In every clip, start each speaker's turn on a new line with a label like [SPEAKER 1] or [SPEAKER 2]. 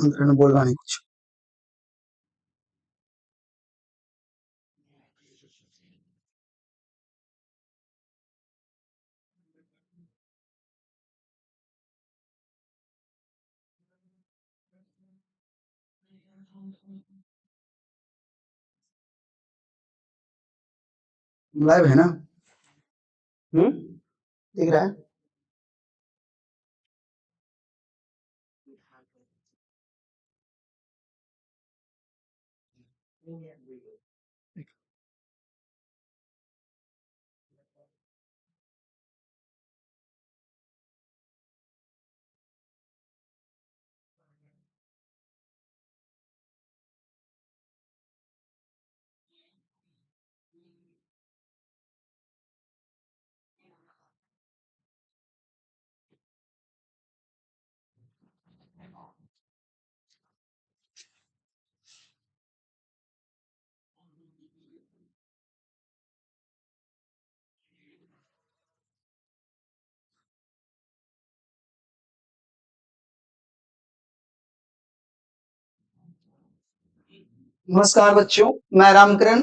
[SPEAKER 1] शांत रहना, बोलना नहीं कुछ। लाइव है ना? दिख रहा है? नमस्कार बच्चों, मैं रामकरण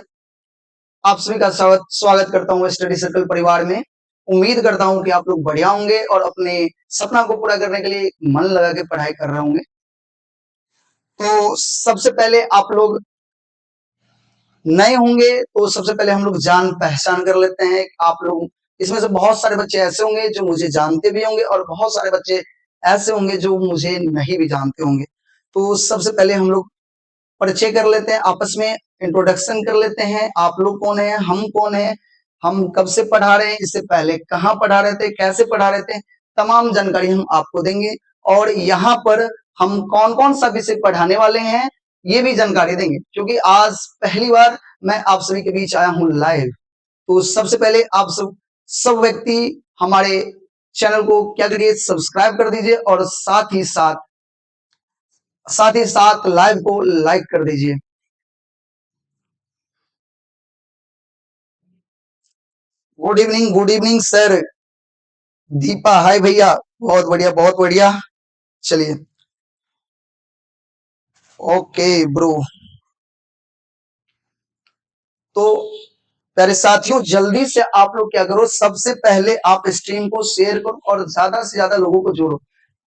[SPEAKER 1] आप सभी का स्वागत स्वागत करता हूं स्टडी सर्कल परिवार में। उम्मीद करता हूं कि आप लोग बढ़िया होंगे और अपने सपना को पूरा करने के लिए मन लगा के पढ़ाई कर रहे होंगे। तो सबसे पहले आप लोग नए होंगे तो सबसे पहले हम लोग जान पहचान कर लेते हैं। आप लोग इसमें से बहुत सारे बच्चे ऐसे होंगे जो मुझे जानते भी होंगे और बहुत सारे बच्चे ऐसे होंगे जो मुझे नहीं भी जानते होंगे। तो सबसे पहले हम लोग परिचय कर लेते हैं, आपस में इंट्रोडक्शन कर लेते हैं। आप लोग कौन हैं, हम कौन हैं, हम कब से पढ़ा रहे हैं, इससे पहले कहाँ पढ़ा रहे थे, कैसे पढ़ा रहे थे, तमाम जानकारी हम आपको देंगे। और यहाँ पर हम कौन कौन सा विषय पढ़ाने वाले हैं ये भी जानकारी देंगे, क्योंकि आज पहली बार मैं आप सभी के बीच आया हूँ लाइव। तो सबसे पहले आप सब सब व्यक्ति हमारे चैनल को क्या करिए, सब्सक्राइब कर दीजिए और साथ ही साथ लाइव को लाइक कर दीजिए। Good evening, good evening sir. Deepa hi भैया, बहुत बढ़िया बहुत बढ़िया। चलिए ओके ब्रो। तो प्यारे साथियों, जल्दी से आप लोग क्या करो, सबसे पहले आप स्ट्रीम को शेयर करो और ज्यादा से ज्यादा लोगों को जोड़ो।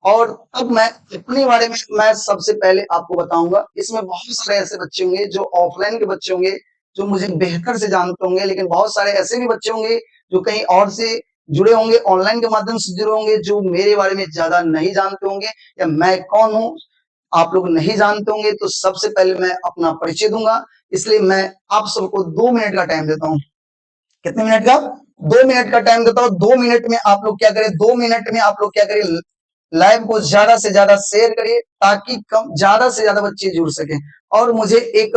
[SPEAKER 1] और तब मैं अपने बारे में मैं सबसे पहले आपको बताऊंगा। इसमें बहुत सारे ऐसे बच्चे होंगे जो ऑफलाइन के बच्चे होंगे, जो मुझे बेहतर से जानते होंगे, लेकिन बहुत सारे ऐसे भी बच्चे होंगे जो कहीं और से जुड़े होंगे, ऑनलाइन के माध्यम से जुड़े होंगे, जो मेरे बारे में ज्यादा नहीं जानते होंगे या मैं कौन हूं आप लोग नहीं जानते होंगे। तो सबसे पहले मैं अपना परिचय दूंगा, इसलिए मैं आप सबको 2 मिनट का टाइम देता हूं। कितने मिनट का? 2 मिनट का टाइम देता हूं। 2 मिनट में आप लोग क्या करें, 2 मिनट में आप लोग क्या करें, लाइव को ज्यादा से ज्यादा शेयर करिए ताकि कम ज्यादा से ज्यादा बच्चे जुड़ सके और मुझे एक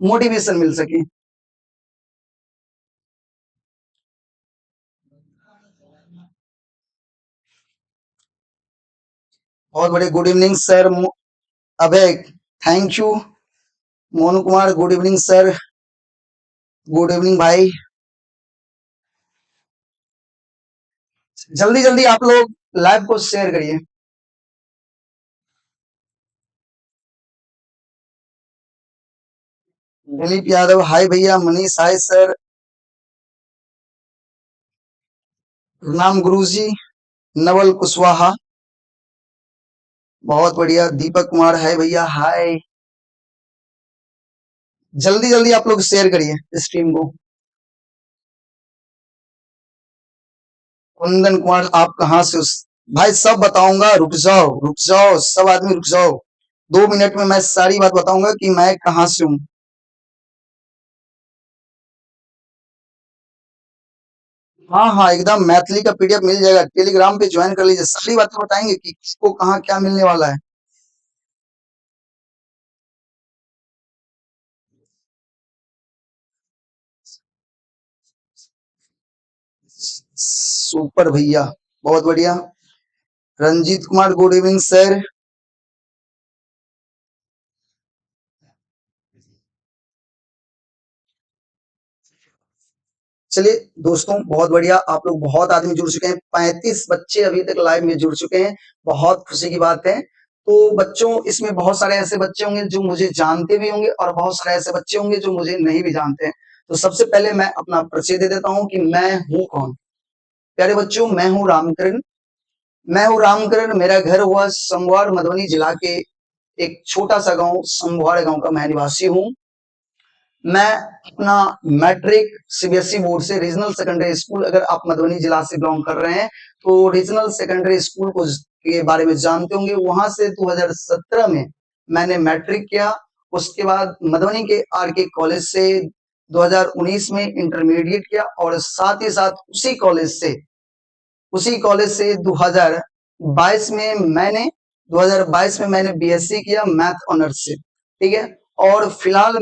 [SPEAKER 1] मोटिवेशन मिल सके। बहुत बड़े good evening sir Abhay, thank you. Monu Kumar good evening sir, good evening भाई। जल्दी जल्दी आप लोग लाइव को शेयर करिए। दिलीप यादव हाय भैया, मनीष हाय सर, प्रणाम गुरुजी। नवल कुशवाहा बहुत बढ़िया। दीपक कुमार हाय भैया हाय। जल्दी जल्दी आप लोग शेयर करिए स्ट्रीम को। कुंदन कुमार आप कहाँ से? उस भाई सब बताऊंगा, रुक जाओ रुक जाओ, सब आदमी रुक जाओ। 2 मिनट में मैं सारी बात बताऊंगा कि मैं कहाँ से हूँ। हाँ हाँ एकदम मैथिली का पीडीएफ मिल जाएगा, टेलीग्राम पे ज्वाइन कर लीजिए, सारी बातें बताएंगे कि किसको कहाँ क्या मिलने वाला है। सुपर भैया बहुत बढ़िया। Ranjit Kumar good evening sir. चलिए दोस्तों बहुत बढ़िया, आप लोग बहुत आदमी जुड़ चुके हैं, 35 बच्चे अभी तक लाइव में जुड़ चुके हैं, बहुत खुशी की बात है। तो बच्चों, इसमें बहुत सारे ऐसे बच्चे होंगे जो मुझे जानते भी होंगे और बहुत सारे ऐसे बच्चे होंगे जो मुझे नहीं भी जानते हैं। तो सबसे पहले मैं अपना परिचय दे देता हूं कि मैं हूं कौन। प्यारे बच्चों, मैं हूं रामकरण। मैं हूं रामकरण। मेरा घर हुआ समुआर, मधुबनी जिला के एक छोटा सा गांव समुआर गांव का मैं निवासी हूं। मैं अपना मैट्रिक सीबीएसई बोर्ड से रीजनल सेकेंडरी स्कूल, अगर आप मधुबनी जिला से बिलोंग कर रहे हैं तो रीजनल सेकेंडरी स्कूल को के बारे में जानते होंगे, वहां से 2017 में मैंने मैट्रिक किया। उसके बाद मधुबनी के आरके कॉलेज से 2019 में इंटरमीडिएट किया और साथ ही साथ उसी कॉलेज से 2022 में मैंने बीएससी किया मैथ ऑनर्स से, ठीक है। और फिलहाल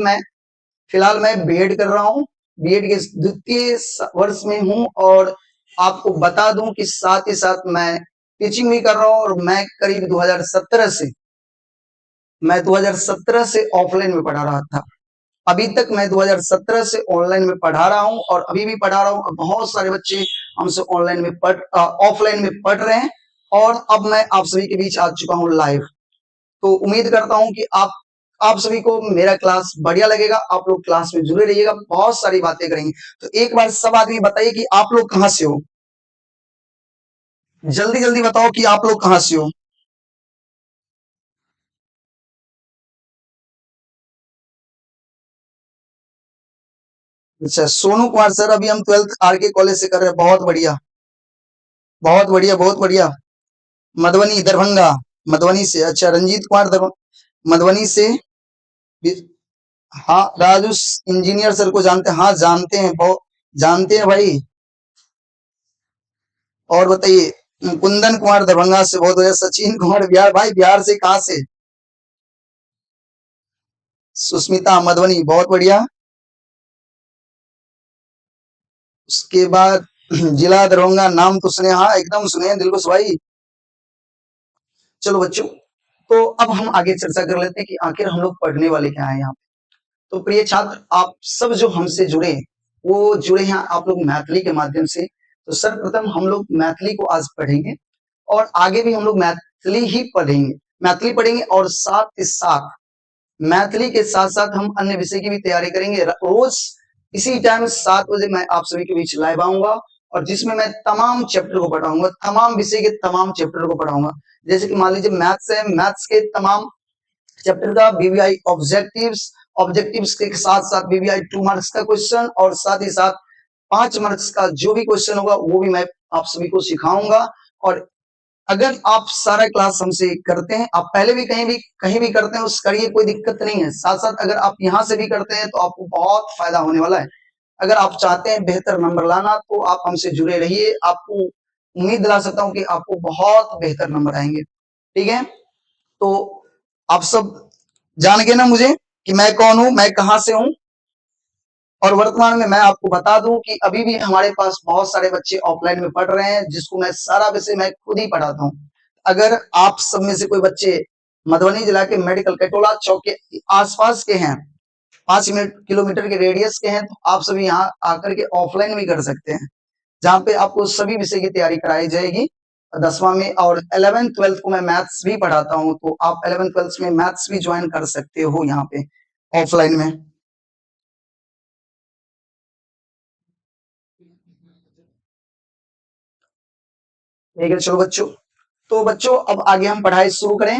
[SPEAKER 1] मैं बीएड कर रहा हूँ, बीएड के द्वितीय वर्ष में हूँ। और आपको बता दूं कि साथ ही साथ मैं टीचिंग भी कर रहा हूँ और मैं करीब 2017 से, मैं 2017 से ऑफलाइन में पढ़ा रहा था। अभी तक मैं 2017 से ऑनलाइन में पढ़ा रहा हूं और अभी भी पढ़ा रहा हूं। बहुत सारे बच्चे हमसे ऑनलाइन में पढ़ ऑफलाइन में पढ़ रहे हैं और अब मैं आप सभी के बीच आ चुका हूं लाइव। तो उम्मीद करता हूं कि आप सभी को मेरा क्लास बढ़िया लगेगा। आप लोग क्लास में जुड़े रहिएगा, बहुत सारी बातें करेंगे। तो एक बार सब आदमी बताइए कि आप लोग कहां से हो। जल्दी जल्दी बताओ कि आप लोग कहां से हो। अच्छा, सोनू कुमार सर, अभी हम 12th R K college से कर रहे हैं। बहुत बढ़िया, बहुत बढ़िया, बहुत बढ़िया। मधुबनी, दरभंगा, मधुबनी से। अच्छा, रंजीत कुमार मधुबनी से। हाँ, राजू इंजीनियर सर को जानते हैं? हाँ, जानते हैं, बहुत जानते हैं भाई। और बताइए, कुंदन कुमार दरभंगा से, बहुत बढ़िया। सचिन कुमार बिहार, भाई बिहार से कहाँ से? सुस्मिता मधुबनी, बहुत बढ़िया। उसके बाद जिला दरभंगा, नाम तो सुने? हाँ, एकदम सुने, दिलकुश भाई। चलो बच्चों, तो अब हम आगे चर्चा कर लेते हैं कि आखिर हम लोग पढ़ने वाले क्या हैं यहाँ पे। तो प्रिय छात्र, आप सब जो हमसे जुड़े, वो जुड़े हैं आप लोग मैथिली के माध्यम से। तो सर्वप्रथम हम लोग मैथिली को आज पढ़ेंगे और आगे भी हम लोग मैथिली ही पढ़ेंगे, मैथिली पढ़ेंगे और साथ ही साथ मैथिली के साथ साथ हम अन्य विषय की भी तैयारी करेंगे। रोज इसी टाइम 7 बजे मैं आप सभी के बीच लाइव आऊंगा और जिसमें मैं तमाम चैप्टर को पढ़ाऊंगा, तमाम विषय के तमाम चैप्टर को पढ़ाऊंगा। जैसे कि मान लीजिए मैथ्स है, मैथ्स के तमाम चैप्टर का वीवीआई ऑब्जेक्टिव्स, ऑब्जेक्टिव्स के साथ साथ वीवीआई 2 मार्क्स का क्वेश्चन और साथ ही साथ 5 मार्क्स का जो भी क्वेश्चन होगा वो भी मैं आप सभी को सिखाऊंगा। और अगर आप सारा क्लास हमसे करते हैं, आप पहले भी कहीं भी करते हैं, उस करिए, कोई दिक्कत नहीं है। साथ साथ अगर आप यहाँ से भी करते हैं तो आपको बहुत फायदा होने वाला है। अगर आप चाहते हैं बेहतर नंबर लाना तो आप हमसे जुड़े रहिए। आपको उम्मीद दिला सकता हूं कि आपको बहुत बेहतर नंबर आएंगे, ठीक है। तो आप सब जान गए ना मुझे कि मैं कौन हूं, मैं कहां से हूं। और वर्तमान में मैं आपको बता दूं कि अभी भी हमारे पास बहुत सारे बच्चे ऑफलाइन में पढ़ रहे हैं, जिसको मैं सारा विषय मैं खुद ही पढ़ाता हूं। अगर आप सब में से कोई बच्चे मधुबनी जिला के मेडिकल कटोला चौक के आसपास के हैं, 5 मिनट किलोमीटर के रेडियस के हैं, तो आप सभी यहाँ आकर के ऑफलाइन भी कर सकते हैं, जहाँ पे आपको सभी विषय की तैयारी कराई जाएगी 10वां में। और 11th 12th को मैं मैथ्स भी पढ़ाता हूँ, तो आप 11th 12th में मैथ्स भी ज्वाइन कर सकते हो यहाँ पे ऑफलाइन में। ठीक है, चलो बच्चों, तो बच्चों अब आगे हम पढ़ाई शुरू करें।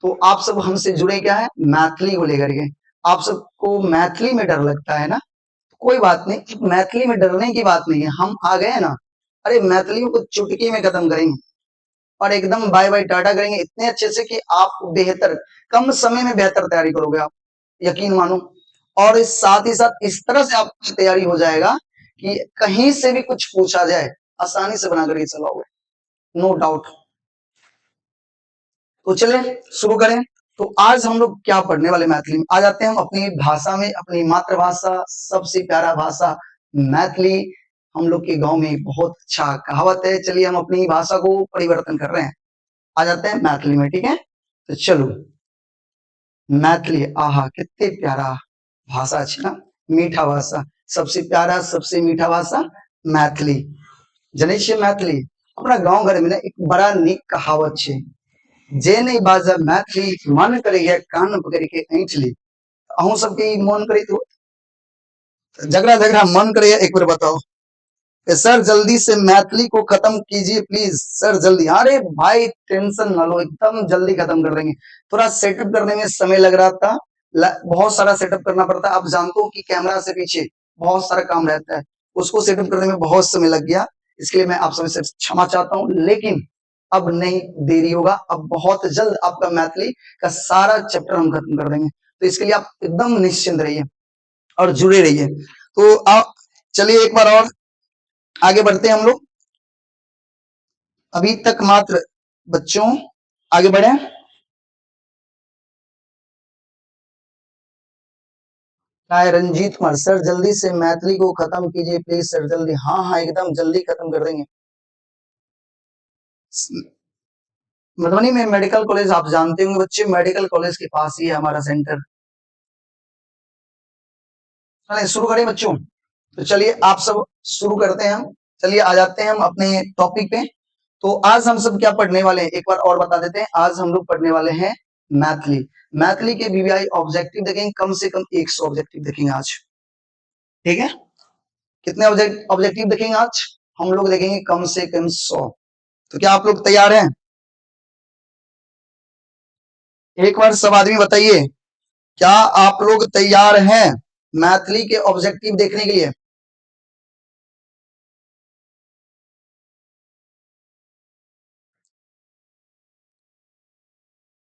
[SPEAKER 1] तो आप सब हमसे जुड़े क्या है मैथिली को लेकर के। आप सबको मैथिली में डर लगता है ना, कोई बात नहीं, मैथिली में डरने की बात नहीं है, हम आ गए हैं ना। अरे मैथिली को चुटकी में खत्म करेंगे और एकदम बाय बाय टाटा करेंगे इतने अच्छे से कि आप बेहतर कम समय में बेहतर तैयारी करोगे, आप यकीन मानो। और इस साथ ही साथ इस तरह से आपकी तैयारी हो जाएगा कि कहीं से भी कुछ पूछा जाए आसानी से बना करके चलाओगे, नो डाउट। तो चले शुरू करें। तो आज हम लोग क्या पढ़ने वाले मैथिली में, आ जाते हैं हम अपनी भाषा में, अपनी मातृभाषा, सबसे प्यारा भाषा मैथिली। हम लोग के गांव में बहुत अच्छा कहावत है, चलिए हम अपनी भाषा को परिवर्तन कर रहे हैं, आ जाते हैं मैथिली में, ठीक है। तो चलो मैथिली, आहा कितने प्यारा भाषा अच्छी ना, मीठा भाषा, सबसे प्यारा सबसे मीठा भाषा मैथिली। जनै छियै मैथिली? अपना गांव घर में ना एक बड़ा निक कहावत छे, जे नहि बाजब मैथिली मन करैया कान पकड़ि के ऐंठ ली। अहूँ सबके ई मन करैत हो? जकरा जकरा मन करैया एक बेर बताओ कि सर जल्दी से मैथिली को खत्म कीजिए प्लीज सर जल्दी। अरे भाई टेंशन ना लो, एकदम जल्दी खत्म कर देंगे। थोड़ा सेटअप करने में समय लग रहा था, बहुत सारा सेटअप करना पड़ता है। आप जानते हो कि कैमरा से पीछे बहुत सारा काम रहता है, उसको सेटअप करने में बहुत समय लग गया, इसके लिए मैं आप सभी से क्षमा चाहता हूँ। लेकिन अब नहीं देरी होगा, अब बहुत जल्द आपका मैथिली का सारा चैप्टर हम खत्म कर देंगे, तो इसके लिए आप एकदम निश्चिंत रहिए और जुड़े रहिए। तो आप चलिए एक बार और आगे बढ़ते हैं हम लोग। अभी तक मात्र बच्चों आगे बढ़े। हाय रंजीत कुमार सर जल्दी से मैथिली को खत्म कीजिए प्लीज सर जल्दी। हाँ हाँ एकदम जल्दी खत्म कर देंगे। मधुबनी में मेडिकल कॉलेज आप जानते होंगे बच्चे, मेडिकल कॉलेज के पास ही है हमारा सेंटर। चलिए शुरू करें बच्चों। तो चलिए आप सब शुरू करते हैं हम। चलिए आ जाते हैं हम अपने टॉपिक पे। तो आज हम सब क्या पढ़ने वाले हैं एक बार और बता देते हैं। आज हम लोग पढ़ने वाले हैं मैथिली। मैथिली के वीवीआई ऑब्जेक्टिव देखेंगे, कम से कम 100 ऑब्जेक्टिव देखेंगे आज, ठीक है। कितने ऑब्जेक्टिव देखेंगे आज हम लोग? देखेंगे कम से कम 100। तो क्या आप लोग तैयार हैं? एक बार सब आदमी बताइए, क्या आप लोग तैयार हैं मैथिली के ऑब्जेक्टिव देखने के लिए?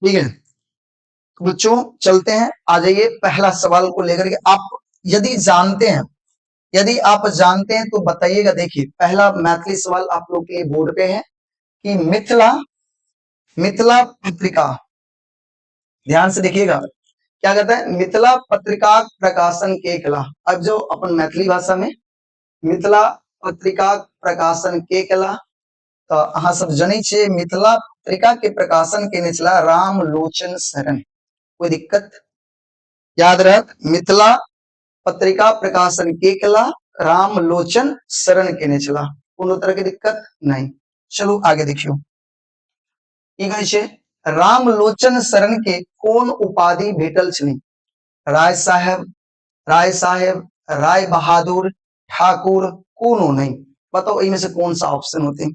[SPEAKER 1] ठीक है तो बच्चों चलते हैं, आ जाइए पहला सवाल को लेकर के। आप यदि जानते हैं, यदि आप जानते हैं तो बताइएगा। देखिए पहला मैथिली सवाल आप लोग के बोर्ड पे है कि मिथिला, मिथिला पत्रिका, ध्यान से देखिएगा क्या कहता है, मिथिला पत्रिका प्रकाशन के कला। अब जो अपन मैथिली भाषा में मिथिला पत्रिका प्रकाशन के कला, तो अहाँ सब जनै छियै मिथिला पत्रिका के प्रकाशन केने छला रामलोचन शरण। कोई दिक्कत? याद रहत, मिथिला पत्रिका प्रकाशन के कला रामलोचन शरण केने छला, कोनो तरह के दिक्कत नहीं। चलू आगे देखियो की कहै छै, रामलोचन शरण के कोन उपाधि भेटल छलनि? राय साहेब, राय साहेब, राय बहादुर, ठाकुर, कोनो नहीं। बताओ इनमें से कौन सा ऑप्शन होते हैं?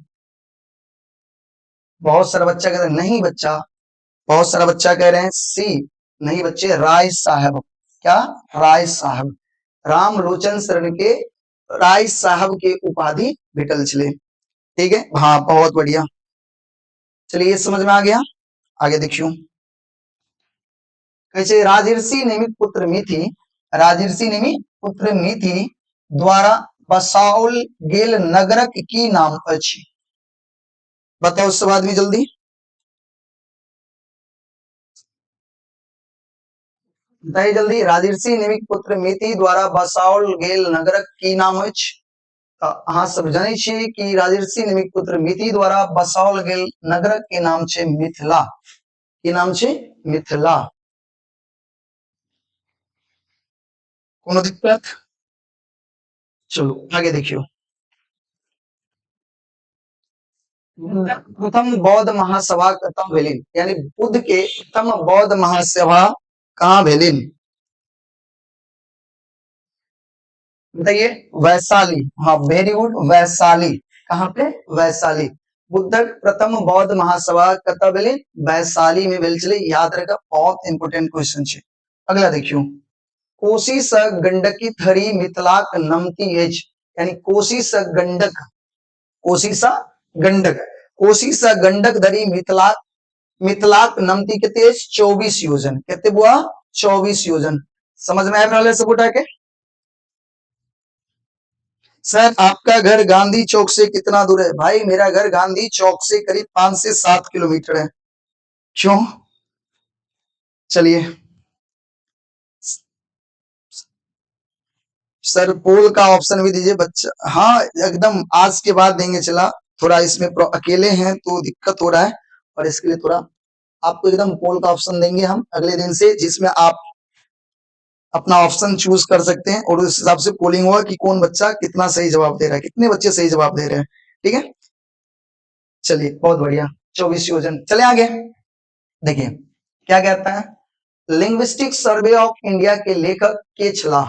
[SPEAKER 1] बहुत सारा बच्चा कह रहे हैं नहीं बच्चा, बहुत सारा बच्चा कह रहे हैं सी, नहीं बच्चे राय साहब। क्या? राय साहब। रामलोचन शरण के राय साहब के उपाधि भेटल छलै, ठीक है। हाँ बहुत बढ़िया, चलिए ये समझ में आ गया। आगे देखियो कहै राजर्षि निमित पुत्र मिथि, राजर्षि निमित पुत्र मिथि द्वारा बसाओल गेल नगरक की नाम अछि? बताओ सब आदमी जल्दी बताइए जल्दी। राजर्षि निमित पुत्र मिति द्वारा बसाओल गेल नगरक की नाम अछि? तो अहाँ सब जनै छियै कि राजर्षि निमित पुत्र मिति द्वारा बसाओल गेल नगरक के नाम छै मिथिला। की नाम छै? मिथिला। कोनो दिक्कत? चलो आगे देखियो। प्रथम बौद्ध महासभा कतऽ भेलिन? यानी बुद्ध के प्रथम बौद्ध महासभा कहाँ भेलिन? बताइए। वैशाली। हाँ वेरी गुड, वैशाली। कहाँ पे? वैशाली। बुद्धक प्रथम बौद्ध महासभा कतऽ भेलिन? वैशाली में भेल छलै। याद रखब, बहुत इंपोर्टेंट क्वेश्चन छै। अगला देखियो, कोसी से गंडकी धरि मिथिलाक नमती अछि। यानी कोसी से गंडक, कोसी से गंडक, कोसी से गंडक धरि मिथिलाक, मिथिलाक नमती कते अछि? 24 योजन। कते बुआ? 24 योजन। समझ में आबि रहल है सब गोटा के? सर आपका घर गांधी चौक से कितना दूर है? भाई मेरा घर गांधी चौक से करीब 5 से 7 किलोमीटर है। क्यों? चलिए सर पोल का ऑप्शन भी दीजिए बच्चा। हाँ एकदम आज के बाद देंगे। चला थोड़ा इसमें अकेले हैं तो दिक्कत हो रहा है, और इसके लिए थोड़ा आपको एकदम पोल का ऑप्शन देंगे हम अगले दिन से, जिसमें आप अपना ऑप्शन चूज कर सकते हैं और उस हिसाब से पोलिंग होगा कि कौन बच्चा कितना सही जवाब दे रहा है, कितने बच्चे सही जवाब दे रहे हैं। ठीक है चलिए बहुत बढ़िया, 24 योजन। चले आगे। देखिए क्या कहता है, लिंग्विस्टिक सर्वे ऑफ इंडिया के लेखक के छला?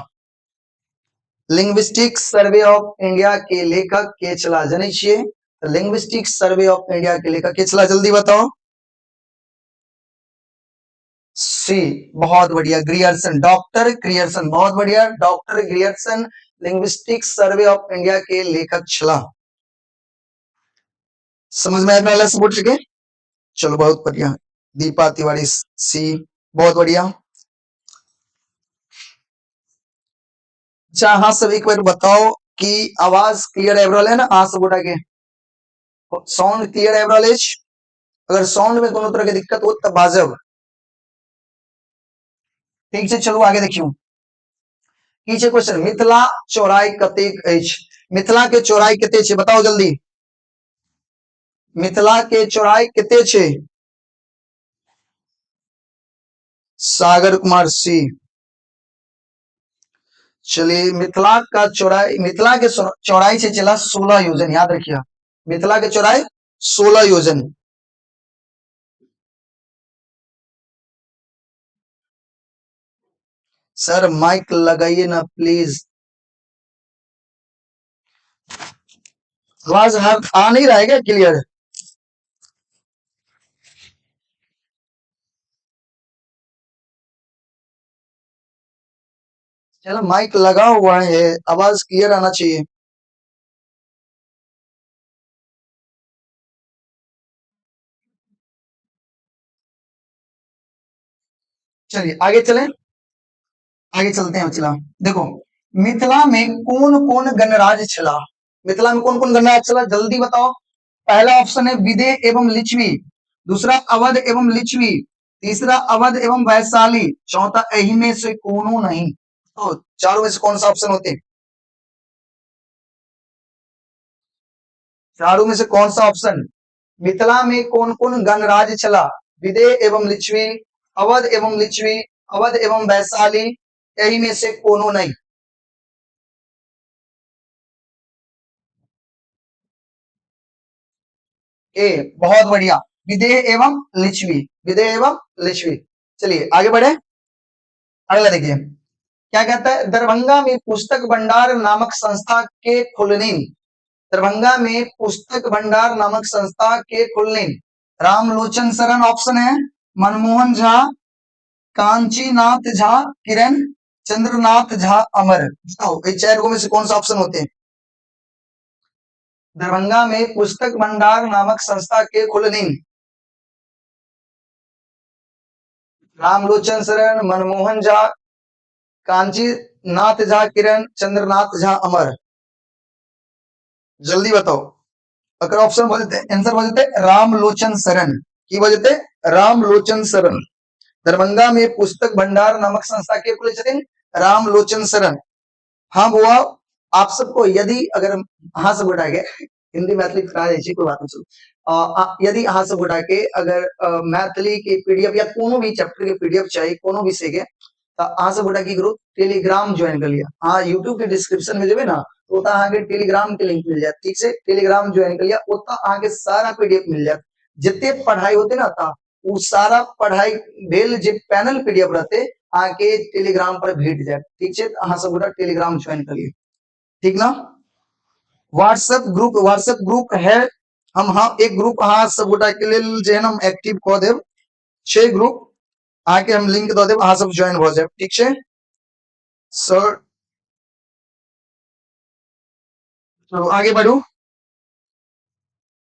[SPEAKER 1] लिंग्विस्टिक सर्वे ऑफ इंडिया के लेखक के छला? जनै छियै? लिंग्विस्टिक सर्वे ऑफ इंडिया के लेखक के छला, जल्दी बताओ। सी, बहुत बढ़िया, ग्रियर्सन, डॉक्टर ग्रियर्सन, बहुत बढ़िया, doctor Grierson linguistic survey of India के लेखक छला। समझ में आया सब के? चलो बहुत बढ़िया, दीपा तिवारी सी, बहुत बढ़िया। अच्छा अहाँ सब एक बार बताओ कि आवाज क्लियर आबि रहल है ना? अहाँ सब गोटा के साउंड क्लियर आबि रहल अछि? अगर साउंड में कोनो तरह के दिक्कत हो तऽ बाजब, ठीक छै? चलू आगे देखियौ की छै क्वेश्चन। मिथिला चौड़ाई कतेक अछि? मिथिला के चौड़ाई कते छै, बताओ जल्दी। मिथिला के चौड़ाई कते छै? सागर कुमार सी। चलिए, मिथिला का चौड़ाई, मिथिला के चौड़ाई से चला 16 योजन, याद रखिए, मिथिला के चौड़ाई 16 योजन। सर माइक लगाइए ना प्लीज, आवाज आ नहीं रहा है क्या क्लियर? चलो माइक लगा हुआ है, आवाज क्लियर आना चाहिए। चलिए आगे चलें, आगे चलते हैं। चला देखो, मिथिला में कौन कौन गणराज्य छला? मिथिला में कौन कौन गणराज्य छला, जल्दी बताओ। पहला ऑप्शन है विदेह एवं लिच्छवी, दूसरा अवध एवं लिच्छवी, तीसरा अवध एवं वैशाली, चौथा एही में से कोनो नहीं। तो चारों में से कौन सा ऑप्शन होते? चारों में से कौन सा ऑप्शन? मिथिला में कौन कौन गणराज्य छला? विदेह एवं लिच्छवी, अवध एवं लिच्छवी, अवध एवं वैशाली, यही में से कोनो नहीं। ए, बहुत बढ़िया, विदेह एवं लिच्छवी, विदेह एवं लिच्छवी। चलिए आगे बढ़े, अगला देखिए क्या कहता है। दरभंगा में पुस्तक भंडार नामक संस्था के खुलनी, दरभंगा में पुस्तक भंडार नामक संस्था के खुलनी? रामलोचन शरण ऑप्शन है, मनमोहन झा, कांचीनाथ झा किरण, चंद्रनाथ झा अमर। बताओ ये चार में से कौन सा ऑप्शन होते हैं? दरभंगा में पुस्तक भंडार नामक संस्था के खुलनी? रामलोचन शरण, मनमोहन झा, कांची नाथ झा किरण, चंद्रनाथ झा अमर। जल्दी बताओ। अगर ऑप्शन बोलते आंसर बोलते रामलोचन शरण। की बोलते? रामलोचन शरण। दरभंगा में पुस्तक भंडार नामक संस्था के खुले छथिन रामलोचन शरण। हाँ बुआ, आप सबको यदि अगर अहाँ सब गोटा के हिंदी मैथिली करा जाइ छी, कोई बात नहीं। चलू, यदि अहाँ सब गोटा के अगर मैथिली के पीडीएफ या कोनो भी चैप्टर के पीडीएफ चाहिए कोनो विषय के, तो अहाँ सब गोटा की करू, टेलीग्राम ज्वाइन कर लिया। अहाँ यूट्यूब के डिस्क्रिप्शन में जेबै ना तो ओतऽ अहाँके टेलीग्राम के लिंक मिल जायत, ठीक छै? टेलीग्राम ज्वाइन कर लिया, ओतऽ अहाँके सारा पीडीएफ मिल जायत। जते पढ़ाई होते ना ता उ सारा पढ़ाई भेल जे पैनल पीडीएफ रहते अहाँके टेलीग्राम पर भेट जायत, ठीक छै? अहाँ सब गोटा टेलीग्राम ज्वाइन कर लिया, ठीक ना? व्हाट्सएप ग्रुप, व्हाट्सएप ग्रुप है, हम हाँ एक ग्रुप अहाँ सब गोटा के लेल जे है हम एक्टिव कऽ देब छै ग्रुप, अहाँके हम लिंक दऽ देब, अहाँ सब ज्वाइन भऽ जायब, ठीक छै सर? चलो आगे बढ़ू,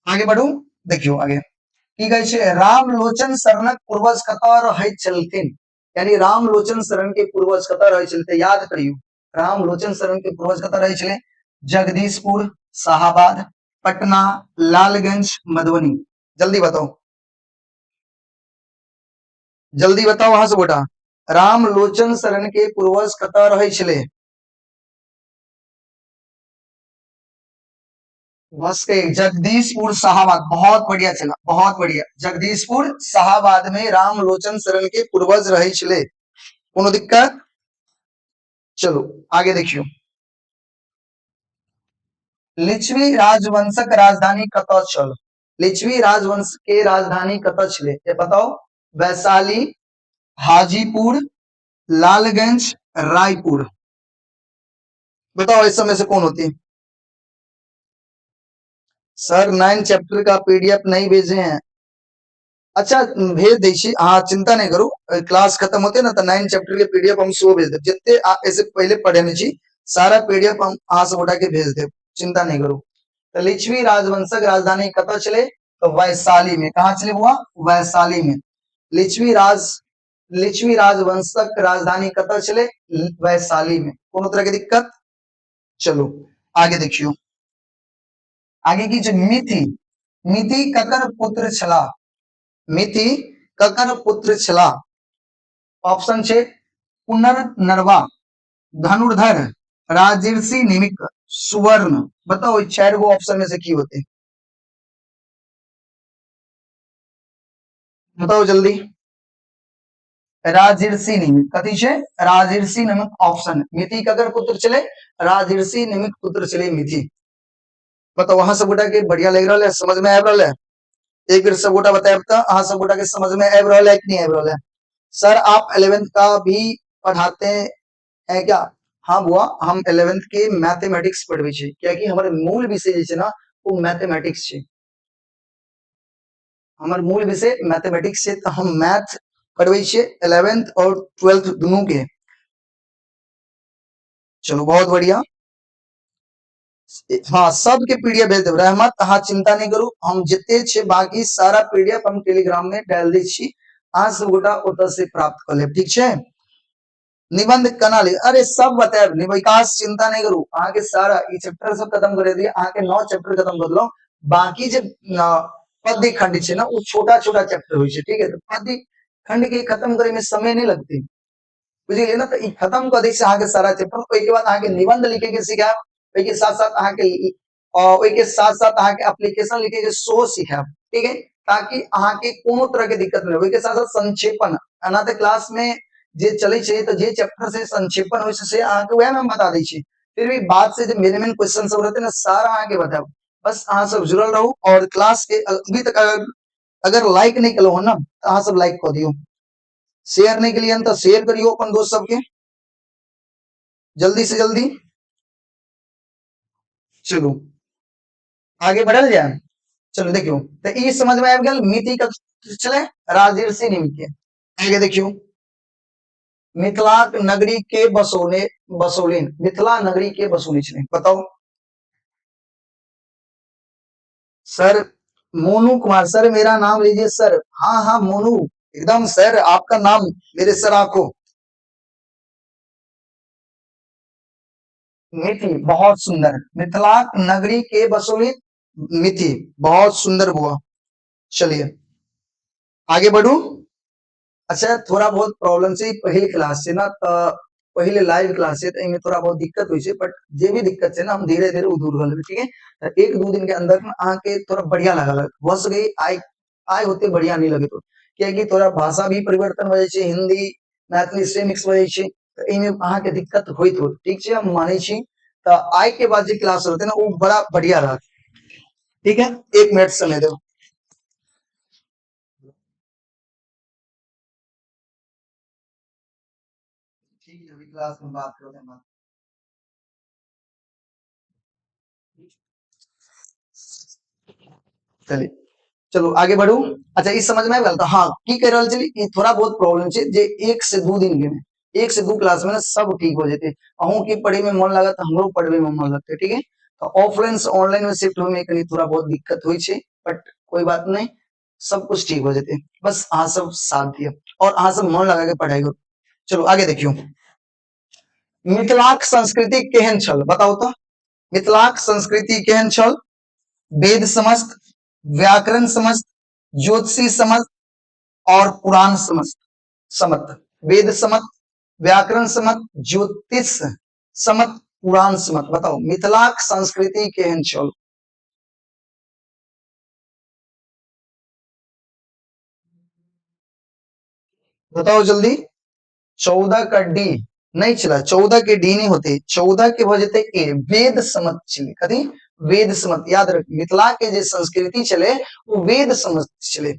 [SPEAKER 1] आगे बढ़ू। देखियो आगे की कहै छै। रामलोचन शरणक पूर्वज कतऽ रहैत छलथिन? यानी रामलोचन शरण के पूर्वज कतऽ रहै छलथिन, याद करियौ। रामलोचन शरण के पूर्वज कतऽ रहै छलै? जगदीशपुर, शाहाबाद, पटना, लालगंज, मधुबनी। जल्दी बताओ, जल्दी बताओ अहाँ सब गोटा, रामलोचन शरण के पूर्वज कतऽ रहै छलै? बस के जगदीशपुर शाहाबाद, बहुत बढ़िया चला, बहुत बढ़िया। जगदीशपुर शाहाबाद में रामलोचन शरण के पूर्वज रहे छले। कोनो दिक्कत? चलो आगे देखियो। लिच्छवी राजवंशक राजधानी कतऽ छल? लिच्छवी राजवंश के राजधानी कतऽ छलै, ये बताओ। वैशाली, हाजीपुर, लालगंज, रायपुर। बताओ इस समय से कौन होती? सर 9 चैप्टर का पीडीएफ नहीं भेजे हैं। अच्छा भेज दै छी, अहाँ चिंता नहीं करू। क्लास खत्म होते ना तो 9 चैप्टर के पीडीएफ हम सेहो भेज देब। जते ऐसे पहले पढ़ेने छी सारा पीडीएफ हम अहाँ सब गोटा के भेज देब, चिंता नहीं करू। तो लिच्छवी राजवंशक राजधानी कतऽ छलै? तो वैशाली में। कहाँ छलै बुआ? वैशाली में। लिच्छवी राजवंशक राजधानी कतऽ छलै? वैशाली में। कोनो तरह के दिक्कत? चलो आगे देखियो। आगे की छै मिथि। मिथि ककर पुत्र छला? मिथि ककर पुत्र छला? ऑप्शन छै पुनर्नरवा, धनुर्धर, राजर्षि निमिक, सुवर्ण। बताओ ई चारि गो ऑप्शन में से की होते? बताओ जल्दी। राजर्षि निमिक कथी छै? राजर्षि निमिक ऑप्शन। मिथि ककर पुत्र छलै? राजर्षि निमिक पुत्र छलै मिथि। बताओ अहाँ सब गोटा के बढ़िया लागि रहल है? समझ में आबि रहल है? एक बेर सब गोटा बतायब तऽ अहाँ सब गोटा के समझ में आबि रहल है कि नहीं आबि रहल है? सर आप 11th का भी पढ़ाते हैं क्या? हाँ बुआ, हम 11th के मैथमेटिक्स पढ़बै छी, कियाकि हमर मूल विषय जे छै ना ओ मैथमेटिक्स छै। हमर मूल विषय मैथमेटिक्स छै, तऽ हम मैथ पढ़बै छियै 11th और 12th दुनू के। चलू बहुत बढ़िया। हाँ सबके पीडीएफ भेज देब रहमत, अहाँ चिंता नहीं करू। हम जते छै बाकी सारा पीडीएफ हम टेलीग्राम में डाल दै छी, अहाँ सब गोटा ओतऽ से प्राप्त कऽ लेब, ठीक छै? निबंध केना लिख? अरे सब बतायब विकास, चिंता नहीं करू। अहाँ के सारा ई चैप्टर सब खत्म करे दिए, अहाँ के 9 चैप्टर खत्म कर देलहुँ। बाकी जे पद्य खंड छै ना ओ छोटा छोटा चैप्टर होइ छै, ठीक है? तो पद्य खंड के खत्म करे में समय नहीं लगते, बुझलिए ना? तो ई खत्म कऽ दै छै अहाँ के सारा चैप्टर। ओहिके बाद अहाँ के निबंध लिखे के सिखायब, ओहिके साथ साथ अहाँ के ओहिके साथ साथ अहाँ के एप्लीकेशन लिखे के सेहो सिखायब, ठीक है? ताकि अहाँ के कोनो तरह के दिक्कत नहीं। ओहिके साथ साथ संक्षेपण, एना तऽ क्लास में जे चलै छै तऽ जे चैप्टर से संक्षेपण होइ छै से अहाँ के वएह में हम बता दै छी। फिर भी बाद से जे मेन मेन क्वेश्चन सब रहते ना सारा अहाँ के बतायब। बस अहाँ सब जुड़ल रहू और क्लास के अभी तक अगर लाइक नहीं केलहुँ हन ना तऽ अहाँ सब लाइक कऽ दियौ, शेयर नहीं केलियै तऽ शेयर करियौ अपन दोस्त सबके जल्दी से जल्दी। चलू आगे बढ़ल जाए। चलू देखियौ तऽ ई समझ में आबि गेल मिति के छलै राजर्षि निमिक के। आगे देखियौ, मिथिलाक नगरी के बसौने बसौलिन, मिथिला नगरी के बसौने छलै? बताओ सर। मोनू कुमार सर मेरा नाम लीजिए सर। हाँ हाँ मोनू, एकदम सर आपका नाम मेरे सर आंखों। मिथि बहुत सुंदर, मिथिला नगरी के बसौली मिथि, बहुत सुंदर बुआ। चलिए आगे बढ़ू। अच्छा थोड़ा बहुत प्रॉब्लम से पहिल क्लास से ना, तो पहले लाइव क्लास से तो थोड़ा बहुत दिक्कत हुई है, बट जे भी दिक्कत है ना हम धीरे धीरे दूर कर लेबै, ठीक है? तो 1-2 दिन के अंदर ना अहाँ के थोड़ा बढ़िया लगा लग बस गई। आय आय होते बढ़िया नहीं लगे तो, कियाकि थोड़ा भाषा भी परिवर्तन हो जाइ छै, हिंदी मैथिली से मिक्स हो जाइ छै, तऽ एहिमे अहाँ के दिक्कत होइत होत, ठीक छै? हम मानै छी। तऽ आय के बाद जे क्लास रहतै ना ओ बड़ा बढ़िया रहत, ठीक है? 1 मिनट समय देब। ठीक है, अभी क्लास में बात करते हैं। चलिए चलो आगे बढ़ू। अच्छा ई समझ में आबि गेल? तऽ हाँ की कहि रहल छली, ई थोड़ा बहुत प्रॉब्लम छै जे 1 से 2 दिन के में, 1 से 2 क्लास में ना सब ठीक हो जेतै। अहूँ के पढ़े में मन लागत, हमरो पढ़बे में मन लगतै, ठीक है? तऽ ऑफलाइन से ऑनलाइन में शिफ्ट होय में कनी थोड़ा बहुत दिक्कत होइ छै, बट कोई बात नहीं, सब कुछ ठीक हो जेतै। बस अहाँ सब साथ दिअ और अहाँ सब मन लगा के पढ़ाई करू। चलो आगे देखियौ, मिथिलाक संस्कृति केहन छल? बताउ तऽ मिथिलाक संस्कृति केहन छल? वेद समस्त, व्याकरण समस्त, ज्योतिषी समस्त और पुराण समस्त। समत, वेद समत, व्याकरण समत, ज्योतिष समत, पुराण समत। बताउ मिथिलाक संस्कृति केहन छल? बताओ जल्दी। 14 का डी नहीं छला, 14 के डी नहीं होते, 14 के भऽ जेतै ए। वेद सम्मत छलै। कथी? वेद सम्मत। याद रख, मिथिला के जे संस्कृति छलै ओ वेद सम्मत छलै।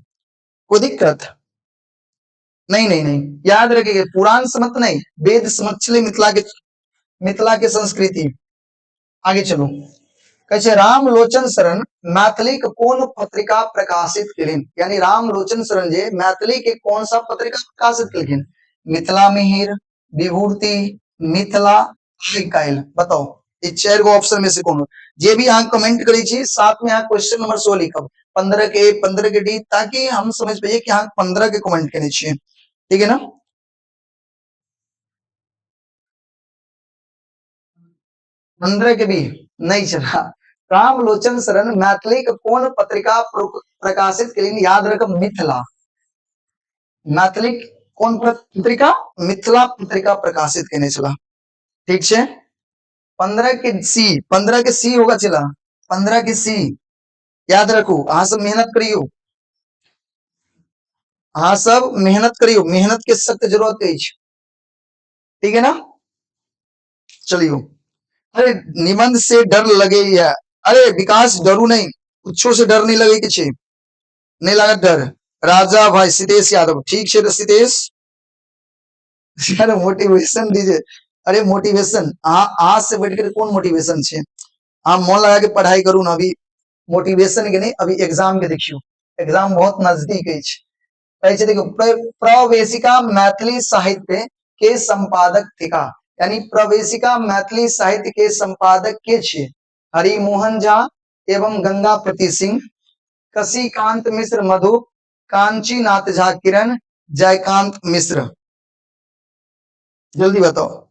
[SPEAKER 1] कोई दिक्कत? नहीं नहीं नहीं, याद रखिए पुराण सम्मत नहीं, वेद सम्मत छलै मिथिला के, मिथिला के संस्कृति। आगे चलू, कहै छै रामलोचन शरण मैथिली के कोन पत्रिका प्रकाशित केलनि? यानी रामलोचन शरण जे मैथिली के कौन सा पत्रिका प्रकाशित केलखिन? मिथिला मिहिर, विभूति, मिथिला, आइ काल्हि। बताउ ई चारि गो ऑप्शन में से कोनो जे भी अहाँ कमेंट करै छी, साथ में अहाँ क्वेश्चन नंबर 100 लिखब, 15 के ए, 15 के डी, ताकि हम समझ पाइए कि अहाँ 15 के कमेंट केने छियै, ठीक है ना? 15 के बी नहीं चला। रामलोचन शरण मैथिली के कोन पत्रिका प्रकाशित केलनि? याद रखब मिथिला। मैथिली कोन पत्रिका? मिथिला पत्रिका प्रकाशित केने छला, ठीक छै। 15 के सी, 15 के सी होगा चला, 15 के सी याद रखू। अहाँ सब मेहनत करियो, अहाँ सब मेहनत करियो, मेहनत के सख्त जरूरत अछि, ठीक है ना? चलियो, अरे निबंध से डर लगे है, अरे विकास डरू नहीं, कुछो से डर नहीं लगे के छै, नहीं लागत डर। राजा भाई सितेश यादव, ठीक छै सितेश, अरे मोटिवेशन दीजिए, अरे मोटिवेशन अहाँ से बैठ कर कौन मोटिवेशन छै? अहाँ मन लगा के पढ़ाई करू ना, अभी मोटिवेशन के नहीं, अभी एग्जाम के देखियो, एग्जाम बहुत नजदीक अछि। कहै छै देखियौ, प्रवेशिका मैथिली साहित्य के संपादक थिका, यानी प्रवेशिका मैथिली साहित्य के संपादक के छियै? हरिमोहन झा एवं गंगापति सिंह, शशिकांत मिश्र मधु, कांचीनाथ झा किरण, जयकांत मिश्र। जल्दी बताओ।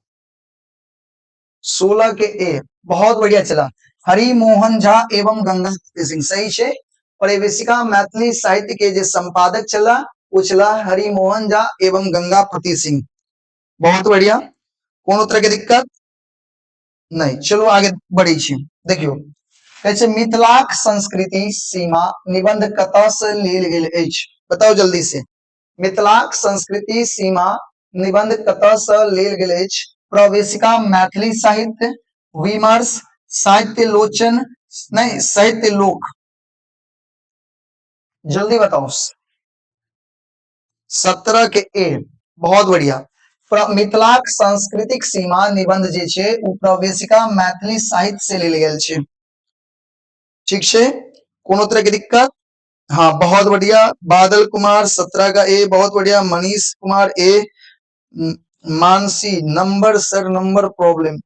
[SPEAKER 1] 16 के ए, बहुत बढ़िया चला। हरिमोहन झा एवं गंगापति सिंह सही छै। प्रवेशिका मैथिली साहित्य के जे संपादक छला ओ छला हरिमोहन झा एवं गंगापति सिंह। बहुत बढ़िया, कोनो तरह के दिक्कत नहीं। चलो आगे बढ़े छी। देखियो कहै छै मिथिलाक संस्कृति सीमा निबंध कतऽ से लेल गेल अछि? बताओ जल्दी से। मिथिलाक संस्कृति सीमा निबंध कतऽ से लेल गेल अछि? प्रवेशिका मैथिली साहित्य, विमर्श, साहित्य लोचन, नहीं साहित्य लोक। जल्दी बताओ। 17 के ए, बहुत बढ़िया। मिथिलाक सांस्कृतिक सीमा निबंध जे छै ओ प्रवेशिका मैथिली साहित्य से लेल गेल छै, ठीक छै? कोनो तरह के दिक्कत? हाँ बहुत बढ़िया। बादल कुमार 17 का ए, बहुत बढ़िया। Manish Kumar A, Mansi number sir number problem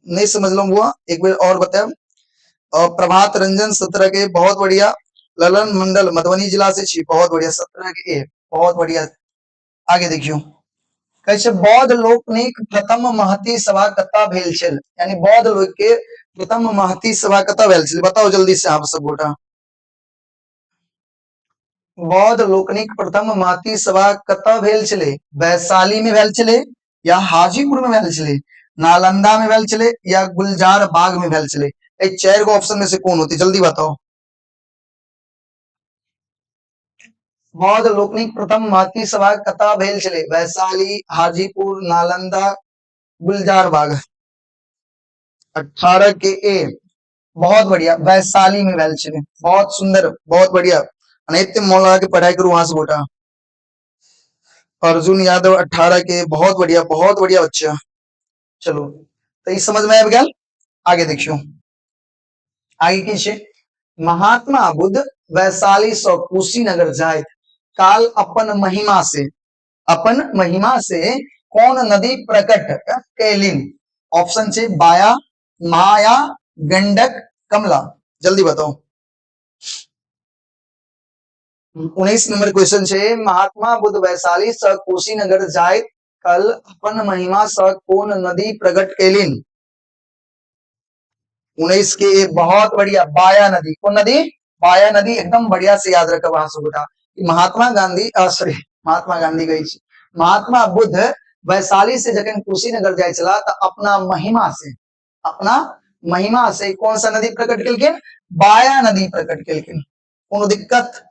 [SPEAKER 1] नहीं समझ लो बुआ, एक बार और बताए। और प्रभात रंजन 17 के, बहुत बढ़िया। ललन मंडल मधुबनी जिला से छी, बहुत बढ़िया, 17 के ए, बहुत बढ़िया। आगे देखियो कहै छै बौद्ध लोकनिक प्रथम महती सभा कतऽ भेल छल? यानी बौद्ध लोक के प्रथम महती सभा कतऽ भेल छल? बताओ जल्दी से आप सब गोटा। बौद्ध लोकनिक प्रथम महती सभा कतऽ भेल छलै? वैशाली में भेल छलै या हाजीपुर में भेल छलै, नालंदा में भेल छलै या गुलजार बाग में भेल छलै? एहि चारि गो ऑप्शन में से कोन होतै? जल्दी बताओ। बौद्ध लोकनिक प्रथम महती सभा कतऽ भेल छलै? वैशाली, हाजीपुर, नालंदा, गुलजार बाग। 18 के ए, बहुत बढ़िया, वैशाली में भेल छलै। बहुत सुंदर, बहुत बढ़िया। एनाहिते मोन लगा के पढ़ाई करू वहां से गोटा। अर्जुन यादव 18 के, बहुत बढ़िया, बहुत बढ़िया बच्चा। चलो तो ई समझ में आबि गेल। आगे देखियो आगे की छै। महात्मा बुद्ध वैशाली से कुशीनगर जाइत काल अपन महिमा से, अपन महिमा से कौन नदी प्रकट कैलिन? ऑप्शन छै बाया, माया, गंडक, कमला। जल्दी बताओ। 19 नंबर क्वेश्चन छै, महात्मा बुद्ध वैशाली से कुशीनगर जाइत कल अपन महिमा से कौन नदी प्रकट कैलिन? 19 के बहुत बढ़िया, बाया नदी। कौन नदी? बाया नदी। एकदम बढ़िया से याद रखब अहाँ सब गोटा। महात्मा गांधी, सॉरी महात्मा गांधी कहै छी, महात्मा बुद्ध वैशाली से जखन कुशीनगर जाइ छला तऽ अपना महिमा से, अपना महिमा से कौन सा नदी प्रकट केलखिन? बाया नदी प्रकट केलखिन। कोनो दिक्कत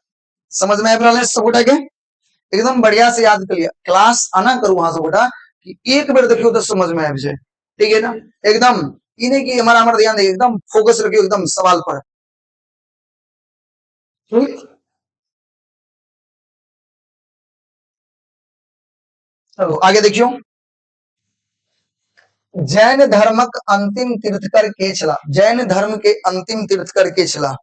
[SPEAKER 1] समझ में आबि रहल है सब गोटा के? एकदम बढ़िया से याद कर लिया। क्लास आना करू अहाँ सब गोटा कि एक बेर देखियो तो समझ में आबि जाए, ठीक है ना? एकदम ई नहीं कि हमारा हमारा ध्यान दे, एकदम फोकस रखियो एकदम सवाल पर, ठीक? चलो आगे देखियो। जैन धर्मक अंतिम तीर्थकर के छला? जैन धर्म के अंतिम तीर्थकर के छला?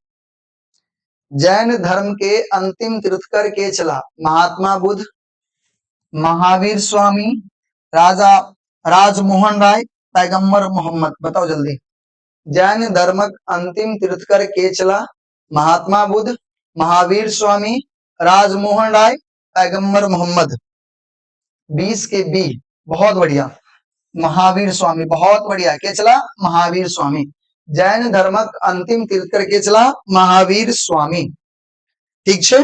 [SPEAKER 1] जैन धर्म के अंतिम तीर्थकर के छला? महात्मा बुद्ध, महावीर स्वामी, राजा राजमोहन राय, पैगंबर मोहम्मद। बताओ जल्दी। जैन धर्मक अंतिम तीर्थकर के छला? महात्मा बुद्ध, महावीर स्वामी, राजमोहन राय, पैगंबर मोहम्मद। 20 के बी, बहुत बढ़िया, महावीर स्वामी, बहुत बढ़िया। के चला? महावीर स्वामी। जैन धर्मक अंतिम तीर्थकर के चला? महावीर स्वामी। ठीक है,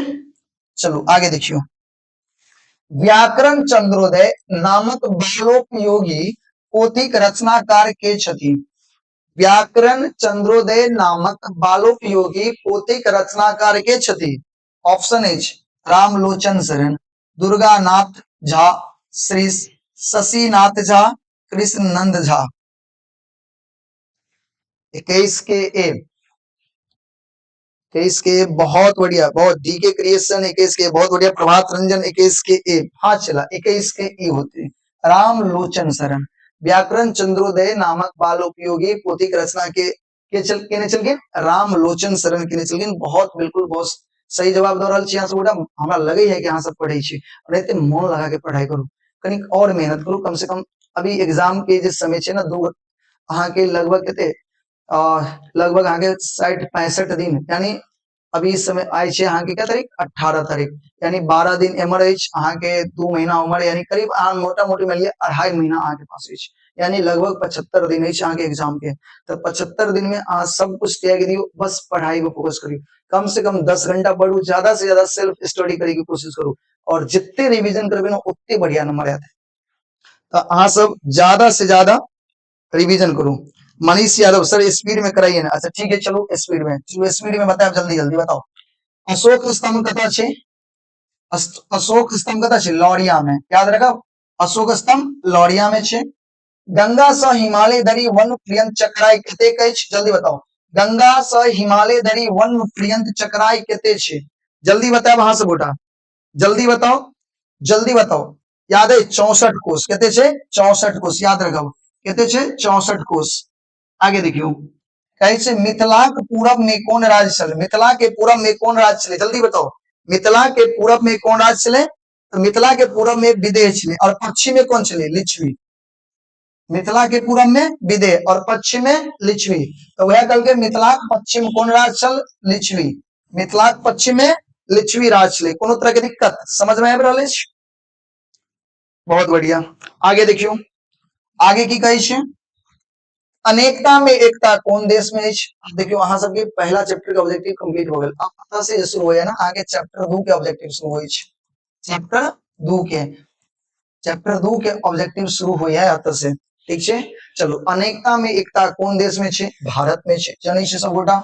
[SPEAKER 1] चलो आगे देखियो। व्याकरण चंद्रोदय नामक बालोपयोगी पोथीक रचनाकार के छथि? व्याकरण चंद्रोदय नामक बालोपयोगी पोथीक रचनाकार के छथि? ऑप्शन अछि रामलोचन शरण, दुर्गानाथ झा, श्री शशिनाथ झा, कृष्णनंद झा। 21 के ए, 21 के ए, बहुत बढ़िया, बहुत डी के क्रिएशन 21 के, बहुत बढ़िया। प्रभात रंजन 21 के ए, हाँ चला 21 के ए होते। रामलोचन शरण व्याकरण चंद्रोदय नामक बाल उपयोगी पोथी के रचना के चल केने चल के रामलोचन शरण केने चल के। बहुत बिल्कुल बहुत सही जवाब दऽ रहल छी अहाँ सब गोटा। हमरा लगे है कि अहाँ सब पढ़ै छी और एते मन लगा के पढ़ाई करू, कनिक और मेहनत करू। कम से कम अभी एग्जाम के जे समय छै ना, दू अहाँ के लगभग कते लगभग अहाँ के 60-65 दिन, यानी अभी इस समय आय छै अहाँ के क्या तारीख, 18 तारीख, यानी 12 दिन एमहर अछि अहाँ के, 2 महीना उम्र, यानी करीब अहाँ मोटा मोटी मानि लिअ 2.5 महीना अहाँ के पास अछि, यानी लगभग 75 दिन अछि अहाँ के एग्जाम के। तऽ 75 दिन में अहाँ सब कुछ त्याग दियौ, बस पढ़ाई पर फोकस करियौ। कम से कम 10 घंटा पढ़ू, ज्यादा से ज्यादा सेल्फ स्टडी करे के कोशिश करू और जितने रिवीजन करबे ना उतने बढ़िया नंबर आते। तो अहाँ सब ज्यादा से ज्यादा रिवीजन करू। मनीष यादव सर स्पीड में कराइए ना। अच्छा ठीक है, चलो स्पीड में, चलो स्पीड में बताओ, जल्दी जल्दी बताओ। अशोक स्तंभ कतऽ छै? अशोक स्तंभ कतऽ छै? लौरिया में, याद रखब, अशोक स्तंभ लौरिया में छै। गंगा से हिमालय धरि वन पर्यंत चक्राई कतेक अछि? जल्दी बताओ। गंगा से हिमालय धरि वन पर्यंत चक्राई कते छै? जल्दी बतायब अहाँ सब गोटा, जल्दी बताओ, जल्दी बताओ। याद है 64 कोस। कते छै? 64 कोस, याद रखब, कते छै? 64 कोस। आगे देखियो, कहै छै मिथिलाक पूरब में कोन राज्य छल? मिथिला के पूरब में कोन राज्य छलै? जल्दी बताओ, मिथिला के पूरब में कोन राज्य छलै? तो मिथिला के पूरब में विदेह छलै और पश्चिम में कोन छलै? लिच्छवी। मिथिला के पूरब में विदेह और पश्चिम में लिच्छवी। तो वह कहलकै मिथिलाक पश्चिम कोन राज्य छल? लिच्छवी। मिथिलाक पश्चिम में लिच्छवी राज्य छलै। कोनो तरह के दिक्कत समझ में आबि रहल अछि? बहुत बढ़िया। आगे देखियो, आगे की कहै छै? अनेकता में एकता कोन देश में अछि? देखियो, अहाँ सबके पहला चैप्टर के ऑब्जेक्टिव कंप्लीट हो गेल। अब पता से शुरू होइए ना, अहाँके चैप्टर 2 के ऑब्जेक्टिव शुरू होइ छै। चैप्टर 2 के, चैप्टर 2 के ऑब्जेक्टिव शुरू होइए एतऽ से, ठीक छै? चलू, अनेकता में एकता कोन देश में छै? भारत में छै, जनै छै सब गोटा।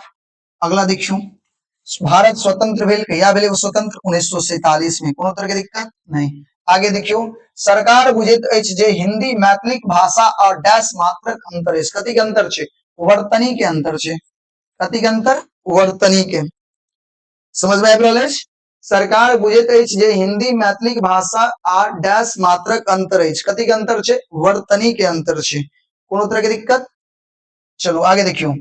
[SPEAKER 1] अगला देखियो, भारत स्वतंत्र भेल कहिया भेलै स्वतंत्र? 1947 में। कोनो तरह के दिक्कत नहीं। आगे देखियो, सरकार बुझैत अछि जे हिंदी मैथिलीक भाषा और डैश मात्रक अंतर अछि। कथी के अंतर छै? वर्तनी के अंतर छै। कथी के अंतर? वर्तनी के। समझ में आबि रहल अछि? सरकार बुझैत अछि जे हिंदी मैथिलीक भाषा आ डैश मात्रक अंतर अछि। कथी के अंतर छै? वर्तनी के अंतर छै। कोनो तरह के दिक्कत? चलो आगे देखियो,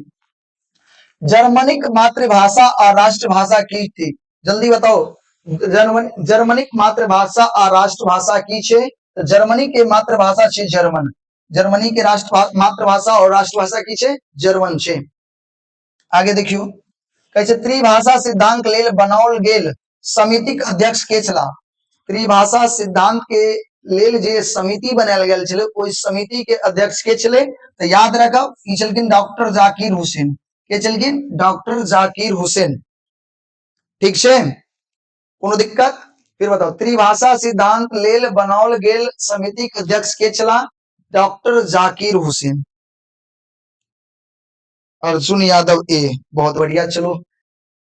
[SPEAKER 1] जर्मनिक मातृभाषा और राष्ट्रभाषा की थी? जल्दी बताओ। जर्मनिक मातृभाषा और राष्ट्रभाषा की छे? तो जर्मनी के मातृभाषा छे जर्मन। जर्मनी के राष्ट्र मातृभाषा और राष्ट्रभाषा की छे? जर्मन छे। आगे देखियो, कहै छै त्रिभाषा सिद्धांत लेल बनाओल गेल समितिक अध्यक्ष के छला? त्रिभाषा सिद्धांत के लेल जे समिति बनायल गेल छलै, ओहि समिति के अध्यक्ष के छलै? तऽ याद रखब, ई छलखिन डॉक्टर जाकिर हुसैन। के छलखिन? डॉक्टर जाकिर हुसैन। ठीक छै? कोनो दिक्कत? फिर बताओ, त्रिभाषा सिद्धांत लेल बनाओल गेल समिति के अध्यक्ष के छला? डॉक्टर जाकिर हुसैन। अर्जुन यादव ए, बहुत बढ़िया। चलो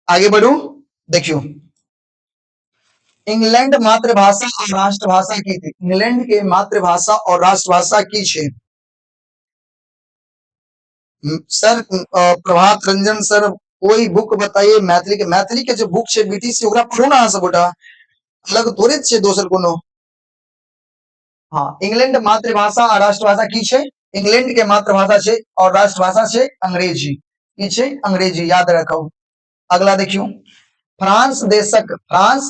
[SPEAKER 1] आगे बढ़ू। देखियो, इंग्लैंड मातृभाषा और राष्ट्रभाषा की थी? इंग्लैंड के मातृभाषा और राष्ट्रभाषा की छे? सर प्रभात रंजन सर, कोई बुक बताइए मैथिली के। मैथिली के जो बुक छे बीटीसी, ओकरा पढ़ू ना अहाँ सब गोटा, अलग थोड़े छे दोसर कोनो। हाँ, इंग्लैंड मातृभाषा आ राष्ट्रभाषा की छै? इंग्लैंड के मातृभाषा छै और राष्ट्रभाषा छै अंग्रेजी। की छै? अंग्रेजी, याद रखब। अगला देखियो, फ्रांस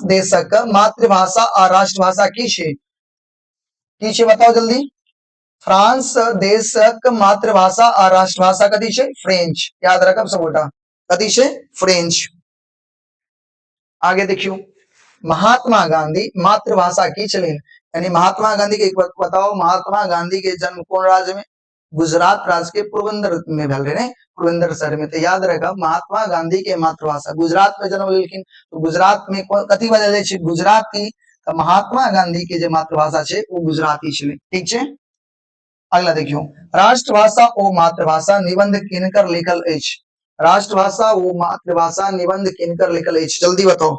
[SPEAKER 1] देशक मातृभाषा आ राष्ट्रभाषा की छै? की छै, बताओ जल्दी। फ्रांस देशक मातृभाषा आ राष्ट्रभाषा कथी छै? फ्रेंच। याद रखब सबगोटा, कथी छै? फ्रेंच। आगे देखियो, महात्मा गांधी मातृभाषा की छलनि? यानी महात्मा गांधी के एक बात बताओ, महात्मा गांधी के जन्म कोन राज्य में? गुजरात राज्य के पोरबंदर में भेल रहे ने, पोरबंदर शहर में। तो याद रखब, महात्मा गांधी के मातृभाषा, गुजरात में जन्म लेलखिन तो गुजरात में कथी बाजल जाइ छै? गुजराती। तो महात्मा गांधी के जे मातृभाषा छै ओ गुजराती छलै। ठीक छै? अगला देखियो, राष्ट्रभाषा ओ मातृभाषा निबंध किनकर लिखल अछि? राष्ट्रभाषा ओ मातृभाषा निबंध किनकर लिखल अछि? जल्दी बताओ,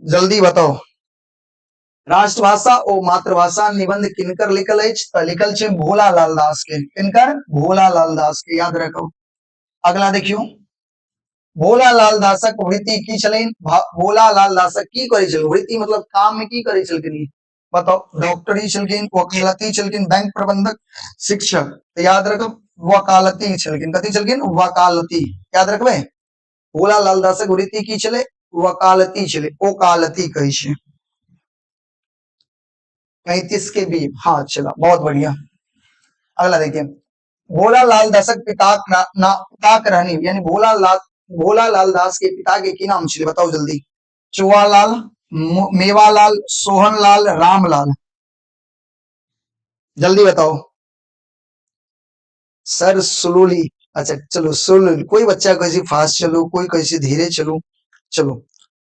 [SPEAKER 1] जल्दी बताओ। राष्ट्रभाषा ओ मातृभाषा निबंध किनकर लिखल अछि? तऽ लिखल छै भोला लाल दास के। किनकर? भोला लाल दास के, याद रखो। अगला देखियो, भोला लाल दासक वृत्ति की छलनि? भोला लाल दासक की करै छल? वृत्ति मतलब काम में की करै छलखिन, बताओ। डॉक्टरी छलखिन, वकालती छलखिन, बैंक प्रबंधक, शिक्षक। तो याद रखो, वकालती छलखिन। कथी छलखिन? वकालती। याद रखबै, भोला लाल दासक वृत्ति की छलै? वकालती छलै, ओकालती कहै छै। 35 के बी। हाँ, चला, बहुत बढ़िया। अगला देखिए, भोला लाल दासक पिता ना, पिताक रहनी, यानी भोला लाल दास के पिता के की नाम छलै? बताओ जल्दी। चुआलाल, मेवालाल, सोहनलाल, रामलाल। जल्दी बताओ। Sir, slowly. अच्छा चलो, स्लोली। कोई बच्चा कहै छै फास्ट चलू, कोई कहै छै धीरे चलू। चलो,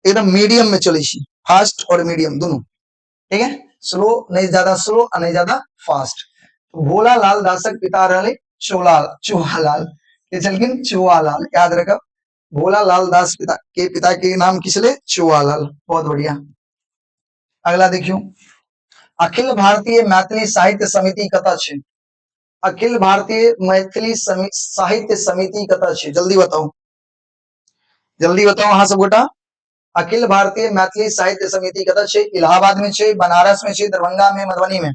[SPEAKER 1] एकदम मीडियम में चलै छी, फास्ट और मीडियम दोनों। ठीक है? स्लो नहीं, ज्यादा स्लो और नहीं ज्यादा फास्ट। तो भोला लाल दासक पिता रहले चोलाल, चुहालाल के छलखिन? चुआलाल। याद रखब, भोला लाल दास पिता के नाम की छलै? चुआलाल। बहुत बढ़िया। अगला देखियो, अखिल भारतीय मैथिली साहित्य समिति कतऽ छै? अखिल भारतीय मैथिली साहित्य समिति कतऽ छै? जल्दी बताओ, जल्दी बताओ अहाँ सब गोटा। अखिल भारतीय मैथिली साहित्य समिति कतऽ छै? इलाहाबाद में छै, बनारस में छै, दरभंगा में, मधुबनी में?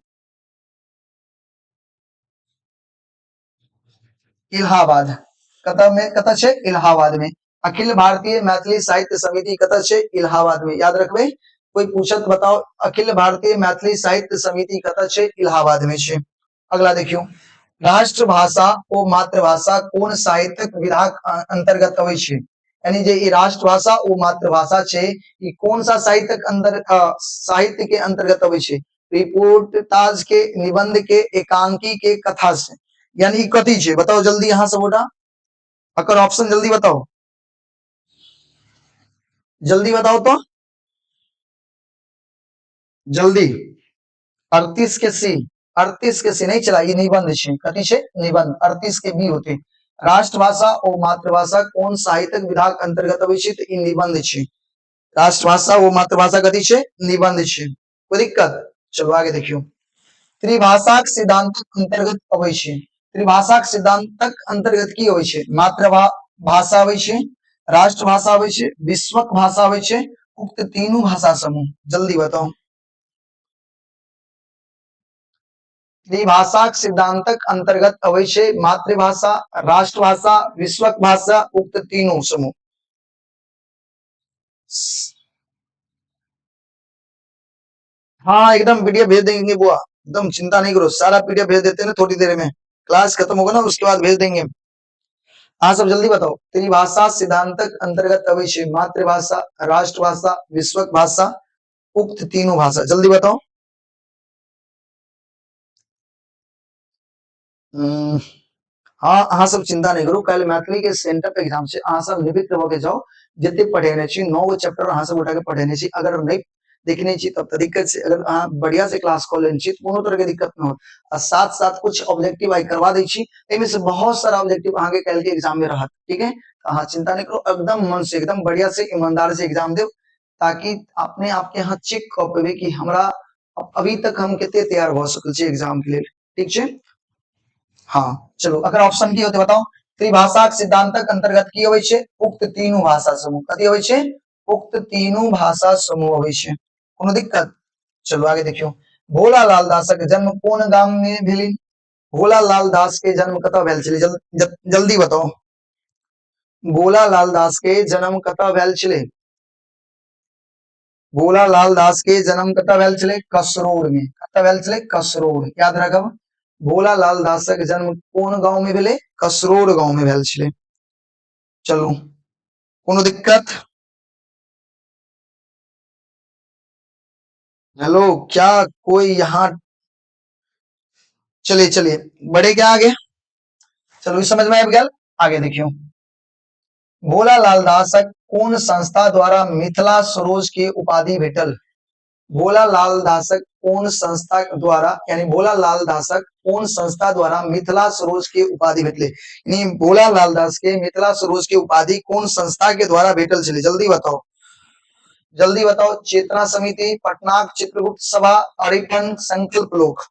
[SPEAKER 1] इलाहाबाद। कतऽ में, कतऽ छै? इलाहाबाद में। अखिल भारतीय मैथिली साहित्य समिति कतऽ छै? इलाहाबाद में। याद रखबै, कोई पूछत बताओ, अखिल भारतीय मैथिली साहित्य समिति कतऽ छै? इलाहाबाद में छै। अगला देखियो, राष्ट्रभाषा ओ मातृभाषा कोन साहित्यक विधाक अंतर्गत अबै छै? यानी जे ई राष्ट्रभाषा ओ मातृभाषा छै, ई कोन सा साहित्यक अंदर, साहित्य के अंतर्गत अबै छै? रिपोर्टाज के, निबंध के, एकांकी के, कथा से। यानी ई कथी छै? बताओ जल्दी अहाँ सब गोटा। एकर ऑप्शन जल्दी बताओ, जल्दी बताओ तो जल्दी। 38 के सी, 38 के सी नहीं चला। ई निबंध छै। कथी छै? निबंध। 38 के बी होते। राष्ट्रभाषा ओ मातृभाषा कोन साहित्यक विधाक अंतर्गत अबै छै? तऽ ई निबंध छै। राष्ट्रभाषा ओ मातृभाषा कथी छै? निबंध छै। कोई दिक्कत? चलो, आगे देखियो, त्रिभाषाक सिद्धांतक अंतर्गत अबै छै। त्रिभाषाक सिद्धांतक अंतर्गत की अबै छै? मातृभाषा अबै छै, राष्ट्रभाषा अबै छै, विश्वक भाषा अबै छै, उक्त तीनू भाषा समूह। जल्दी बताओ। त्रिभाषाक सिद्धांतक अंतर्गत अबै छै मातृभाषा, राष्ट्रभाषा, विश्वक भाषा, उक्त तीनू समूह। हाँ, एकदम पीडीएफ भेज देंगे बुआ, एकदम चिंता नहीं करो। सारा पीडीएफ भेज देते हैं ना, थोड़ी देर में क्लास खत्म होगा ना, उसके बाद भेज देंगे। हाँ, सब जल्दी बताओ। त्रिभाषा सिद्धांतक अंतर्गत अबै छै मातृभाषा, राष्ट्रभाषा, विश्वक भाषा, उक्त तीनों भाषा। जल्दी बताओ। हाँ, अहाँ सब चिंता नहीं करू। काल्हि मैथिली के सेंटअप एग्जाम छै। अहाँ सब निवृत्त भऽ के जाउ। जते पढ़ेने छी, 9 गो चैप्टर अहाँ सब गोटा के पढ़ेने छी, अगर नहि देखने छी तब तऽ दिक्कत छै। अगर अहाँ बढ़िया से क्लास कऽ लेने छी तऽ कोनो तरह के दिक्कत नहि होत। आ साथ साथ कुछ ऑब्जेक्टिव I करवा दै छी, एहिमे से बहुत सारा ऑब्जेक्टिव अहाँके काल्हि के एग्जाम में रहत। ठीक है? तऽ अहाँ चिंता नहीं करू। एकदम मन से, एकदम बढ़िया से, ईमानदार से एग्जाम देब, ताकि अपने आपके यहाँ चेक कऽ पेबै कि हमरा अभी तक हम कते तैयार भऽ सकल छी एग्जाम के लेल। ठीक छै? हाँ, चलो, अगर ऑप्शन की होते बताओ। त्रिभाषाक सिद्धांतक अंतर्गत की अबै छै? उक्त तीनू भाषा समूह। कथी अबै छै? उक्त तीनू भाषा समूह अबै छै। कोनो दिक्कत? चलू आगे देखियौ। भोला लाल दासक जन्म कोन गाम में भेलनि? भोला लाल दास के जन्म कतऽ भेल छलै? जल्दी बताउ। भोला लाल दास के जन्म कतऽ भेल छलै? भोला लाल दास के जन्म कतऽ भेल छलै? कसरौर में। कतऽ भेल छलै? कसरौर। याद रखब, भोला लाल दासक जन्म कोन गांव में भेलै? कसरौर गांव में भेल छलै। चलू, कोनो दिक्कत? हेलो, क्या कोई यहाँ? चलिए चलिए, बढ़े क्या आगे? चलो, समझ में आबि गेल। आगे देखियो, भोला लाल दासक कोन संस्था द्वारा मिथिला सरोज के उपाधि भेटल? भोला लाल दासक कोन संस्था द्वारा, यानी भोला लाल दासक कोन संस्था द्वारा मिथिला सरोज के उपाधि भेटले? यानी भोला लाल दास के मिथिला सरोज के उपाधि कोन संस्था के द्वारा भेटल छलै? जल्दी बताओ, जल्दी बताओ। चेतना समिति, पटनाक चित्रगुप्त सभा, अरिपन, संकल्प लोक।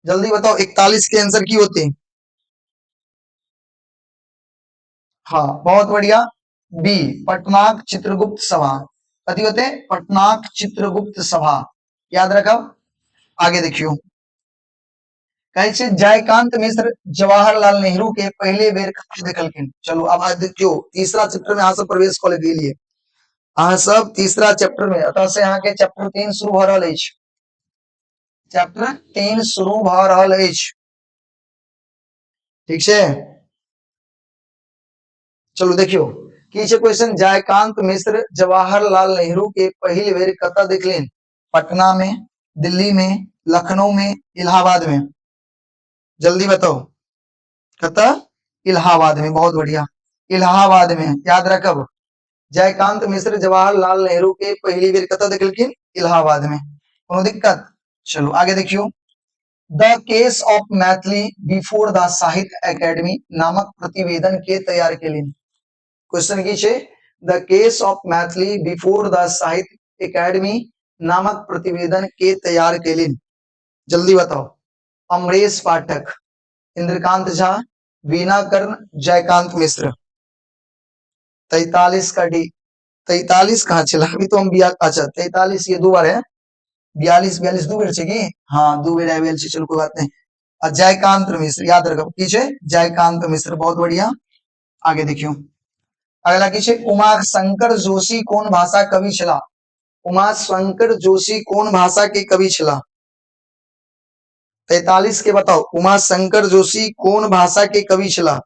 [SPEAKER 1] जल्दी बताओ, 41 के आंसर की होते? हाँ, बहुत बढ़िया, बी, पटनाक चित्रगुप्त सभा। कथी होते? पटनाक चित्रगुप्त सभा, याद रखब। आगे देखियो, कहै छै जयकांत मिश्र जवाहरलाल नेहरू के पहले बेर कतऽ देखलखिन? चलू अब आज देखियो, तीसरा चैप्टर में अहाँ सब प्रवेश कऽ गेलियै। अहाँ सब तीसरा चैप्टर में, एतऽ से अहाँके चैप्टर 3 शुरू भऽ रहल अछि। चैप्टर 3 शुरू भऽ रहल अछि, ठीक छै? चलू देखियो की छै क्वेश्चन। जयकांत मिश्र जवाहरलाल नेहरू के पहिल बेर कतऽ देखलिन? पटना में, दिल्ली में, लखनऊ में, इलाहाबाद में। जल्दी बताओ कतऽ? इलाहाबाद में। बहुत बढ़िया, इलाहाबाद में, याद रखब। जयकांत मिश्र जवाहरलाल नेहरू के पहली बेर कतऽ देखलखिन? इलाहाबाद में। कोनो दिक्कत? चलू आगे देखियो। The case of Maithili before the Sahitya Akademi नामक प्रतिवेदन के तैयार केलनि? क्वेश्चन की छै? The case of Maithili before the Sahitya Akademi नामक प्रतिवेदन के तैयार केलनि? जल्दी बताओ। अमरेश पाठक, इंद्रकांत झा, वीणा कर्ण, जयकांत मिश्र। 43 का डी। 43 कहाँ चला? अभी तो हम बिया, अच्छा 43 ये दो बार है, 42, 42 दू बेर छै की? हाँ, दू बेर आबि छै। चलो, कोई बात नहीं। आ जयकांत मिश्र, याद रखब की छै? जयकांत मिश्र। बहुत बढ़िया, आगे देखियो, अगला की छै? उमा शंकर जोशी कोन भाषा कवि छला? उमा शंकर जोशी कोन भाषा के कवि छला? 43 के बताओ, उमा शंकर जोशी कोन भाषा के कवि छला?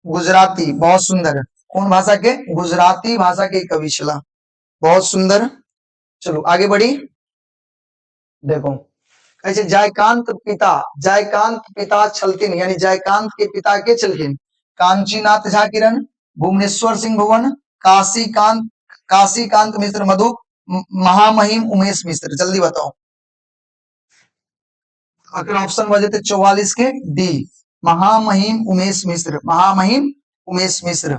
[SPEAKER 1] गुजराती। बहुत सुंदर। कौन भाषा के? गुजराती भाषा के कवि छला। बहुत सुंदर। चलो आगे बढ़ी। देखो, कहै छै जयकांत पिता, जयकांत पिता छलखिन, यानी जयकांत के पिता के छलखिन? कांचीनाथ झा किरण, भुवनेश्वर सिंह भुवन, काशीकांत, काशीकांत मिश्र मधु, महामहिम उमेश मिश्र। जल्दी बताओ। अगर ऑप्शन भऽ जेतै 44 के डी, महामहिम उमेश मिश्र, महामहिम उमेश मिश्र।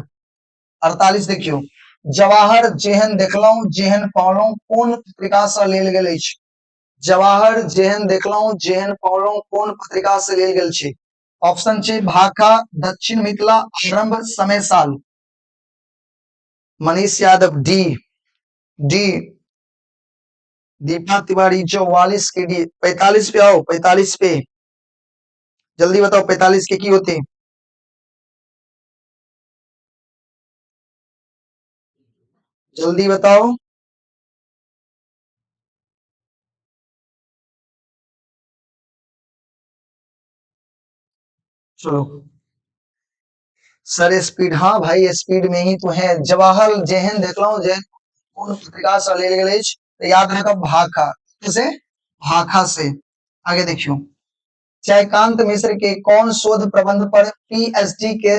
[SPEAKER 1] 48 देखियौ, जवाहर जेहन देखलहुं जेहन पौलहुं कोन पत्रिका से लेल गेल अछि? जवाहर जेहन देखलहुं जेहन पौलहुं कोन पत्रिका से लेल गेल छै? ऑप्शन छै भाखा, दक्षिण मिथिला, आरंभ, समय साल। Manish Yadav D, D. दीपा तिवारी 44 के डी। 45 पे आओ, 45 पे जल्दी बताओ, 45 के की होते? जल्दी बताओ। चलो सर स्पीड, हाँ भाई स्पीड में ही तो है। जवाहर जेहन देखलहुं जेहन कोन पत्रिका से लेल गेल अछि? तऽ याद रखब भाखा से, भाखा से। आगे देखियो, जयकांत मिश्र के कौन शोध प्रबंध पर पीएचडी के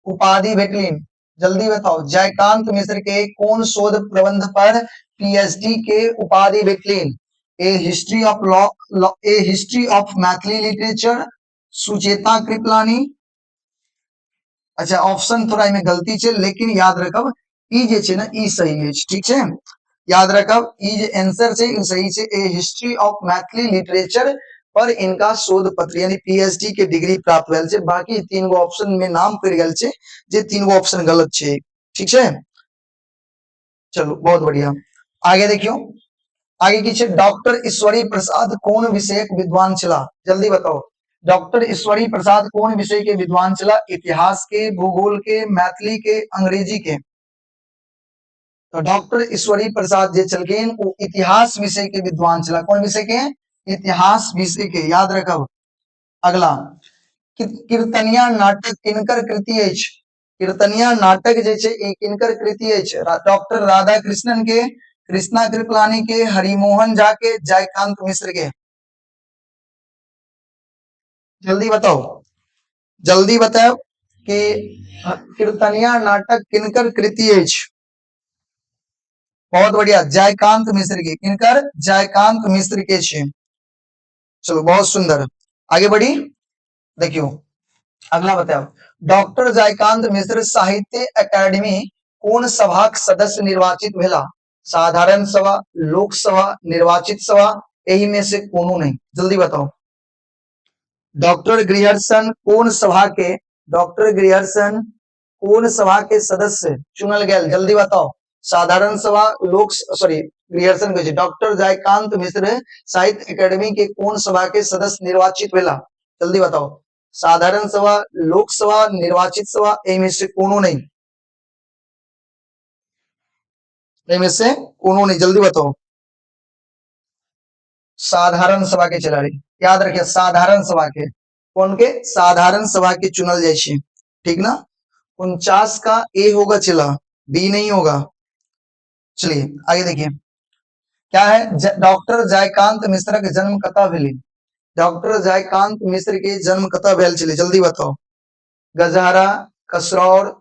[SPEAKER 1] उपाधि भेटलिन? जल्दी बताओ, जयकांत मिश्र के कौन शोध प्रबंध पर पीएचडी के उपाधि भेटलिन? A history of law, a history of Maithili literature, Sucheta Kripalani. अच्छा, ऑप्शन थोड़ा एहिमे गलती छै, लेकिन याद रखब ई जे छै ने ई सही अछि, ठीक छै? याद रखब ई जे आंसर छै ई सही छै। A history of Maithili literature पर इनका शोध पत्र यानी पीएचडी के डिग्री प्राप्त भेल छै। बाकी 3 गो ऑप्शन में नाम पड़ि गेल छै जे 3 गो ऑप्शन गलत छै, ठीक छै? चलू, बहुत बढ़िया। आगे देखियो, आगे की छै, डॉक्टर ईश्वरी प्रसाद कोन विषयक विद्वान छला? जल्दी बताओ, डॉक्टर ईश्वरी प्रसाद कोन विषय के विद्वान छला? इतिहास के, भूगोल के, मैथिली के, अंग्रेजी के? तो डॉक्टर ईश्वरी प्रसाद जे छलखिन ओ इतिहास विषय के विद्वान छला। कोन विषय के? इतिहास विषय के, याद रखब। अगला, कीर्तनिया नाटक किनकर कृति अछि? कीर्तनिया नाटक जे छै ई किनकर कृति अछि? डॉक्टर राधा कृष्णन के, कृष्णा कृपलानी के, हरिमोहन झा के, जयकांत मिश्र के? जल्दी बताओ, जल्दी बताओ कि कीर्तनिया नाटक किनकर कृति अछि? बहुत बढ़िया, जयकांत मिश्र के। किनकर? जयकांत मिश्र के छै। चलो, बहुत सुंदर, आगे बढ़ी। देखियो, अगला बताओ, डॉक्टर जयकांत मिश्र साहित्य अकादमी कोन सभाक सदस्य निर्वाचित भेला? साधारण सभा, लोकसभा, निर्वाचित सभा, एही में से कोनो नहीं। जल्दी बताओ, डॉक्टर ग्रियर्सन कोन सभा के, डॉक्टर ग्रियर्सन कोन सभा के सदस्य चुनल गेल? जल्दी बताओ। साधारण सभा, लोक, सॉरी, ग्रियर्सन कहै छै, डॉक्टर जयकांत मिश्र साहित्य अकादमी के कोन सभा के सदस्य निर्वाचित भेला? जल्दी बताओ। साधारण सभा, लोकसभा, निर्वाचित सभा, एहि से कोनो नहीं, एहि से कोनो नहीं। जल्दी बताओ। साधारण सभा के चला रही, याद रखिए, साधारण सभा के। कौन के? साधारण सभा के चुनल जाइ छै, ठीक ना? 49 का ए होगा चला, बी नहीं होगा। चलिए, आगे देखिए क्या है। डॉक्टर जयकांत मिश्र के जन्म कतऽ भेलै? डॉक्टर जयकांत मिश्र के जन्म कतऽ भेल छलै? जल्दी बताओ। गजहरा, कसरौर,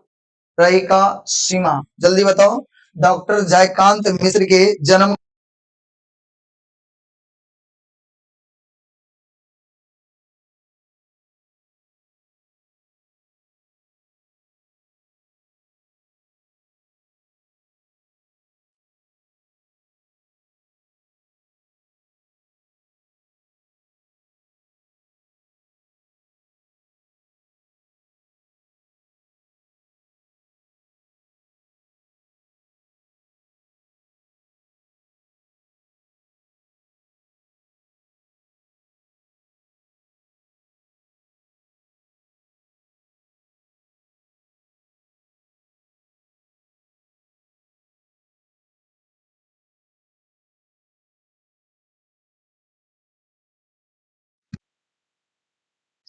[SPEAKER 1] रहिका, सीमा। जल्दी बताओ, डॉक्टर जयकांत मिश्र के जन्म।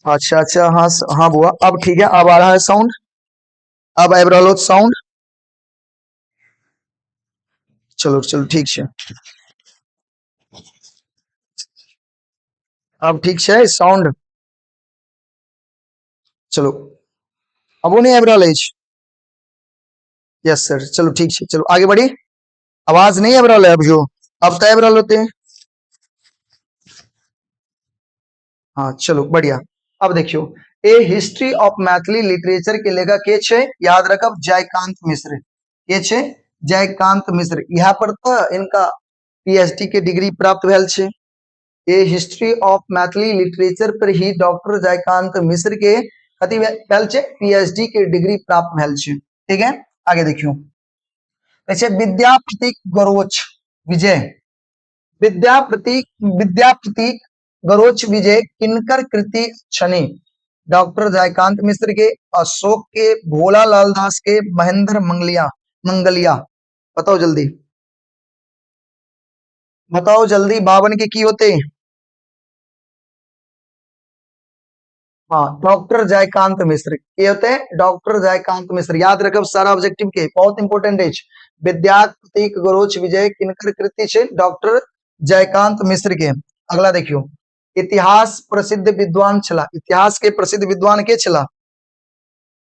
[SPEAKER 1] अच्छा अच्छा, हाँ हाँ बुआ, अब ठीक है, अब आ रहा है साउंड, अब आबि रहल साउंड। चलो चलो, ठीक छै, अब ठीक छै साउंड। चलो, अबो नहीं आबि रहल अछि? यस सर, चलो ठीक छै, चलो आगे बढ़ी। आवाज नहीं आबि रहल है अभियो? अब तो आबि रहल होते। हाँ, चलो बढ़िया। अब देखियो, a history of Maithili literature के लेखक के छै? याद रखब, जयकांत मिश्र। के छै? जयकांत मिश्र। यहाँ पर तो इनका पीएचडी के डिग्री प्राप्त भेल छै। A history of Maithili literature पर ही डॉक्टर जयकांत मिश्र के कथी भेल छै? पीएचडी के डिग्री प्राप्त भेल छै। ठीक है, आगे देखियो, कहै छै विद्यापति गरोच विजय, विद्यापति, विद्यापति गरोच विजय किनकर कृति छनि? डॉक्टर जयकांत मिश्र के, अशोक के, भोला लाल दास के, महेंद्र मंगलिया, मंगलिया। बताओ जल्दी, बताओ जल्दी, 52 के की होते? हाँ, डॉक्टर जयकांत मिश्र के होते हैं, डॉक्टर जयकांत मिश्र। याद रखब सारा ऑब्जेक्टिव के, बहुत इंपोर्टेंट है। विद्यापति गरोच विजय किनकर कृति छै? डॉक्टर जयकांत मिश्र के। अगला देखियो, इतिहास प्रसिद्ध विद्वान छला। इतिहास के प्रसिद्ध विद्वान के छला?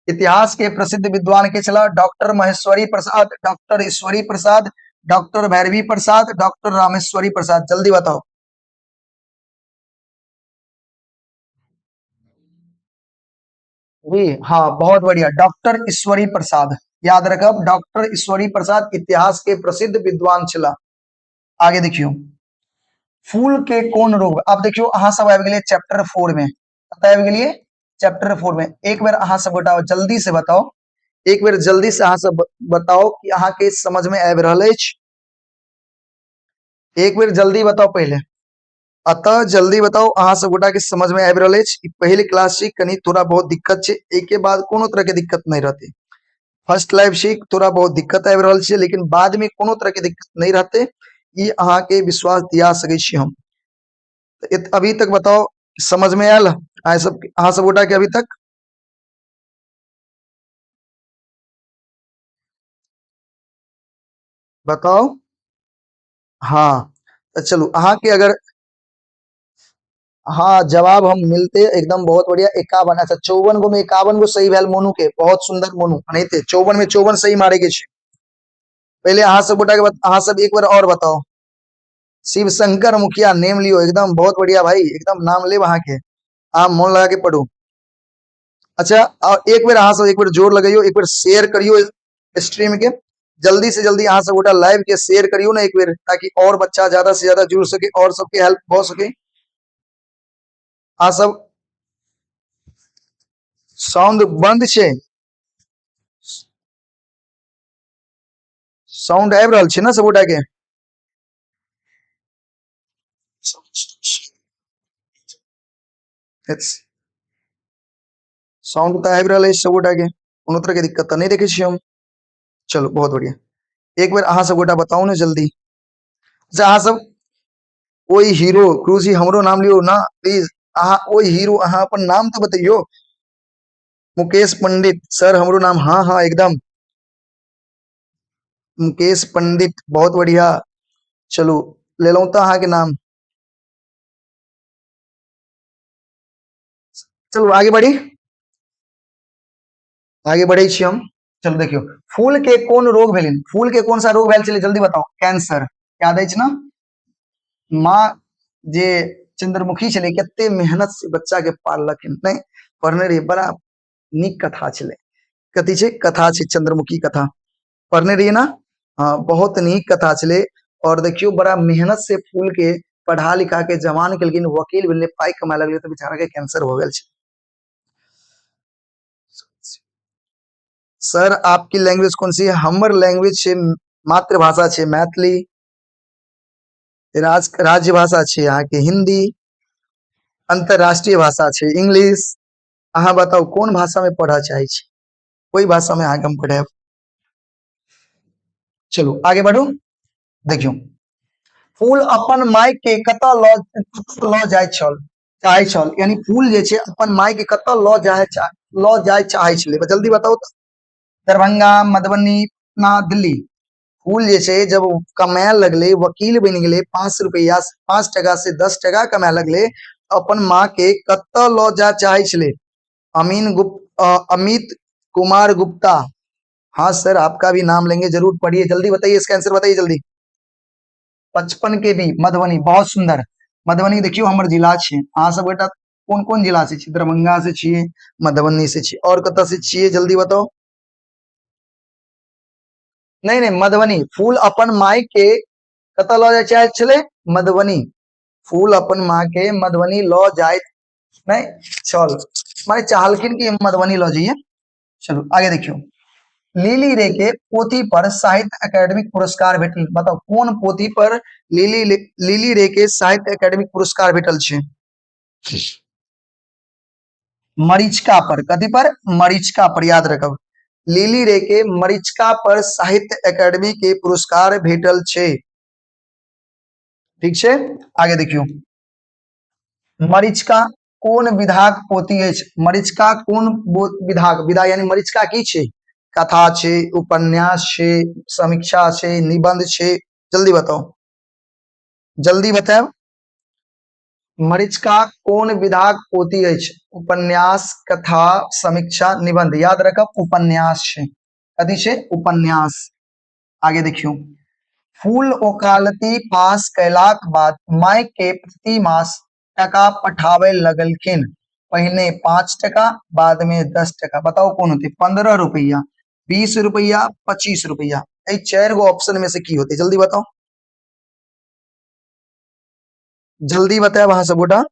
[SPEAKER 1] इतिहास के प्रसिद्ध विद्वान के छला? Doctor Maheshwari Prasad, doctor Ishwari Prasad, doctor Bhairavi Prasad, doctor Rameshwari Prasad. जल्दी बताओ। जी हाँ, बहुत बढ़िया, डॉक्टर ईश्वरी प्रसाद। याद रखब, डॉक्टर ईश्वरी प्रसाद इतिहास के प्रसिद्ध विद्वान छला। आगे देखियो, फूल के कोन रोग। अब देखियो, अहाँ सब आबि गेलियै चैप्टर 4 में। कतऽ आबि गेलियै? चैप्टर 4 में। एक बेर अहाँ सब गोटा जल्दी से बताओ एक बेर जल्दी से अहाँ सब बताओ कि अहाँ के समझ में आबि रहल अछि। एक बेर जल्दी बताओ पहले, अतः जल्दी बताओ अहाँ सब गोटा के समझ में आबि रहल अछि। पहिल क्लास छी, कनी थोड़ा बहुत दिक्कत छै, एहि के बाद कोनो तरह के दिक्कत नहीं रहते। फर्स्ट लाइव छी, थोड़ा बहुत दिक्कत आबि रहल छै, लेकिन बाद में कोनो तरह के दिक्कत नहीं रहते, ई अहाँ के विश्वास दिया सकै छी हम। अभी तक बताओ समझ में आयल अहाँ सब गोटा के अभी तक? बताओ। हाँ तो चलू अहाँ के अगर हाँ जवाब हम मिलते एकदम बहुत बढ़िया। 51, अच्छा 54 गो में 51 गो सही भेल मोनू के, बहुत सुंदर मोनू, एनाहिते 54 में 54 सही मारे के छै। पहले अहाँ सब गोटा के अहाँ सब एक बार और बताओ। शिव शंकर मुखिया नेम लियो, एकदम बहुत बढ़िया भाई, एकदम नाम लेब अहाँ के, अहाँ मन लगा के पढ़ू। अच्छा और एक बेर अहाँ सब एक बेर जोर लगैयो, एक बेर शेयर करियो स्ट्रीम के, जल्दी से जल्दी अहाँ सब गोटा लाइव के शेयर करियो ना एक बेर, ताकि और बच्चा ज्यादा से ज्यादा जुड़ सके और सबके हेल्प हो सके। अहाँ सब साउंड बंद छै, साउंड आबि रहल छै ना सब गोटा के? साउंड तऽ आबि रहल अछि सब गोटा के, कोनो तरह के दिक्कत तऽ नहि देखै छियै हम। चलू बहुत बढ़िया, एक बेर अहाँ सब गोटा बताउ ने जल्दी। अच्छा अहाँ सब ओहि हीरो क्रूजी हमरो नाम लियौ ना प्लीज, अहाँ ओहि हीरो अहाँ अपन नाम तऽ बतैयौ। मुकेश पंडित सर हमरो नाम, हाँ हाँ एकदम मुकेश पंडित, बहुत बढ़िया। चलू लेलहुँ तऽ अहाँके नाम। चलू आगे बढ़ी, आगे बढ़े छी हम। चलू देखियौ फूल के कोन रोग भेलनि, फूल के कोन सा रोग भेल छलै जल्दी बताओ। कैंसर, याद अछि ना? माँ जे चंद्रमुखी छलै कते मेहनत से बच्चा के पाललखिन, नहीं पढ़ने रहियै, बड़ा नीक कथा छलै। कथी छै? कथा छै चंद्रमुखी कथा, पढ़ने रहियै ना? हाँ बहुत नीक कथा छलै। और देखियौ बड़ा मेहनत से फूल के पढ़ा लिखा के जवान केलखिन, वकील भेलै, पाइ कमाए लगलै, तऽ बेचारा के कैंसर हो गेल छै। सर आपकी लैंग्वेज कौन सी है? हमर लैंग्वेज छै मातृभाषा छै मैथिली, राज्य भाषा छै अहाँ के हिंदी, अंतरराष्ट्रीय भाषा छै इंग्लिश। अहाँ बताउ कोन भाषा में पढ़ऽ चाहै छी, ओहि भाषा में अहाँके हम पढ़ायब। चलू आगे बढ़ू। देखियौ फूल अपन माय के कतऽ लऽ जाय छल, चाहै छल, यानी फूल जे छै अपन माय के कतऽ लऽ जाय चाहै छलै, जल्दी बताउ तऽ। दरभंगा, मधुबनी, पटना, दिल्ली। फूल जे छै जब कमाए लगलै, वकील बनि गेलै, 5 रुपैआ, 5 टका से 10 टका कमाए लगलै, अपन माँ के कतऽ लऽ जाय चाहै छलै? अमित कुमार गुप्ता, हाँ सर आपका भी नाम लेंगे जरूर, पढ़िए जल्दी, बताइए इसका आंसर बताइए जल्दी। 55 के बी मधुबनी, बहुत सुंदर। मधुबनी देखियो हमर जिला छे, अहाँ सब गोटा कोन कोन जिला से छी? दरभंगा से छियै, मधुबनी से छियै, और कतऽ से छियै जल्दी बताओ। नहीं नहीं मधुबनी। फूल अपन माय के कतऽ लऽ जाय चाहै छलै? मधुबनी। फूल अपन माँ के मधुबनी लऽ जाय नहीं छल, माने चाहलखिन कि मधुबनी लऽ जाइए। चलू आगे देखियौ, लिली रे के पोथी पर साहित्य अकादमिक पुरस्कार भेटल, बताउ कोन पोथी पर लिली रे के साहित्य अकादमिक पुरस्कार भेटल छै? मरीचिका पर। कथी पर? मरीचिका पर, याद रखब लिली रे के मरीचिका पर साहित्य अकादमी के पुरस्कार भेटल छै। ठीक छै, आगे देखियौ, मरीचिका कोन विधाक पोथी अछि? मरीचिका कोन विधाक, विधा यानी मरीचिका की छै? कथा छै, उपन्यास छै, समीक्षा छै, निबंध छै, जल्दी बताओ, जल्दी बतायब। मरीचिका कोन विधाक पोथी अछि? उपन्यास, कथा, समीक्षा, निबंध। याद रखब उपन्यास छै। कथी छै? उपन्यास। आगे देखियौ, फूल ओकालती पास कयलाक बाद माय के प्रति मास टका पठाबय लगलखिन, पहिने 5 टका, बाद में 10 टका। बताउ कोन होते? 15 रुपया, 20 रुपया, 25 रुपया, एहि 4 गो ऑप्शन में से की होते? जल्दी बताओ, जल्दी बतायब अहाँ सब गोटा।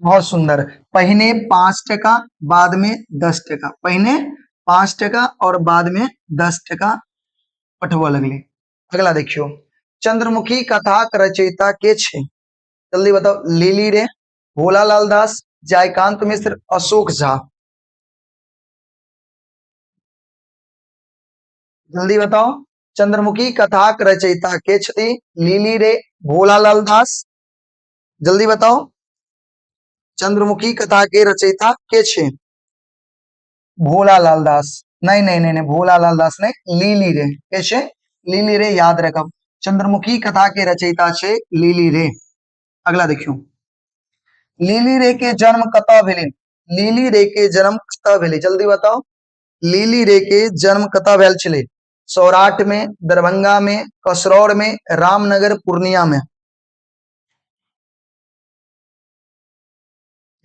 [SPEAKER 1] बहुत सुंदर। पहिने 5 टका बाद में 10 टका, पहिने 5 टका और बाद में 10 टका पठबऽ लगले। अगला देखियो, चंद्रमुखी कथा के रचयिता के छे? जल्दी बताओ। लिली रे, भोलालाल दास, जयकांत मिश्र, अशोक झा। जल्दी बताओ, चंद्रमुखी कथा के रचयिता के छथि? लिली रे, भोलालाल दास। जल्दी बताओ, चंद्रमुखी कथा के रचयिता के छे? भोलालाल दास। नहीं नहीं नहीं नहीं, भोलालाल दास नहीं, लिली रे। के छे? लिली रे, याद रखब। चंद्रमुखी कथा के रचयिता छे लिली रे। अगला देखियो, लिली रे के जन्म कतऽ भेलै? लिली रे के जन्म कतऽ भेलै? जल्दी बताओ, लिली रे के जन्म कतऽ भेल छलै? सौराठ में, दरभंगा में, कसरौर में, रामनगर, पूर्णिया में।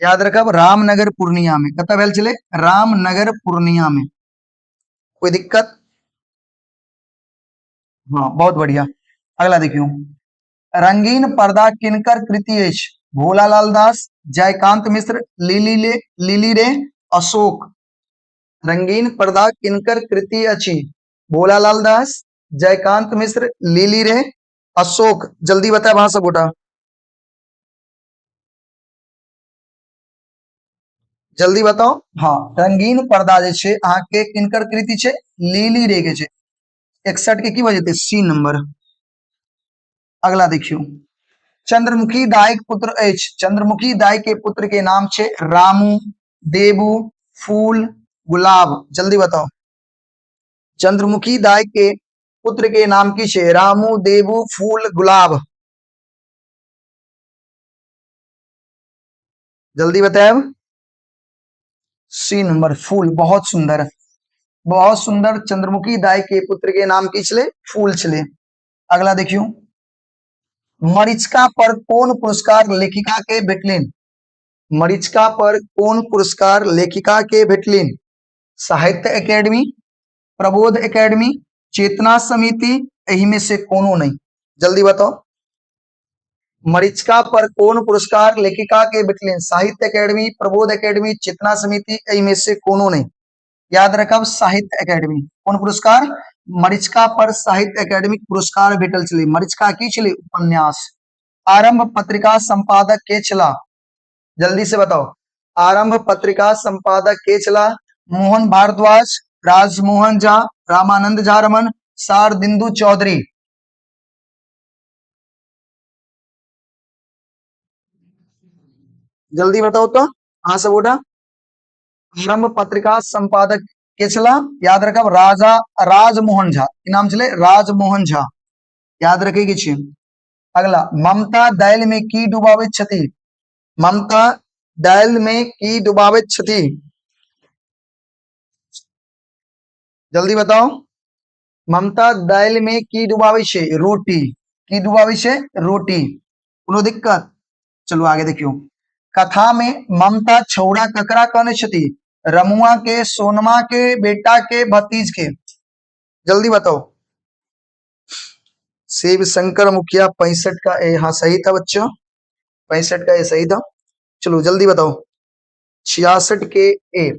[SPEAKER 1] याद रखब, रामनगर पूर्णिया में। कतऽ भेल छलै? रामनगर पूर्णिया में। कोई दिक्कत? हाँ, बहुत बढ़िया। अगला देखियो, रंगीन पर्दा किनकर कृति अछि? भोलालाल दास, जयकांत मिश्र, लिली ले, लिली रे, अशोक। रंगीन पर्दा किनकर कृति अछि? भोलालाल दास, जयकांत मिश्र, लिली रे, अशोक। जल्दी बताए अहाँ सब गोटा, जल्दी बताओ। हाँ, रंगीन पर्दा जे छै अहाँके किनकर कृति छै? लिली रे के छै। 61 के की भऽ जेतै? C number. अगला देखियौ, चंद्रमुखी दाई के पुत्र अछि। चंद्रमुखी दाई के पुत्र के नाम छै रामू, देबू, फूल, गुलाब। जल्दी बताओ, चंद्रमुखी दाई के पुत्र के नाम की छै? रामू, देबू, फूल, गुलाब। जल्दी बताएब। सी नंबर, फूल। बहुत सुंदर, बहुत सुंदर। चंद्रमुखी दाई के पुत्र के नाम की छले? फूल छले। अगला देखियो, मरीचिका पर कोन पुरस्कार लेखिका के भेटलिन? मरीचिका पर कोन पुरस्कार लेखिका के भेटलिन? साहित्य एकेडमी, प्रबोध एकेडमी, चेतना समिति, एही में से कोनो नहीं। जल्दी बताओ, मरीचिका पर कोन पुरस्कार लेखिका के भेटलिन? साहित्य एकेडमी, प्रबोध एकेडमी, चेतना समिति, एही में से कोनो नहीं। याद रखब, साहित्य एकेडमी। कोन पुरस्कार? मरीचिका पर साहित्य एकेडमी पुरस्कार भेटल छलै। मरीचिका की छलै? उपन्यास। आरंभ पत्रिका संपादक के छला? जल्दी से बताओ, आरंभ पत्रिका संपादक के छला? मोहन भारद्वाज, राजमोहन झा, रामानंद झा रमन, शारदिंदु चौधरी। जल्दी बताओ तो अहाँ सब गोटा, आरंभ पत्रिका संपादक के छला? याद रखब, राजा राजमोहन झा। की नाम छलै? राजमोहन झा। याद रखे के छै। अगला, ममता दालि में की डुबाबैत छथि? ममता दालि में की डुबाबैत छथि? जल्दी बताओ, ममता दालि में की डुबाबै छै? रोटी। की डुबाबै छै? रोटी। कोनो दिक्कत? चलू आगे देखियौ, कथा में ममता छौड़ा ककरा कहने छथि? रमुआ के, सोनमा के, बेटा के, भतीज के। जल्दी बताओ। शिव शंकर मुखिया 65 का ए, हाँ सही था बच्चों, 65 का ए सही था। चलो जल्दी बताओ, 66 के ए,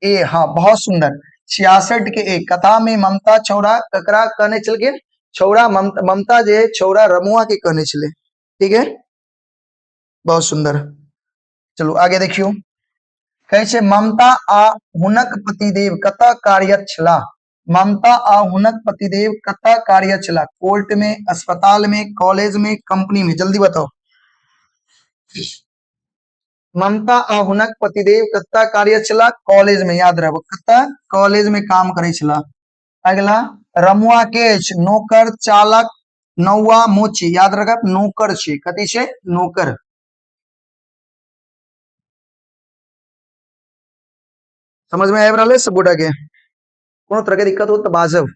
[SPEAKER 1] ए हाँ बहुत सुंदर, 66 के ए। कथा में ममता छौड़ा ककरा कहने चल गए? छौड़ा ममता, ममता जे छौड़ा रमुआ के कहने चले। ठीक है, बहुत सुंदर। चलो आगे देखियो, कहै छै ममता आ हुनक पतिदेव कतऽ कार्यरत छलाह? ममता आ हुनक पतिदेव कतऽ कार्यरत छलाह? कोर्ट में, अस्पताल में, कॉलेज में, कंपनी में। जल्दी बताओ, ममता आ हुनक पतिदेव कतऽ कार्यरत छलाह? कॉलेज में। याद रखो, कतऽ? कॉलेज में काम करै छलाह। अगला, रमुआ के अछि? नौकर, चालक, नौआ, मोची। याद रखब, नौकर छै। कथी छै? नौकर। समझ में आबि रहल है सब गोटा के? कोनो तरह के दिक्कत हो तो बाजब।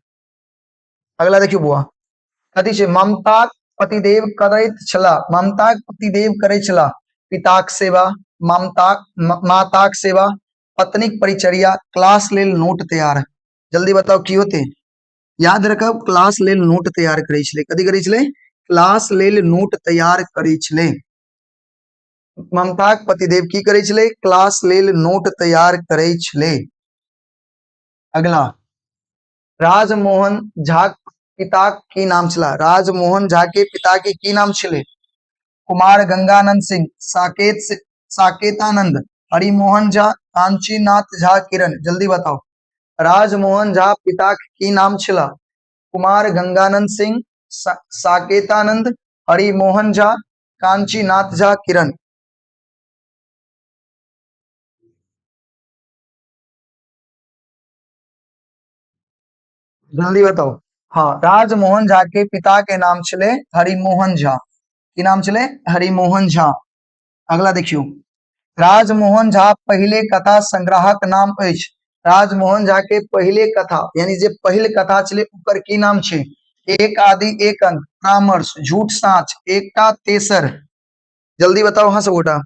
[SPEAKER 1] अगला देखियो बुआ, कथी छै? ममताक पतिदेव करैत छला। ममताक पतिदेव करै छला पिताक सेवा, ममताक माताक सेवा, पत्नीक परिचर्या, क्लास लेल नोट तैयार। जल्दी बताओ की होते? याद रखब, क्लास लेल नोट तैयार करै छलै। कथी करै छलै? क्लास लेल नोट तैयार करै छलै। ममताक पतिदेव की करै छलै? क्लास लेल नोट तैयार करै छलै। अगला, राजमोहन झा पिताक की नाम छला? राजमोहन झा के पिता के की नाम छलै? कुमार गंगानंद सिंह, साकेत साकेतानंद, हरिमोहन झा, कांचीनाथ झा किरण। जल्दी बताओ, राजमोहन झा पिताक की नाम छला? कुमार गंगानंद सिंह, साकेतानंद, हरिमोहन झा, कांचीनाथ झा किरण। जल्दी बताओ। हाँ, राजमोहन झा के पिता के नाम छले हरिमोहन झा। की नाम छले? हरिमोहन झा। अगला देखियो, राजमोहन झा पहिले कथा संग्रहक नाम अछि। राजमोहन झा के पहिले कथा यानी जे पहिल कथा छले ओकर की नाम छै? एक आदि एक अंत, परामर्श, झूठ साँच, एकटा तेसर। जल्दी बताओ अहाँ सब गोटा।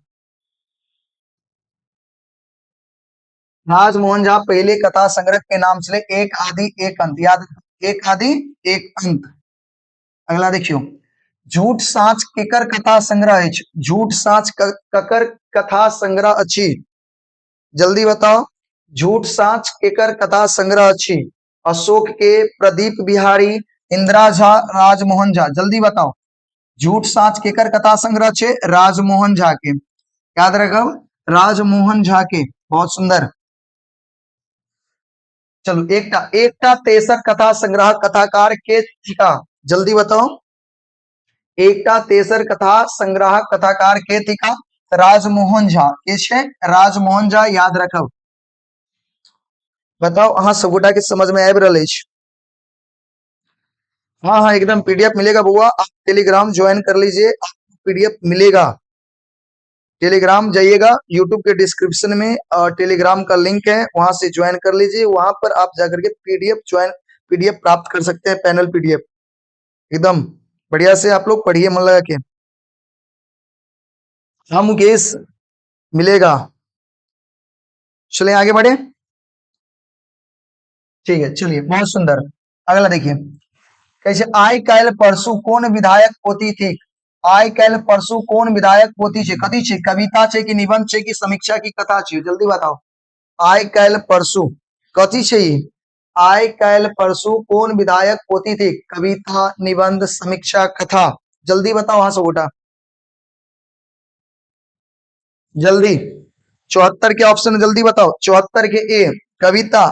[SPEAKER 1] राजमोहन झा पहिले कथा संग्रह के नाम छले एक आदि एक अंत। याद, एक आदि एक अंत। अगला देखियो, झूठ साँच केकर कथा संग्रह अछि? झूठ साँच ककर कथा संग्रह अछि? जल्दी बताओ, झूठ साँच केकर कथा संग्रह अछि? अशोक के, प्रदीप बिहारी, इंदिरा झा, राजमोहन झा। जल्दी बताओ, झूठ साँच केकर कथा संग्रह छै? राजमोहन झा के। याद रखब, राजमोहन झा के। बहुत सुंदर। चलू, एकटा एकटा तेसर कथा संग्रह कथाकार के थिका? जल्दी बताओ, एकटा तेसर कथा संग्रह कथाकार के थिका? राजमोहन झा। के छै? राजमोहन झा। याद रखब। बताओ, अहाँ सब गोटा के समझ में आबि रहल अछि? हाँ हाँ, एकदम पीडीएफ मिलेगा बउआ, आप टेलीग्राम ज्वाइन कर लीजिए, आपको पीडीएफ मिलेगा। टेलीग्राम जाइएगा, यूट्यूब के डिस्क्रिप्शन में टेलीग्राम का लिंक है, वहां से ज्वाइन कर लीजिए। वहां पर आप जाकर के पीडीएफ ज्वाइन पीडीएफ प्राप्त कर सकते हैं, पैनल पीडीएफ। एकदम बढ़िया से आप लोग पढ़िए मन लगा के। हाँ मुकेश, मिलेगा। चलिए आगे बढ़े। ठीक है, चलिए, बहुत सुंदर। अगला देखिए, कैसे आइ काल्हि परसू कोन विधायक पोथी थिक? आइ काल्हि परसू कोन विधायक पोथी छै? कथी छै? कविता छै कि निबंध छै कि समीक्षा की कथा छै? जल्दी बताओ, आइ काल्हि परसू कथी छै? ई आइ काल्हि परसू कोन विधायक पोथी थिक? कविता, निबंध, समीक्षा, कथा। जल्दी बताओ अहाँ सब गोटा, जल्दी। 74 के ऑप्शन जल्दी बताओ। 74 के ए कविता,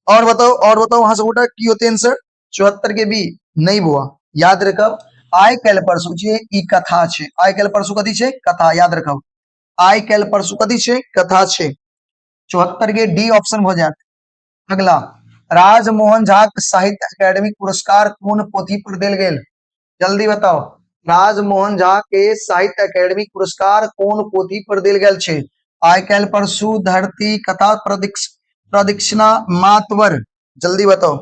[SPEAKER 1] और बताओ, और बताओ वहां से गोटा की होते आंसर। 74 के बी नहीं बुआ, याद रखब आइ काल्हि परसू जे ई कथा छै। आइ काल्हि परसू कथी छै? कथा। याद रखब, आइ काल्हि परसू कथी छै? कथा छै। 74 के डी ऑप्शन भ जायत। अगला, राजमोहन झा साहित्य अकेडमी पुरस्कार कोन पोथी पर देल गेल? जल्दी बताओ, राजमोहन झा के साहित्य अकेडमी पुरस्कार कोन पोथी पर देल गेल छै? आइ काल्हि परसू, धरती, कथा, प्रदक्षिणा, मातवर। जल्दी बताओ।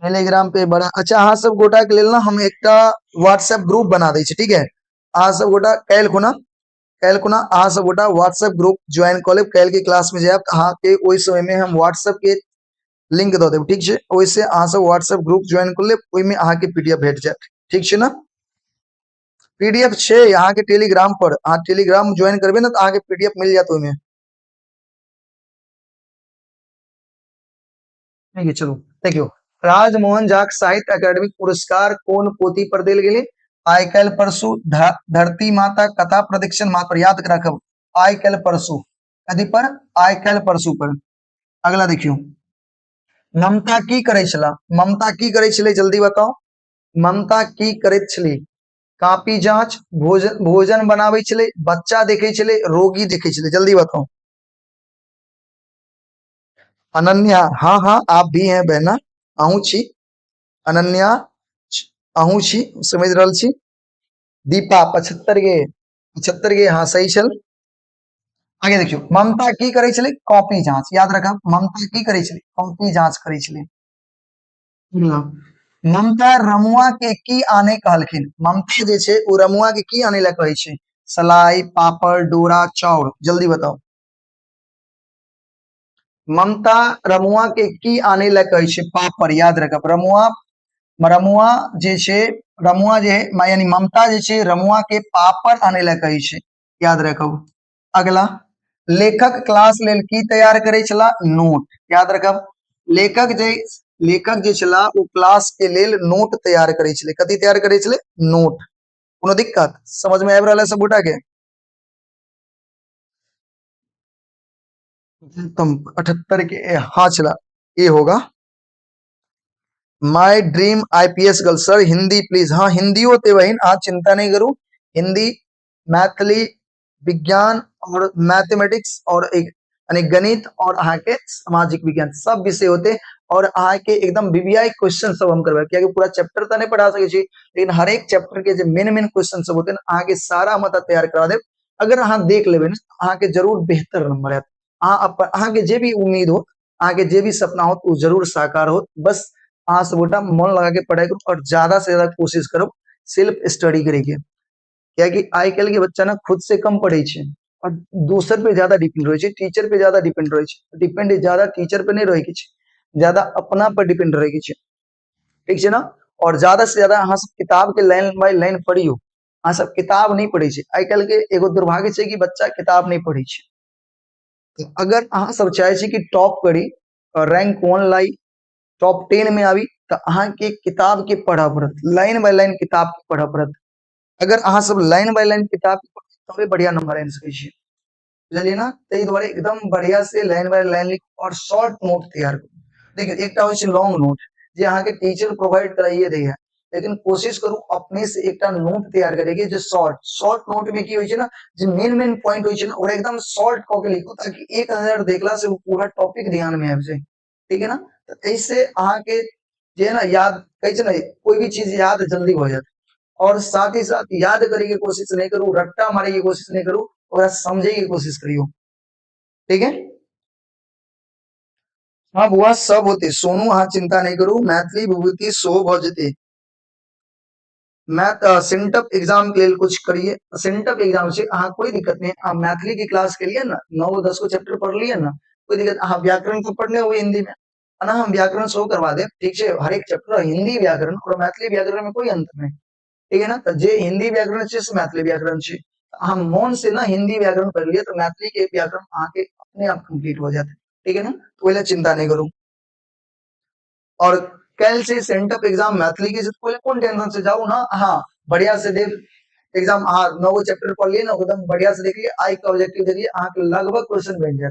[SPEAKER 1] टेलीग्राम पे बड़ा अच्छा, अहाँ सब गोटा के लेल ना हम एकटा व्हाट्सएप ग्रुप बना दै छी, ठीक है? अहाँ सब गोटा काल्हि खुना, काल्हि खुना अहाँ सब गोटा व्हाट्सएप ग्रुप ज्वाइन कऽ लेब। काल्हि के क्लास में जायब अहाँ के ओहि समय में हम व्हाट्सएप के लिंक दऽ देब, ठीक छै? ओहिसे अहाँ सब व्हाट्सएप ग्रुप ज्वाइन कऽ लेब, ओहिमे अहाँके पीडीएफ भेट जायत, ठीक छै ने? पीडीएफ छै अहाँके टेलीग्राम पर, अहाँ टेलीग्राम ज्वाइन करबै ने तऽ अहाँके पीडीएफ मिल जायत ओहिमे। ठीक है, चलू देखियौ, राजमोहन झा साहित्य अकादमी पुरस्कार कोन पोथी पर देल गेलै? आइ काल्हि परसू, धरती माता, कथा, प्रदीक्षण, मात्र। याद राखब, आइ काल्हि परसू। कथी पर? आइ काल्हि परसू पर। अगला देखियौ, ममता की करै छला? ममता की करै छलै? जल्दी बताओ, ममता की करैत छली? कापी जांच, भोजन भोजन बनाबै छलै, बच्चा देखै छलै, रोगी देखै छलै। जल्दी बताओ। अनन्या, हाँ हाँ, आप भी हैं बहना, अहूँ छी। अनन्या, अहूँ छी, समझ रहल छी। दीपा 75 गे, 75 गे, हाँ सही छल। आगे देखियौ, ममता की करै छलै? कॉपी जांच। याद रखब, ममता की करै छलै? कॉपी जांच करै छलै। ममता रमुआ के की आने कहलखिन? ममता जे छै ओ रमुआ के की आने लए कहै छै? सलाई, पापड़, डोरा, चाउर। जल्दी बताओ, ममता रमुआ के की आने लए कहै छै? पापड़। याद रखब, रमुआ रमुआ जे छै, रमुआ जे है यानी ममता जे छै रमुआ के पापड़ आने लए कहै छै, याद रखब। अगला, लेखक क्लास लेल की तैयार करै छला? नोट, याद रखब। लेखक जे छला ओ क्लास के लेल नोट तैयार करै छलै। कथी तैयार करै छलै? नोट। कोनो दिक्कत समझ में आबि रहल है सब गोटा के? तुम 78 के हाँ छला ये होगा। My dream IPS girl, sir Hindi please. हाँ हिंदी होते बहिन, अहाँ चिंता नहीं करू। हिंदी, मैथिली, विज्ञान और मैथमेटिक्स और एक यानी गणित और अहाँ के सामाजिक विज्ञान सब विषय होते और अहाँ के एकदम वीवीआई क्वेश्चन सब हम करबै, कियाकि पूरा चैप्टर तऽ नहीं पढ़ा सकै छी, लेकिन हरेक चैप्टर के जे मेन मेन क्वेश्चन सब होते ना अहाँ के सारा हम एतऽ तैयार करा देब। अगर अहाँ देख लेबै ना अहाँ के जरूर बेहतर नंबर आयत। अहाँ अपन अहाँ के जे भी उम्मीद हो, अहाँ के जे भी सपना हो ओ जरूर साकार हो। बस अहाँ सब गोटा मन लगा के पढ़ाई करू और ज्यादा से ज्यादा कोशिश करू सेल्फ स्टडी करे के, कियाकि आइ काल्हि के बच्चा ना खुद से कम पढ़ै छै और दोसर पे ज्यादा डिपेंड रहै छै, टीचर पे ज्यादा डिपेंड रहै छै। डिपेंड ज्यादा टीचर पे नहीं रहै के छै, ज्यादा अपना पर डिपेंड रहै के छै, ठीक छै ना? और ज्यादा से ज्यादा अहाँ सब किताब के लाइन बाय लाइन पढ़ियौ। अहाँ सब किताब नहीं पढ़ै छै। आइ काल्हि के एगो दुर्भाग्य छै कि बच्चा किताब नहीं पढ़ै छै। तऽ अगर अहाँ सब चाहै छी कि टॉप करी और रैंक 1 लाई, टॉप 10 में आबी, तऽ अहाँके किताब के पढ़ऽ पड़त, लाइन बाय लाइन किताब के पढ़ऽ पड़त। अगर अहाँ सब लाइन बाय लाइन किताब के पढ़बै तबे बढ़िया नंबर आनि सकै छी, बुझलियै ना? ताहि दुआरे एकदम बढ़िया से लाइन बाय लाइन लिख और शॉर्ट नोट तैयार करू। देखियौ एकटा होइ छै लॉन्ग नोट जे अहाँके टीचर प्रोवाइड कराइए दैया, लेकिन कोशिश करू अपने से एकटा नोट तैयार करे के जे शॉर्ट शॉर्ट नोट में की होइ छै ना, जे मेन मेन पॉइंट होइ छै ना ओकरा एकदम शॉर्ट कऽ के लिखू, ताकि एक नजर देखला से वो पूरा टॉपिक ध्यान में आबि जाए, ठीक है ना? तऽ एहिसे अहाँके जे है ना याद कहै छै ना, कोई भी चीज याद जल्दी भऽ जायत। और साथ ही साथ याद करे के कोशिश नहीं करू, रट्टा मारे के कोशिश नहीं करू, ओकरा समझे के कोशिश करियो, ठीक है? हाँ बुआ सब होते सोनू, अहाँ चिंता नहीं करू। मैथिली विभूति सो भऽ जेतै। मैथ सेंटअप एग्जाम के लेल कुछ करिए। सेंटअप एग्जाम से अहाँ कोई दिक्कत नहीं, अहाँ मैथिली के क्लास के लिए ना 9-10 को चैप्टर पढ़ लिए ना, कोई दिक्कत। अहाँ व्याकरण तो पढ़ने हुए हिंदी में ना, हम व्याकरण शो करवा दे, ठीक है? हर एक चैप्टर हिंदी व्याकरण और मैथिली व्याकरण में कोई अंतर नहीं, ठीक है ना? तो जे हिंदी व्याकरण छै से मैथिली व्याकरण छै। हम मन से ना हिंदी व्याकरण पढ़ लिए तो मैथिली के व्याकरण अहाँ के अपने आप कंप्लीट हो जाते, ठीक है ना? तो ओहि चिंता नहीं करू। और कल से सेंटअप एग्जाम मैथिली के कोन टेंशन से जाओ ना, हाँ बढ़िया से देव एग्जाम। हाँ 9 गो चैप्टर पढ़ लिए ना, एकदम बढ़िया से देख लिए, आई के ऑब्जेक्टिव देख लिए, अहाँ के लगभग क्वेश्चन बन जाए,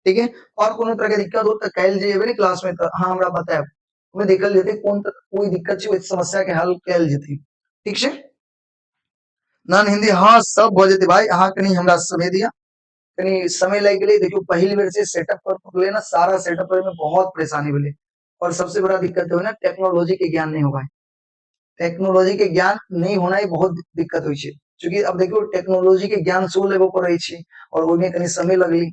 [SPEAKER 1] ठीक है? और कोनो तरह के दिक्कत हो तो कल जे एबै ने क्लास में तो हाँ हमरा बतायब, ओहिमे देखल जेतै कोन कोई दिक्कत छै, ओहि समस्या के हल कयल जेतै, ठीक छै? नन हिंदी हाँ सब भऽ जेतै भाई। अहाँ कनि हमरा समय दिअ, कनि समय लागि गेलै। देखियौ पहिल बेर से सेटअप कर पड़लै ना, सारा सेटअप करे में बहुत परेशानी भेलै। और सबसे बड़ा दिक्कत है ना टेक्नोलॉजी के ज्ञान नहीं होगा, टेक्नोलॉजी के ज्ञान नहीं होना ही बहुत दिक्कत होइ छै। चूंकि अब देखियौ टेक्नोलॉजी के ज्ञान सेहो लेबऽ पड़ै छै और ओहिमे कनि समय लगलै।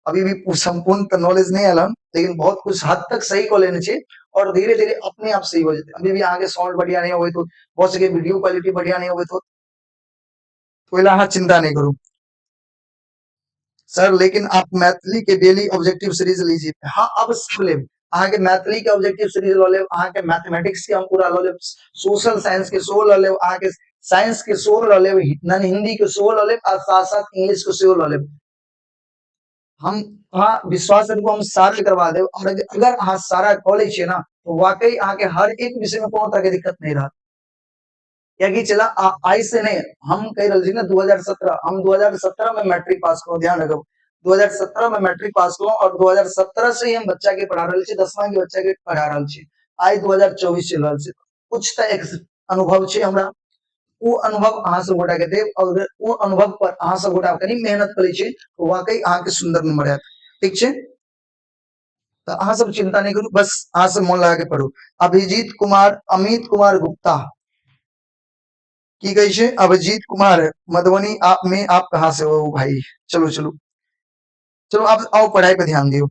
[SPEAKER 1] अभी भी संपूर्ण तऽ नॉलेज नहीं आयल हन, लेकिन बहुत कुछ हद तक सही कऽ लेने छी और धीरे धीरे अपने आप सही हो जेतै। अभी भी अहाँके साउंड बढ़िया नहीं अबैत हो, भऽ सकै वीडियो क्वालिटी बढ़िया नहीं अबैत हो, ओहि लए अहाँ चिंता नहीं करू। सर लेकिन आप मैथिली के डेली ऑब्जेक्टिव सीरीज लीजिए। हाँ अब सब लेब, अहाँके मैथिली के ऑब्जेक्टिव सीरीज लऽ लेब, अहाँके मैथमेटिक्स के हम पूरा लऽ लेब, सोशल साइंस के सेहो लऽ लेब, अहाँके साइंस के सेहो लऽ लेब, नन हिंदी के सेहो लऽ लेब आ साथ साथ इंग्लिश के सेहो लऽ लेब। हम अहाँ विश्वास रखू हम सारा करवा देब। और अगर अहाँ सारा कऽ लै छियै ना तो वाकई अहाँके हर एक विषय में कोनो तरह के दिक्कत नहीं रहत। कियाकि चला आइ से नहीं हम कहि रहल छी ना 2017, हम 2017 में मैट्रिक पास कलहुँ, ध्यान रखब 2017 में मैट्रिक पास कलहुँ और 2017 से ही हम बच्चा के पढ़ा रहल छी, 10वां के बच्चा के पढ़ा रहल छी। आइ 2024 चलि रहल छै, कुछ तऽ एक अनुभव छै हमरा, ओ अनुभव अहाँ सब गोटा के देब और ओ अनुभव पर अहाँ सब गोटा कनि मेहनत करै छी तो वाकई अहाँ के सुंदर नंबर आयत, ठीक छै? तऽ अहाँ सब चिंता नहीं करू, बस अहाँ सब मन लगा के पढ़ू। अभिजीत कुमार, अमित कुमार गुप्ता की कहै छै? अभिजीत कुमार मधुबनी आप में आप कहाँ से हो भाई? चलो चलो चलो आप आओ पढ़ाई पे ध्यान दियो,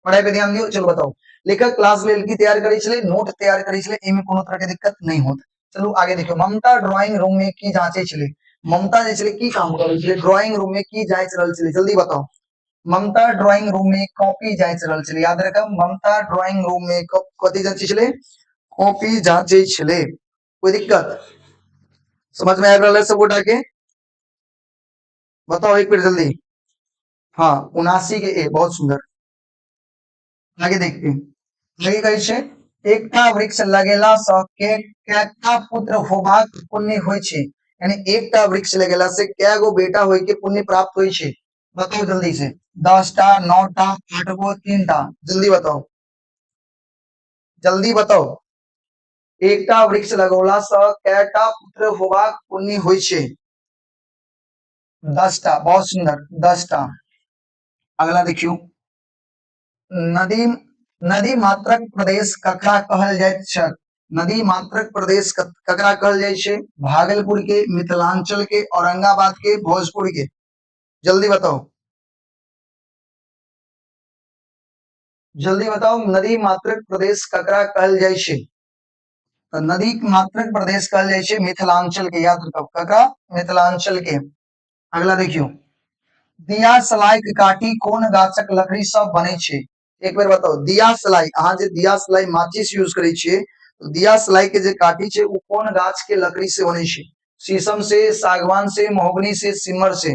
[SPEAKER 1] पढ़ाई पे ध्यान दियो। चलो बताओ लेखक क्लास लेल की तैयार करै छलै? नोट तैयार करै छलै, एहिमे कोनो तरह के दिक्कत नहीं होत। चलू आगे देखियो, ममता ड्राइंग रूम में की जांचै छलै? ममता जे छलै की काम करै छलै? ड्राइंग रूम में की जांच रहल छलै? जल्दी बताओ। ममता ड्राइंग रूम में कॉपी जांच रहल छलै, याद रखब ममता ड्राइंग रूम में कथी जांचै छलै? कॉपी जांचै छलै। कोई दिक्कत समझ में आबि रहल है सब गोटा के? बताओ एक बेर जल्दी। हाँ, 79 के ए, बहुत सुंदर। आगे देखते हैं, आगे कहै छै एकटा वृक्ष लगेला सँ के कएटा पुत्र होबाक पुण्य होइ छै? यानी एकटा वृक्ष लगेला से कै गो बेटा होय के पुण्य प्राप्त होइ छै? बताओ जल्दी से। 10टा, 9टा, 8 गो, 3टा, जल्दी बताओ, जल्दी बताओ। एकटा वृक्ष लगौला सँ कएटा पुत्र होबाक पुण्य होइ छै? 10टा, बहुत सुंदर, 10टा। अगला देखियौ, नदी नदी मात्रक प्रदेश ककरा कहल जाइत छै? नदी मात्रक प्रदेश ककरा कहल जाइ छै? भागलपुर के, मिथिलांचल के, औरंगाबाद के, भोजपुर के? जल्दी बताओ, जल्दी बताओ। नदी मात्रक प्रदेश ककरा कहल जाइ छै? तऽ नदी मात्रक प्रदेश कहल जाइ छै मिथिलांचल के, याद रखब। ककरा? मिथिलांचल के। अगला देखियौ, दिया सलाई के काठी कोन गाछक लकड़ी सँ बनै छै? एक बेर बताउ। दिया सलाई, अहाँ जे दिया सलाई माचिस यूज करै छियै, तऽ दिया सलाई के जे काठी छै ओ कोन गाछ के लकड़ी से बनै छै? शीशम से, सागवान से, महोगनी से, सिमर से?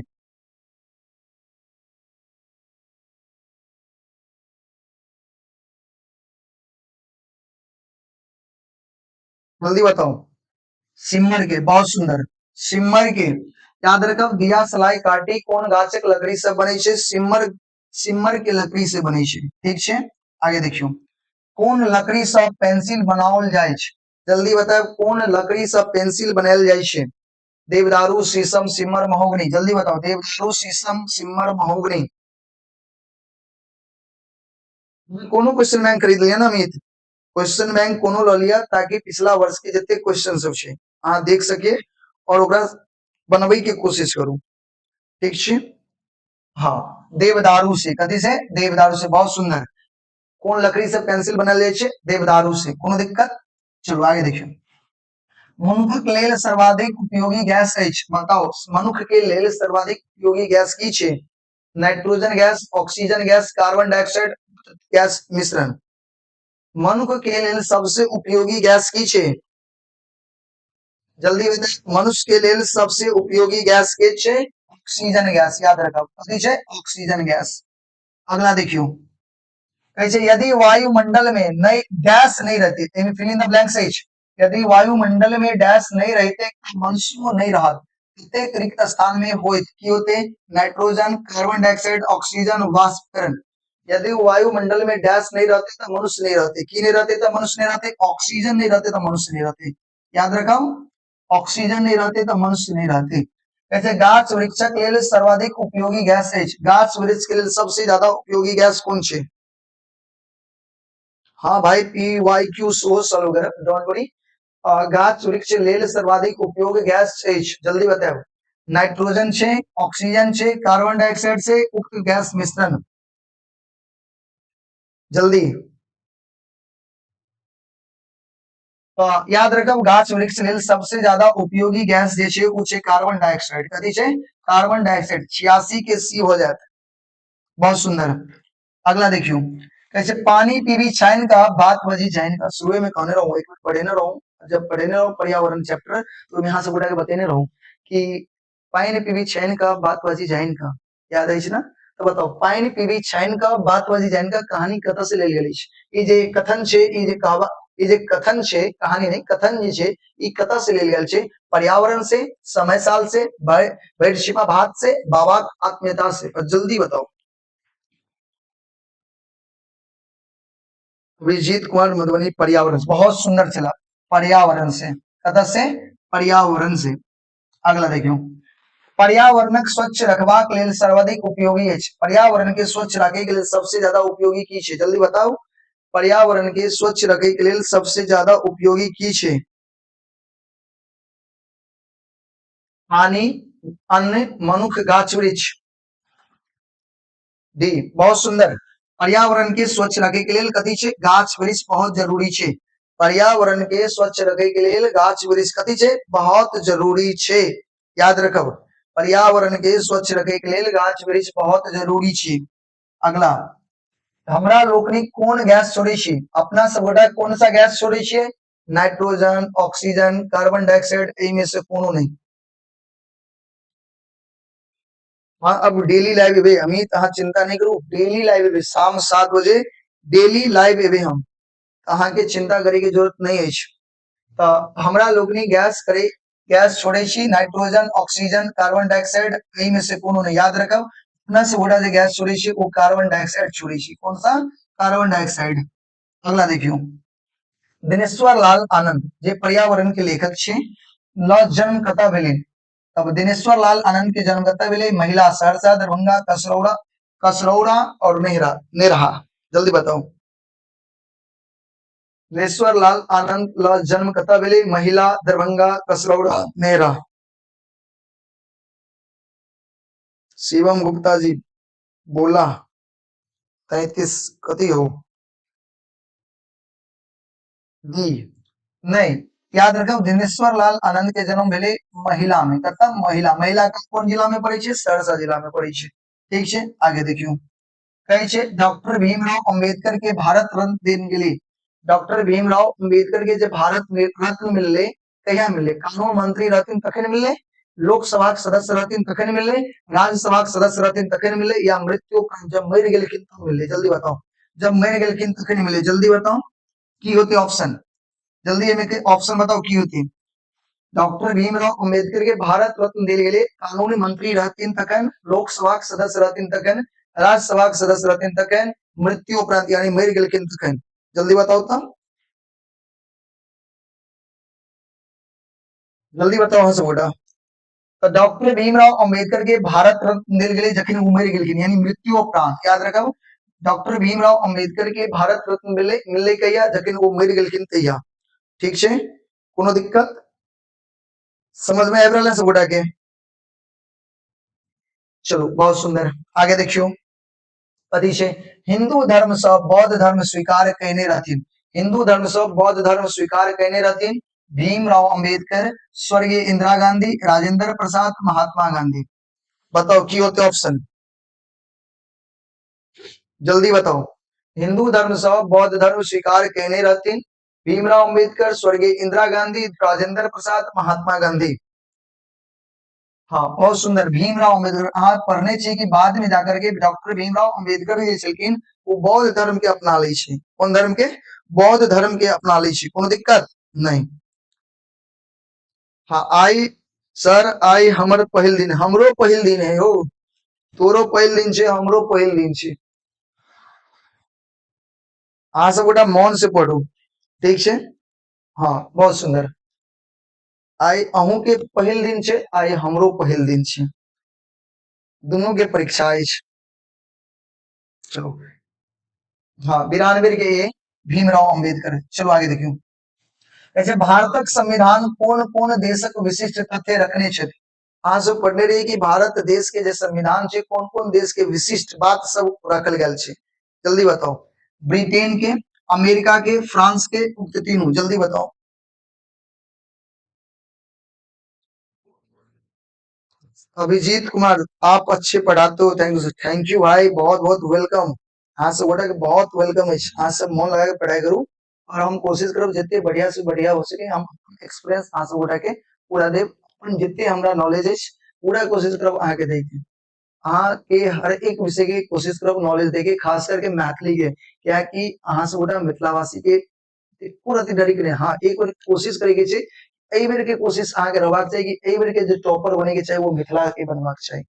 [SPEAKER 1] जल्दी बताओ। सिमर के, बहुत सुंदर, सिमर के। याद रखब, दिया सलाई काटी कोन गाछक लकड़ी से बनै छै? सिमर, सिमर के लकड़ी से बनै छै। ठीक छै, आगे देखियौ, कोन लकड़ी से पेंसिल बनाओल जाइ छै? जल्दी बतायब, कोन लकड़ी से पेंसिल बनायल जाइ छै? देवदारू, शीशम, सिमर, महोगनी? जल्दी बताओ। देवदारू, शीशम, सिमर, महोगनी? कोनो क्वेश्चन बैंक खरीद लिया ना अमित, क्वेश्चन बैंक कोनो लऽ लिया, ताकि पिछला वर्ष के जते क्वेश्चन सब छै अहाँ देख सकिए और ओकरा बनबै के कोशिश करू। ठीक छै? हाँ, देवदारू से। कथी से? देवदारू से, बहुत सुंदर। कोन लकड़ी से पेंसिल बनायल जाइ छै? देवदारू से। कोनो दिक्कत? चलू आगे देखियौ, मनुखक लेल सर्वाधिक उपयोगी गैस अछि? बताओ, मनुख के लेल सर्वाधिक उपयोगी गैस की छै? Nitrogen gas, oxygen gas, carbon dioxide gas मिश्रण? मनुख के लेल सबसे उपयोगी गैस की छै? जल्दी बताउ, मनुष्य के लेल सबसे उपयोगी गैस के छै? ऑक्सीजन गैस, याद रखब। कथी छै? Oxygen gas. अगला देखियौ, कहै छै यदि वायुमंडल में नहीं गैस नहीं रहती, एहिमे फिल इन the blanks अछि। यदि वायुमंडल में डैश नहीं रहते, मनुष्य नहीं रहत, कतेक रिक्त स्थान में होइत? की होते? नाइट्रोजन, कार्बन डाइऑक्साइड, ऑक्सीजन, वाष्पीकरण? यदि वायुमंडल में डैश नहीं रहते तो मनुष्य नहीं रहते। की नहीं रहते तो मनुष्य नहीं रहते? ऑक्सीजन नहीं रहते तो मनुष्य नहीं रहते। याद रखो, ऑक्सीजन नहीं रहते तो मनुष्य नहीं रहते। कहै गाछ वृक्षक लेल सर्वाधिक उपयोगी गैस अछि। गाछ वृक्ष के लेल सबसे ज्यादा उपयोगी गैस कोन छै? हाँ भाई, पी वाई क्यू सेहो सॉल्व करब, don't worry. गाछ वृक्ष लेल सर्वाधिक उपयोग गैस अछि, जल्दी बताउ। नाइट्रोजन छै, ऑक्सीजन छै, कार्बन डाइऑक्साइड छै, उक्त गैस मिश्रण? जल्दी। तो याद रखब, गाछ वृक्ष लेल सबसे ज्यादा उपयोगी गैस जे छै ओ छै कार्बन डाइऑक्साइड। कथी छै? Carbon dioxide. 86 के सी हो जात। बहुत सुंदर। अगला देखियो, कैसे पानी पीबी छाइन का बात बजी जाइन का। शुरू में कहने रहूं, एक मिनट पढ़ेने रहूं, जब पढ़ेने रहूं पर्यावरण चैप्टर तो यहाँ से गोटा के बतेने रहूं कि पानी पीबी छाइन का बात बजी जाइन का। याद अछि ना? तो बताओ, पानि पीबी छानि कऽ बात बाजी जानि कऽ कहानी कतऽ से लेल गेल अछि? ई जे कथन छै, ई जे कहबा, ई जे कथन छै, कहानी नहि, कथन जे छै, ई कतऽ से लेल गेल छै? पर्यावरण से, समय साल से, भरि छिपा भात से, बाबाक आत्मीयता से? जल्दी बताओ। अभिजीत कुमार मधुबनी, पर्यावरण से। बहुत सुंदर चला, पर्यावरण से। कतऽ से? पर्यावरण से। अगला देखियौ, पर्यावरणक स्वच्छ रखबाक लेल सर्वाधिक उपयोगी अछि। पर्यावरण के स्वच्छ राखै के लेल सबसे ज्यादा उपयोगी की छै? जल्दी बताउ, पर्यावरण के स्वच्छ रखै के लेल सबसे ज्यादा उपयोगी की छै? पानी, अन्न, मनुख, गाछ वृक्ष? डी, बहुत सुंदर। पर्यावरण के स्वच्छ रखे के लेल कथी छै? गाछ वृक्ष बहुत जरूरी छै। पर्यावरण के स्वच्छ रखे के लेल गाछ वृक्ष कथी छै? बहुत जरूरी छै। याद रखब, पर्यावरण के स्वच्छ रखे के लेल गाछ वृक्ष बहुत जरूरी छै। अगला, हमरा लोकनि कोन गैस छोड़ै छी? अपना सब गोटा कोन सा गैस छोड़ै छियै? नाइट्रोजन, ऑक्सीजन, कार्बन डाइऑक्साइड, एहिमे से कोनो नहि। हाँ, अब डेली लाइव एबे अमित, अहाँ चिंता नहीं करू, डेली लाइव एबे शाम 7 बजे डेली लाइव एबे हम, अहाँ के चिंता करे के जरूरत नहीं अछि। तऽ हमरा लोकनि गैस करे गैस छोड़े छी नाइट्रोजन, ऑक्सीजन, कार्बन डाइऑक्साइड, एहिमे से कोनो नहीं। याद रखब, अपना से गोटा जे गैस छोड़े छी ओ कार्बन डाइऑक्साइड छोड़े छी। कौन सा? Carbon dioxide. अगला देखियो, दिनेश्वर लाल आनंद जे पर्यावरण के लेखक छे, ल जन्म कतऽ भेलै? तब दिनेश्वर लाल आनंद के जन्म कतऽ भेलै? महिला, सहरसा, दरभंगा, कसरौरा, कसरौरा और नेहरा, नेरहा। जल्दी बताओ, दिनेश्वर लाल आनंद ल जन्म कतऽ भेलै? महिला, दरभंगा, कसरौरा, नेहरा। शिवम गुप्ता जी बोला 33 कथी हो? डी नहीं, याद रखब दिनेश्वर लाल आनंद के जन्म भेलै महिला में। कतऽ? महिला। महिला के कोन जिला में पड़ै छै? सहरसा जिला में पड़ै छै। ठीक छै, आगे देखियौ, कहै छै डॉक्टर भीमराव अम्बेडकर के भारत रत्न देल गेलै। डॉक्टर भीमराव अम्बेडकर के जे भारत रत्न मिललै, कहिया मिललै? कानून मंत्री रहथिन तखन मिललै, लोकसभा के सदस्य रहथिन तखन मिललै, राज्यसभा के सदस्य रहथिन तखन मिललै, या मृत्यु उपरांत जब मरि गेलखिन तब मिललै? जल्दी बताओ, जब मरि गेलखिन तखन मिललै। जल्दी बताओ की होते ऑप्शन, जल्दी एमे के ऑप्शन बताओ की होते। डॉक्टर भीमराव अम्बेडकर के भारत रत्न देल गेलै, कानूनी मंत्री रहथिन तखन, लोकसभा के सदस्य रहथिन तखन, राज्यसभा के सदस्य रहथिन तखन, मृत्यु उपरांत यानी मरि गेलखिन तखन। जल्दी बताओ तो, जल्दी बताओ अहाँ सब गोटा। तो डॉक्टर भीमराव अम्बेडकर के भारत रत्न देल गेलै जखन ओ मरि गेलखिन, यानी मृत्यु उपरांत। याद रखब, डॉक्टर भीमराव अम्बेडकर के भारत रत्न मिललै, मिललै कहिया? जखन ओ मरि गेलखिन तहिया। ठीक छै, कोनो दिक्कत समझ में आबि रहल है सब गोटा के? चलू, बहुत सुंदर। आगे देखियो कथी छै, हिंदू धर्म से बौद्ध धर्म स्वीकार कयने रहथिन। हिंदू धर्म से बौद्ध धर्म स्वीकार कयने रहथिन भीमराव अम्बेडकर, स्वर्गीय इंदिरा गांधी, राजेंद्र प्रसाद, महात्मा गांधी। बताओ की होते ऑप्शन, जल्दी बताओ। हिंदू धर्म से बौद्ध धर्म स्वीकार कयने रहथिन भीमराव अम्बेडकर, स्वर्गीय इंदिरा गांधी, राजेंद्र प्रसाद, महात्मा गांधी। हाँ, बहुत सुंदर, भीमराव अम्बेडकर। अहाँ पढ़ने छी कि बाद में जाकर के डॉक्टर भीमराव अम्बेडकर जे छलखिन ओ बौद्ध धर्म के अपना लै छै। कोन धर्म के? बौद्ध धर्म के अपना लै छै। कोनो दिक्कत नहीं। हाँ, आई सर, आई हमर पहिल दिन, हमरो पहिल दिन है हो, तोरो पहिल दिन छै, हमरो पहिल दिन छै। अहाँ सब गोटा मन से पढ़ू, ठीक छै? हाँ, बहुत सुंदर। आइ अहूँ के पहिल दिन छै, आइ हमरो पहिल दिन छै, दुनू के परीक्षा अछि। चलो, हाँ, 92 के ये भीमराव अम्बेडकर। चलो आगे देखियो, ऐसे भारतक संविधान कोन कोन देशक विशिष्ट तथ्य रखने छथि? अहाँ सब पढ़ने रही कि भारत देश के जे संविधान छै कोन कोन देश के विशिष्ट बात सब रखल गेल छै। जल्दी बताओ, ब्रिटेन के, अमेरिका के, फ्रांस के, उक्त तीनों। जल्दी बताओ। अभिजीत कुमार, आप अच्छे पढ़ाते हो, thank you, thank you भाई, बहुत बहुत welcome. अहाँ सब गोटा के बहुत welcome अछि। अहाँ सब मन लगा के पढ़ाई करू और हम कोशिश करब जते बढ़िया से बढ़िया हो सके हम एक्सपीरियंस अहाँ सब गोटा के पूरा देब। अपन जते हमरा नॉलेज अछि पूरा कोशिश करब अहाँ के दैके। अहाँ के हर एक विषय के कोशिश करब नॉलेज दैके, खास करके मैथिली के, कियाकि अहाँ सब गोटा मिथिलावासी के एको रति डरी के नहि। हाँ, एक बेर कोशिश करे के छै, एहि बेर के कोशिश अहाँ के रहबाक चाही कि एहि बेर के जे टॉपर बने के चाही वो मिथिला के बनबाक चाही।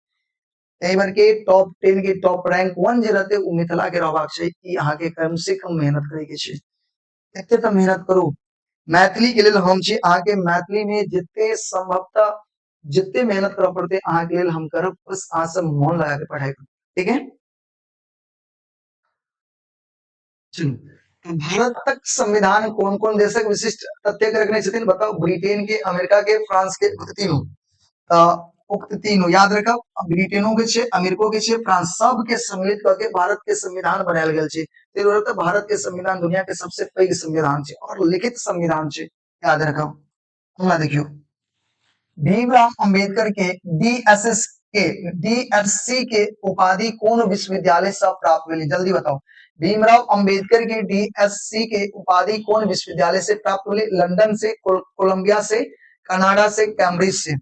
[SPEAKER 1] एहि बेर के टॉप 10 के टॉप रैंक 1 जे रहते वो मिथिला के रहबाक चाही। ई अहाँ के कम से कम मेहनत करे के छै, एते तऽ मेहनत करू। मैथिली के लेल हम छी अहाँ के मैथिली में जते संभवतः जते मेहनत करऽ पड़ते अहाँ के लेल हम करब, बस अहाँ सब मन लगा के पढ़ाई करू, ठीक है? चलू, तो भारतक संविधान कोन कोन देशक विशिष्ट तथ्य के रखने छथिन बताओ? ब्रिटेन के, अमेरिका के, फ्रांस के, उक्त तीनू। तऽ उक्त तीनू याद रखब, ब्रिटेनो के छै, अमेरिको के छै, फ्रांस, सब के सम्मिलित कऽ के भारत के संविधान बनायल गेल छै। ताहि दुआरे तऽ भारत के संविधान दुनिया के सबसे पैघ संविधान छै और लिखित संविधान छै, याद रखब। अगला देखियौ, भीमराव अंबेडकर के डीएसएस के डीएससी के उपाधि कोन विश्वविद्यालय से प्राप्त भेलै? जल्दी बताओ। भीमराव अंबेडकर के डीएससी के उपाधि कोन विश्वविद्यालय से प्राप्त भेलै? लंदन से, कोलंबिया से, कनाडा से, कैम्ब्रिज से।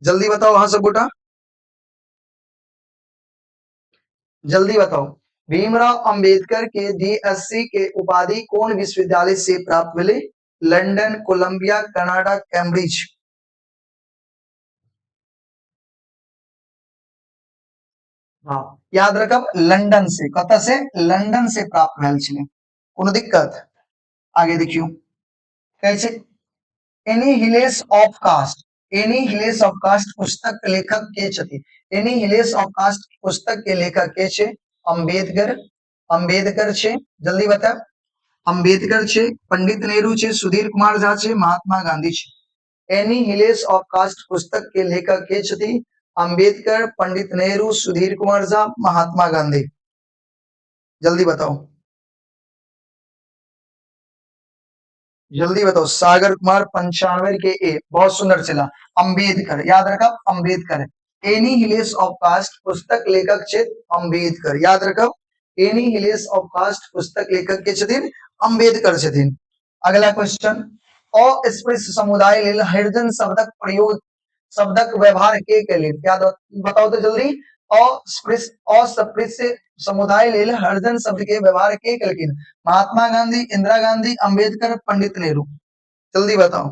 [SPEAKER 1] जल्दी बताओ अहाँ सब गोटा, जल्दी बताओ। भीमराव अंबेडकर के डीएससी के उपाधि कोन विश्वविद्यालय से प्राप्त भेलै? London, Columbia, Canada, Cambridge. हाँ, याद रखब लंदन से। कतऽ से? लंदन से प्राप्त भेल छलै। कोनो दिक्कत? आगे देखियौ, कहै छै annihilation of caste, annihilation of caste पुस्तक के लेखक के छथि? एनिहिलेस ऑफ कास्ट पुस्तक के लेखक के छै? अंबेडकर, अंबेडकर छै। जल्दी बताब। अंबेडकर छै, पंडित नेहरू छै, सुधीर कुमार झा छै, महात्मा गांधी छै। एनिहिलेस ऑफ कास्ट पुस्तक के लेखक के छथि? अंबेडकर, पंडित नेहरू, सुधीर कुमार झा, महात्मा गांधी। जल्दी बताओ, जल्दी बताओ। सागर कुमार 95 के ए, बहुत सुंदर चला। अंबेडकर, याद रखब अंबेडकर। एनिहिलेस ऑफ कास्ट पुस्तक लेखक छथि अंबेडकर। याद रखब एनिहिलेस ऑफ कास्ट पुस्तक लेखक के छथिन? अंबेडकर छथिन। अगला क्वेश्चन, अस्पृश्य समुदाय लेल हरिजन शब्दक प्रयोग, शब्दक व्यवहार के केलनि? याद बताओ तो जल्दी। अस्पृश्य, अस्पृश्य समुदाय लेल हरिजन शब्द के व्यवहार के केलखिन? महात्मा गांधी, इंदिरा गांधी, अंबेडकर, पंडित नेहरू। जल्दी बताओ।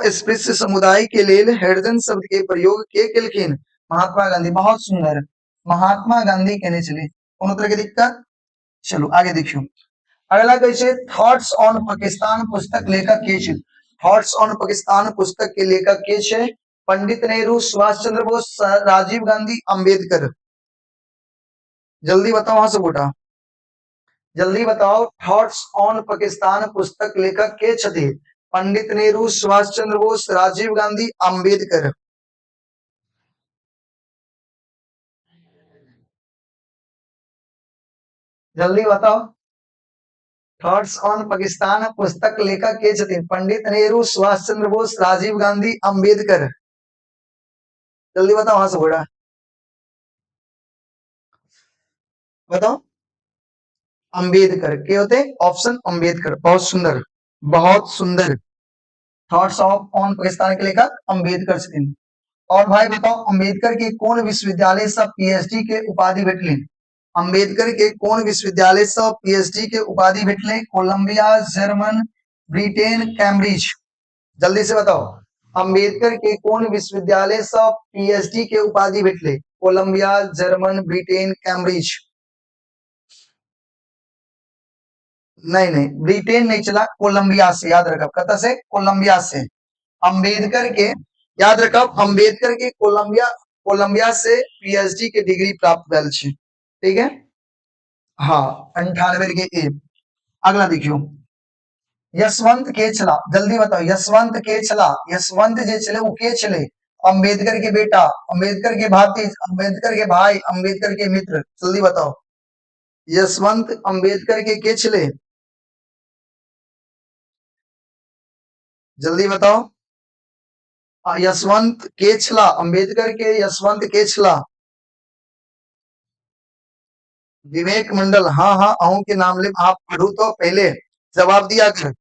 [SPEAKER 1] अस्पृश्य समुदाय के लेल हरिजन शब्द के प्रयोग के केलखिन? महात्मा गांधी। बहुत सुंदर, महात्मा गांधी केने छलै। कोनो तरह के दिक्कत? चलू आगे देखियौ। अगला कहै छै थॉट्स ऑन पाकिस्तान पुस्तक लेखक के छै? थॉट्स ऑन पाकिस्तान पुस्तक के लेखक के छै? पंडित नेहरू, सुभाष चंद्र बोस, राजीव गांधी, अंबेडकर। जल्दी बताओ अहाँ सब गोटा, जल्दी बताओ। थॉट्स ऑन पाकिस्तान पुस्तक लेखक के छथि? पंडित नेहरू, सुभाष चंद्र बोस, राजीव गांधी, अंबेडकर। जल्दी बताओ। थॉट्स ऑन पाकिस्तान पुस्तक लेखक के छथिन? पंडित नेहरू, सुभाष चंद्र बोस, राजीव गांधी, अंबेडकर। जल्दी बताओ अहाँ सब गोटा, बताओ। अंबेडकर के होते ऑप्शन अंबेडकर। बहुत सुंदर, बहुत सुंदर। थॉट्स ऑफ ऑन पाकिस्तान के लेखक अंबेडकर छथिन। और भाई बताओ, अंबेडकर के कौन विश्वविद्यालय से पीएचडी के उपाधि भेटलनि? अंबेडकर के कौन विश्वविद्यालय से पीएचडी के उपाधि भेटले? Columbia, German, Britain, Cambridge. जल्दी से बताओ, अंबेडकर के कौन विश्वविद्यालय से पीएचडी के उपाधि भेटले? Columbia, German, Britain, Cambridge. नहीं नहीं, ब्रिटेन नहीं चला, कोलंबिया से। याद रखब, कतऽ से? कोलंबिया से। अंबेडकर के, याद रखब, अंबेडकर के कोलंबिया, कोलंबिया से पीएचडी के डिग्री प्राप्त भेल छै। ठीक है, हाँ, 98 के ए। अगला देखियो, यशवंत के छला? जल्दी बताओ, यशवंत के छला? यशवंत जे छले ओ के छले? अंबेडकर के बेटा, अंबेडकर के भातीज, अंबेडकर के भाई, अंबेडकर के मित्र। जल्दी बताओ, यशवंत अंबेडकर के छले? जल्दी बताओ। यशवंत के छला? अंबेडकर के यशवंत के छला? विवेक मंडल, हाँ हाँ, अहू के नाम ले। आप पढ़ू तो पहले जवाब दिया कर।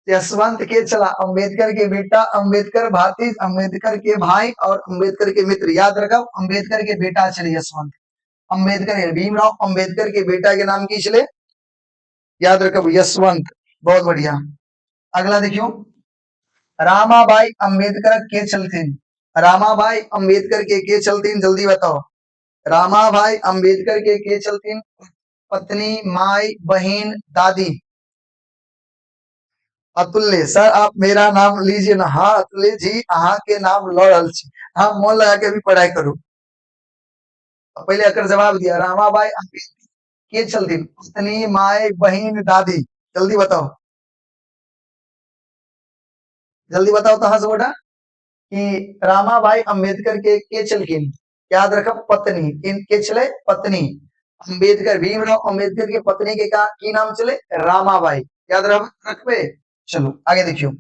[SPEAKER 1] यशवंत के छला? अंबेडकर के बेटा, अंबेडकर भातीज, अंबेडकर के भाई और अंबेडकर के मित्र। याद रखब, अंबेडकर के बेटा छले यशवंत अंबेडकर। भीमराव अंबेडकर के बेटा के नाम की छले? याद रखब, यशवंत। बहुत बढ़िया। अगला देखियो, रामाबाई अंबेडकर के छलथिन? रामाबाई अंबेडकर के छलथिन? जल्दी बताओ। रामाबाई अंबेडकर के छलथिन? पत्नी, माई, बहन, दादी। अतुल्य सर, आप मेरा नाम लीजिए ना। हाँ अतुल्य जी, अहाँ के नाम ल रहल छी। अहाँ मन लगा के भी पढ़ाई करू। पहले एकर जवाब दिया, रामाबाई अंबेडकर के छलथिन? पत्नी, माय, बहन, दादी। जल्दी बताओ, जल्दी बताओ तो अहाँ सब गोटा कि रामाबाई अंबेडकर के छलखिन? याद रखब, पत्नी। के छलै? पत्नी। अंबेडकर, भीमराव अंबेडकर के पत्नी के का की नाम छलै? रामाबाई। याद रखबे। चलो आगे देखियो,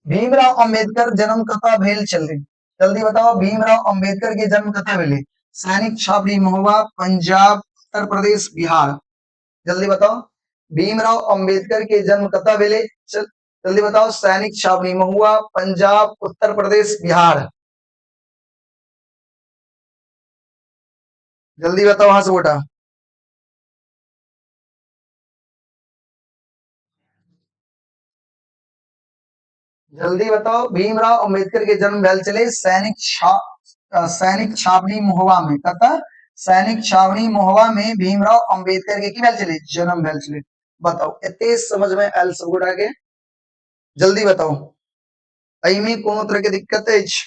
[SPEAKER 1] भीमराव अंबेडकर जन्म कतऽ भेल छलै? जल्दी बताओ, भीमराव अंबेडकर के जन्म कतऽ भेलै? सैनिक छावनी महुआ, पंजाब, उत्तर प्रदेश, बिहार। जल्दी बताओ, भीमराव अंबेडकर के जन्म कतऽ भेलै? जल्दी बताओ, सैनिक छावनी महुआ, पंजाब, उत्तर प्रदेश, बिहार। जल्दी बताओ अहाँ सब गोटा। जल्दी बताओ, भीमराव अंबेडकर के जन्म भेल छलै सैनिक छावनी महुआ में। कतऽ? सैनिक छावनी महुआ में भीमराव अंबेडकर के की भेल छलै? जन्म भेल छलै। बताओ, एते समझ में आयल सब गोटा के? जल्दी बताओ, एहिमे कोनो तरह के दिक्कत अछि?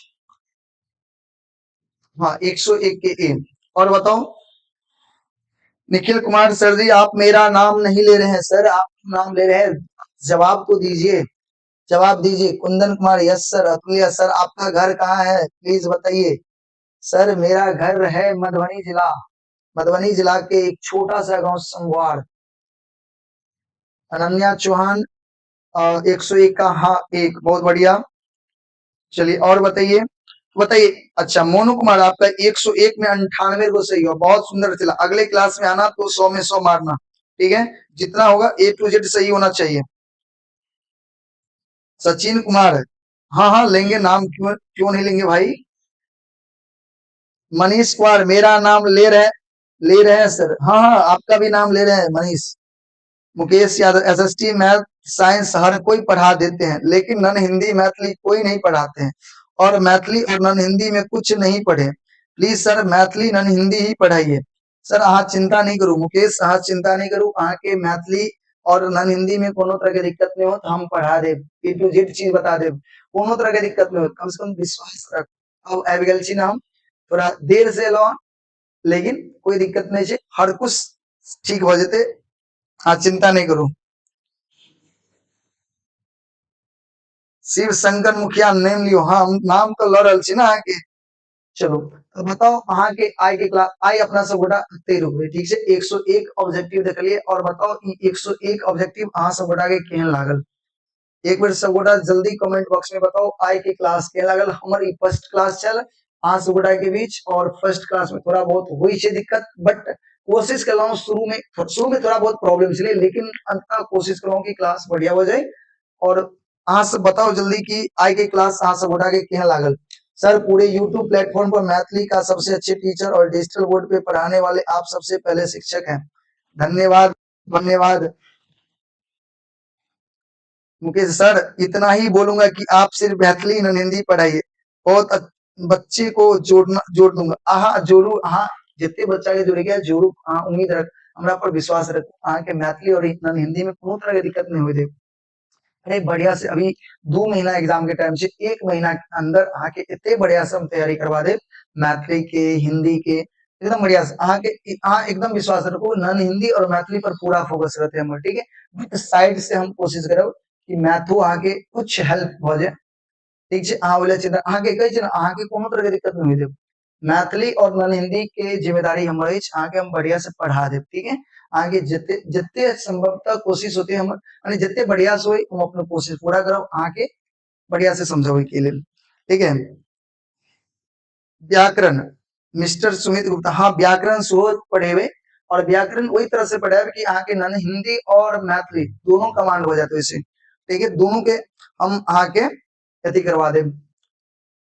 [SPEAKER 1] हाँ, 101 के ए। और बताओ निखिल कुमार सर जी, आप मेरा नाम नहीं ले रहे हैं सर, आप नाम ले रहे हैं, जवाब तो दीजिए, जवाब दीजिए। Kundan Kumar, yes sir. Atulya sir, आपका घर कहाँ है प्लीज बताइए। सर मेरा घर है मधुबनी जिला, मधुबनी जिला के एक छोटा सा गांव संगवार। अनन्या चौहान, 101 का हाँ एक, बहुत बढ़िया। चलिए और बताइए, बताइए। अच्छा मोनू कुमार, आपका 101 में 98 को सही हो, बहुत सुंदर चला। अगले क्लास में आना तो 100 में 100 मारना, ठीक है? जितना होगा ए टू जेड सही होना चाहिए। सचिन कुमार, हाँ हाँ लेंगे नाम, क्यों क्यों नहीं लेंगे भाई। मनीष कुमार, मेरा नाम ले रहे हैं सर, हाँ हाँ आपका भी नाम ले रहे हैं Manish. Mukesh Yadav, SST math science हर कोई पढ़ा देते हैं, लेकिन नन हिंदी मैथिली कोई नहीं पढ़ाते हैं, और मैथिली और नन हिंदी में कुछ नहीं पढ़े, प्लीज सर मैथिली नन हिंदी ही पढ़ाइए। सर अहाँ चिंता नहीं करू मुकेश, अहाँ चिंता नहीं करू, अहाँ के मैथिली और नन हिंदी में कोनो तरह के दिक्कत नहीं हो तो हम पढ़ा देब, ए टू जेड चीज बता देब, कोनो तरह के दिक्कत नहीं हो, कम से कम विश्वास रख। अब आबि गेल छी ना हम, थोड़ा देर से एलहुँ लेकिन कोई दिक्कत नहीं छै, हर कुछ ठीक हो जेतै, अहाँ चिंता नहीं करू। शिव शंकर मुखिया नेम लियो, हाँ हम नाम तो लऽ रहल छी ना अहाँके। चलू तो बताओ अहाँके आइ के क्लास, आइ अपना सब गोटा एते रुकबै, ठीक छै? 101 ऑब्जेक्टिव देखलियै, और बताओ ई 101 ऑब्जेक्टिव अहाँ सब गोटा के केहन लागल? एक बेर सब गोटा जल्दी कमेंट बॉक्स में बताओ आइ के क्लास केहन लागल। हमर ई फर्स्ट क्लास छल अहाँ सब गोटा के बीच, और फर्स्ट क्लास में थोड़ा बहुत होइ छै दिक्कत, बट कोशिश केलहुँ शुरू में थोड़ा बहुत प्रॉब्लम छलै, लेकिन अंततः कोशिश केलहुँ कि क्लास बढ़िया हो जाए। और अहाँ सब बताओ जल्दी कि आइ के क्लास अहाँ सब गोटा के केहन लागल। सर पूरे यूट्यूब प्लेटफॉर्म पर मैथिली का सबसे अच्छे टीचर और डिजिटल बोर्ड पे पढ़ाने वाले आप सबसे पहले शिक्षक हैं, धन्यवाद धन्यवाद। मुकेश सर इतना ही बोलूंगा कि आप सिर्फ मैथिली न हिंदी पढ़ाइए, बहुत बच्चे को जोड़ना जोड़ दूंगा। अहाँ जोड़ू, अहाँ जते बच्चा के जोड़े के जोड़ू, अहाँ उम्मीद रख, हमरा पर विश्वास रखू, अहाँ के मैथिली और हिंदी में कोनो तरह के दिक्कत नहीं होय देब। अरे बढ़िया से अभी 2 महीना एग्जाम के टाइम से 1 महीना के अंदर अहाँ के एते बढ़िया से हम तैयारी करवा देब मैथिली के हिंदी के एकदम बढ़िया से। अहाँ एकदम विश्वास रखू, नन हिंदी और मैथिली पर पूरा फोकस रहते हमर, ठीक है? बट साइड से हम कोशिश करब कि मैथो अहाँ के कुछ हेल्प भ जाए, ठीक छै? अहाँ ओहि लए चिंता, अहाँ के कहै छी ने अहाँ के कोनो तरह के दिक्कत नहीं होय देब। मैथिली और नन हिंदी के जिम्मेदारी हमर अछि, अहाँ के हम बढ़िया से पढ़ा देब, ठीक है? अहाँ के जते जते संभवतः कोशिश होते हमर, यानी जते बढ़िया से होय हम अपना कोशिश पूरा करब अहाँ के बढ़िया से समझाबै के लेल, ठीक है? व्याकरण मिस्टर सुमित गुप्ता, हाँ व्याकरण सेहो पढ़ेबै, और व्याकरण ओहि तरह से पढ़ाएब कि अहाँ के नन हिंदी और मैथिली दोनों कमांड हो जाते ओहिसे, ठीक है? दोनों के हम अहाँ के अथी करवा देब,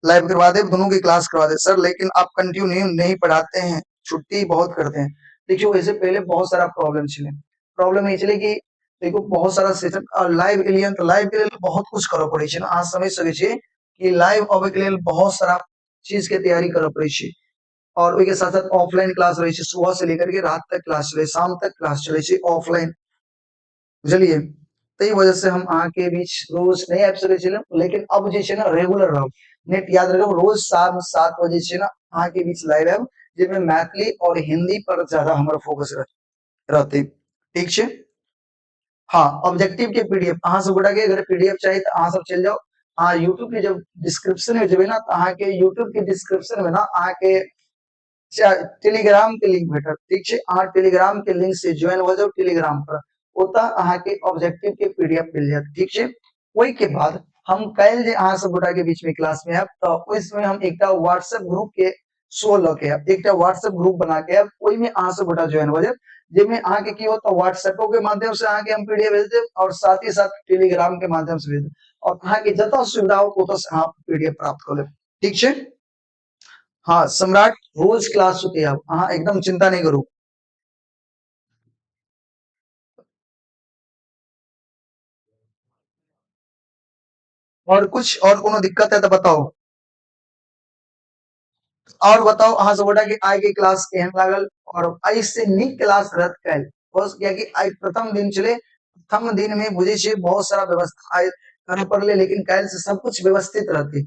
[SPEAKER 1] लाइव करवा देब, दोनों की क्लास करवा दे सर। लेकिन आप कंटिन्यू नहीं पढ़ाते हैं, छुट्टी बहुत करते हैं। देखियो वैसे पहले बहुत सारा प्रॉब्लम छलै, प्रॉब्लम ई छलै कि देखो बहुत सारा सेशन लाइव एलियन तो लाइव के लेल बहुत कुछ करऽ पड़ै छै ने, अहाँ समझ सकै छियै कि लाइव अबै के लेल बहुत सारा चीज के तैयारी करऽ पड़ै छै, और ओहि के साथ साथ ऑफलाइन क्लास रहै छै, सुबह से लेकर के रात तक क्लास चलै, शाम तक क्लास चलै छै ऑफलाइन, बुझलियै? ताहि वजह से हम अहाँके बीच रोज नहि आबि सकै छलहुँ, लेकिन अब जे छै ने रेगुलर रहब। नेट याद रखब, रोज शाम 7 बजे छै ने अहाँके बीच लाइव आयब, जाहिमे मैथिली और हिंदी पर ज्यादा हमर फोकस रहतै, ठीक छै? हाँ ऑब्जेक्टिव के पीडीएफ अहाँ सब गोटा के अगर पीडीएफ चाही तऽ अहाँ सब चलि जाउ, अहाँ यूट्यूब के जब डिस्क्रिप्शन में जेबै ना तऽ अहाँके यूट्यूब के डिस्क्रिप्शन में ना अहाँके टेलीग्राम के लिंक भेटत, ठीक छै? अहाँ टेलीग्राम के लिंक से ज्वाइन हो जाउ टेलीग्राम पर, ओतऽ अहाँके ऑब्जेक्टिव के पीडीएफ मिल जायत, ठीक छै? ओहि के बाद हम काल्हि जे अहाँ सब गोटा के बीच में क्लास में आयब तऽ ओहि समय हम एकटा व्हाट्सएप ग्रुप के शो लऽ के आयब, एकटा व्हाट्सएप ग्रुप बना के आयब, ओहिमे अहाँ सब गोटा ज्वाइन भऽ जायब, जाहिमे अहाँके की होत व्हाट्सएपो के माध्यम से अहाँके हम पीडीएफ भेज देब और साथ ही साथ टेलीग्राम के माध्यम से भेज देब और अहाँके जतऽ सुविधा हो ओतऽ से अहाँ पीडीएफ प्राप्त कऽ लेब। ठीक छै? हाँ सम्राट रोज क्लास होते आब, अहाँ एकदम चिंता नहीं करू। और कुछ और कोनो दिक्कत है तो बताओ। और बताओ अहाँ सब गोटा के आइ के क्लास केहन लागल और एहि से नीक क्लास रहत काल्हि, बस कियाकि आइ प्रथम दिन छलै, प्रथम दिन में बुझै छियै बहुत सारा व्यवस्था आइ करऽ पड़लै, लेकिन काल्हि से सब कुछ व्यवस्थित रहतै,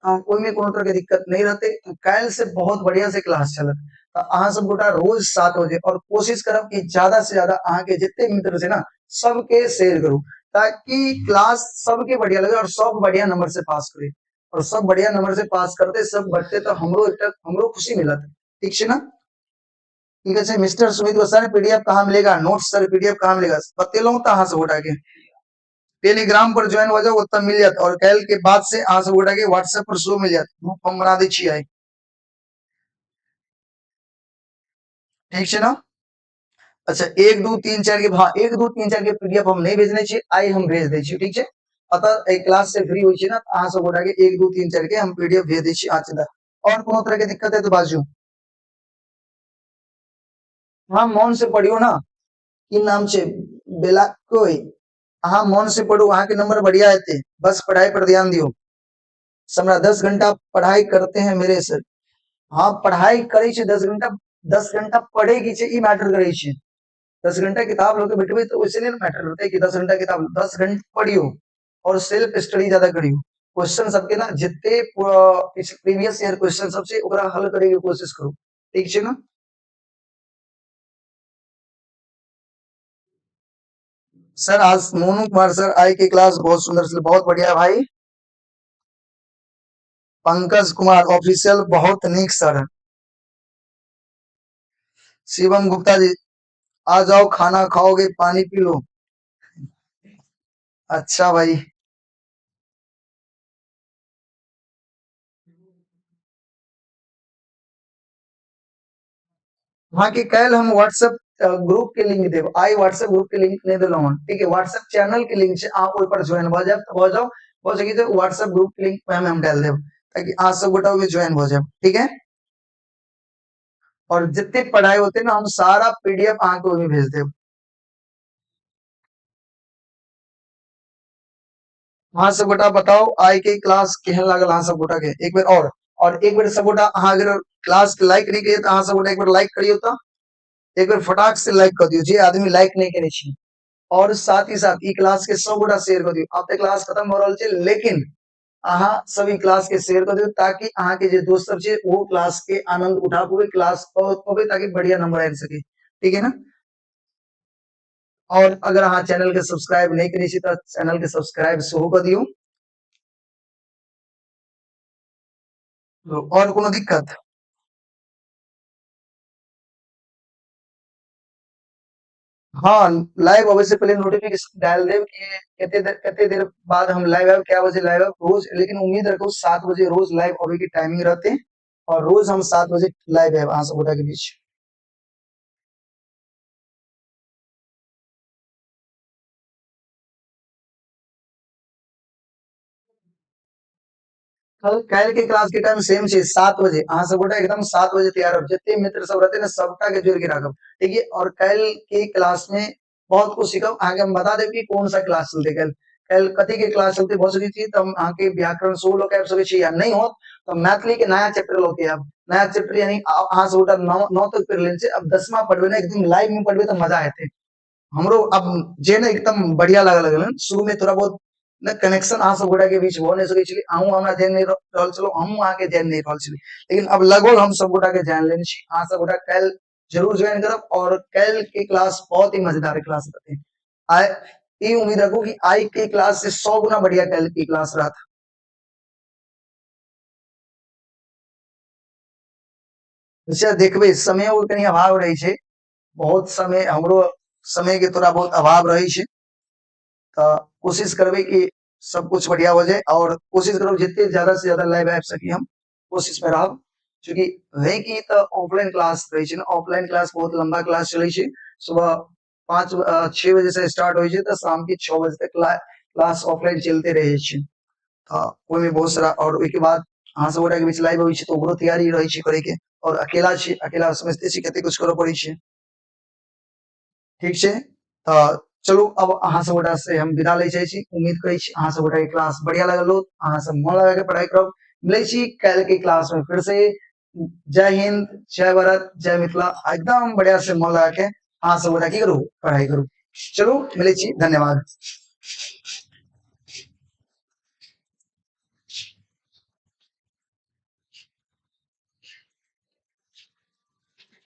[SPEAKER 1] ओहिमे कोनो तरह के दिक्कत नहीं रहतै। काल्हि से बहुत बढ़िया से क्लास चलत। तऽ अहाँ सब गोटा रोज 7 बजे और कोशिश करब कि ज्यादा से ज्यादा अहाँ के जितने मित्र छै ना सबके शेयर करू, ताकि क्लास सबके बढ़िया लगे और सब बढ़िया नंबर से पास करे, और सब बढ़िया नंबर से पास करते सब बढ़ते तो हमरो एकटा हमरो खुशी मिलत। ठीक छै ना? ठीक है। मिस्टर सुमित गोस्वामी पीडीएफ कहाँ मिलेगा? नोट्स सर पीडीएफ कहाँ मिलेगा? बतेलहुँ तऽ अहाँ सब गोटा के टेलीग्राम पर ज्वाइन हो जाओ, ओतऽ मिल जायत। और काल्हि के बाद से अहाँ सब गोटा के व्हाट्सएप पर सेहो मिल जायत, ग्रुप हम बना दै छियै आइ। ठीक छै ना? अच्छा 1 2 3 4 के, हाँ 1 2 3 4 के पीडीएफ हम नहीं भेजने छियै, आइ हम भेज दै छियै। ठीक छै? अतः एहि क्लास से फ्री होइ छै ना, अहाँ सब गोटा के 1 2 3 4 के हम पीडीएफ भेज दै छी। अच्छा और कोनो तरह के दिक्कत है तो बाजू। हाँ मन से पढ़ियो ना, की नाम छै बेला कोई, अहाँ मन से पढ़ू, अहाँ के नंबर बढ़िया एते, बस पढ़ाई पर ध्यान दियो। हमरा 10 घंटा पढ़ाई करते हैं मेरे सर। हाँ पढ़ाई करे छै 10 घंटा, 10 घंटा पढ़े की छै ई मैटर करे छै। 10 घंटा किताब लऽ के बैठबै तऽ ओइसे नहीं मैटर करते कि 10 घंटा किताब, 10 घंटा पढ़ियो और सेल्फ स्टडी ज्यादा करियो। क्वेश्चन सबके ना जितने प्रीवियस ईयर क्वेश्चन सब छै ओकरा हल करे के कोशिश करू। ठीक छै ना? सर आज मोनू कुमार सर आई के क्लास बहुत सुंदर से, बहुत बढ़िया भाई। पंकज कुमार ऑफिशियल बहुत नीक सर। शिवम गुप्ता जी आ जाओ, खाना खाओगे पानी पी लो। अच्छा भाई हाँ कि काल्हि हम व्हाट्सएप ग्रुप के लिंक देब, आई व्हाट्सएप ग्रुप के लिंक नहीं देलहुँ हन। ठीक है, व्हाट्सएप चैनल के लिंक छै, अहाँ ओहि पर ज्वाइन भऽ जायब तऽ भऽ जाउ, भऽ सकै छै व्हाट्सएप ग्रुप के लिंक ओहिमे हम डालि देब ताकि अहाँ सब गोटा ओहिमे ज्वाइन भऽ जायब। ठीक है, और जते पढ़ाई होते ना हम सारा पीडीएफ अहाँके ओहिमे भेज देब। अहाँ सब गोटा बताउ आइ के क्लास केहन लागल अहाँ सब गोटा के एक बेर और एक बेर सब गोटा अहाँ अगर क्लास के लाइक नहीं करिए तो अहाँ सब गोटा एक बेर लाइक करियो, तो एक बेर फटाक से लाइक कर दियो जे आदमी लाइक नहीं केने छी, और साथ ही साथ ई क्लास के सब गोटा शेयर कर दियो। आब तऽ क्लास खत्म भऽ रहल छै, लेकिन अहाँ सब ई क्लास के शेयर कर दियो ताकि अहाँ के जे दोस्त सब छै वो क्लास के आनंद उठा पावे, क्लास पवे, ताकि बढ़िया नंबर आबि सके। ठीक है ना? और अगर अहाँ चैनल के सब्सक्राइब नहीं केने छी तऽ चैनल के सब्सक्राइब सेहो कऽ दियौ। और कोनो दिक्कत? हाँ लाइव अबै से पहले नोटिफिकेशन डाल देब कि कते देर बाद हम लाइव आयब, कै बजे लाइव आयब रोज, लेकिन उम्मीद रखू 7 बजे रोज लाइव अबै के टाइमिंग रहते और रोज हम 7 बजे लाइव आयब अहाँ सब गोटा के बीच। कल काल्हि के क्लास के टाइम सेम छै 7 बजे, अहाँ सब गोटा एकदम 7 बजे तैयार हो, जते मित्र सब रहते ना सबटा के जोड़ के राखब। ठीक है, और काल्हि के क्लास में बहुत कुछ सीखब। अहाँके हम बता देब कि कौन सा क्लास चलते काल्हि, काल्हि कथी के क्लास चलते, भऽ सकै छी तऽ हम अहाँके व्याकरण सेहो लऽ के आबि सकै छी, या नहीं होत तऽ मैथिली के नया चैप्टर लऽ के आयब। नया चैप्टर यानी अहाँ सब गोटा 9 तक पढ़ि लेने छी, अब 10वां पढ़बै ने, एकदम लाइव में पढ़बै तऽ मजा एतै। हमरो अब जे ने एकदम बढ़िया लागऽ लगल हन। शुरू में थोड़ा बहुत ने कनेक्शन अहाँ सब गोटा के बीच भऽ नहि सकै छलै, अहूँ हमरा जानि नहि रहल छलहुँ, हमहूँ अहाँके जानि नहि रहल छली, लेकिन अब लगभग हम सब गोटा के जानि लेने छी। अहाँ सब गोटा काल्हि जरूर ज्वाइन करब और काल्हि के क्लास बहुत ही मजेदार क्लास रहते। आइ ई उम्मीद रखू कि आइ के क्लास से 100 गुना बढ़िया काल्हि के क्लास रहत। अच्छा देखबै, समय कनि अभाव रहै छै, बहुत समय हमरो समय के थोड़ा बहुत अभाव रहै छै, तऽ कोशिश करबै कि सब कुछ बढ़िया हो जाए और कोशिश करब जते ज्यादा से ज्यादा लाइव आबि सकी, हम कोशिश में रहब। चूँकि है कि तऽ ऑफलाइन क्लास रहै छै ने, ऑफलाइन क्लास बहुत लंबा क्लास चलै छै। सुबह 5 6 बजे से स्टार्ट होइ छै तऽ शाम के 6 बजे तक क्लास ऑफलाइन चलते रहै छै। तऽ ओहिमे बहुत सारा और ओहिके बाद अहाँ सब गोटा के बीच लाइव अबै छै तऽ ओकरो तैयारी रहै छै करे के। और अकेला छी, अकेला समझते छी कते कुछ करऽ पड़ै छै। ठीक छै, तऽ चलू अब अहाँ सब गोटा से हम विदा लै चाहै छी। उम्मीद करै छी अहाँ सब गोटा के क्लास बढ़िया लागल हो, अहाँ सब मन लगा के पढ़ाई करब। मिलै छी काल्हि के क्लास में फिर से। जय हिंद, जय भारत, जय मिथिला। एकदम बढ़िया से मन लगा के अहाँ सब गोटा की करू, पढ़ाई करू। चलू मिलै छी, धन्यवाद।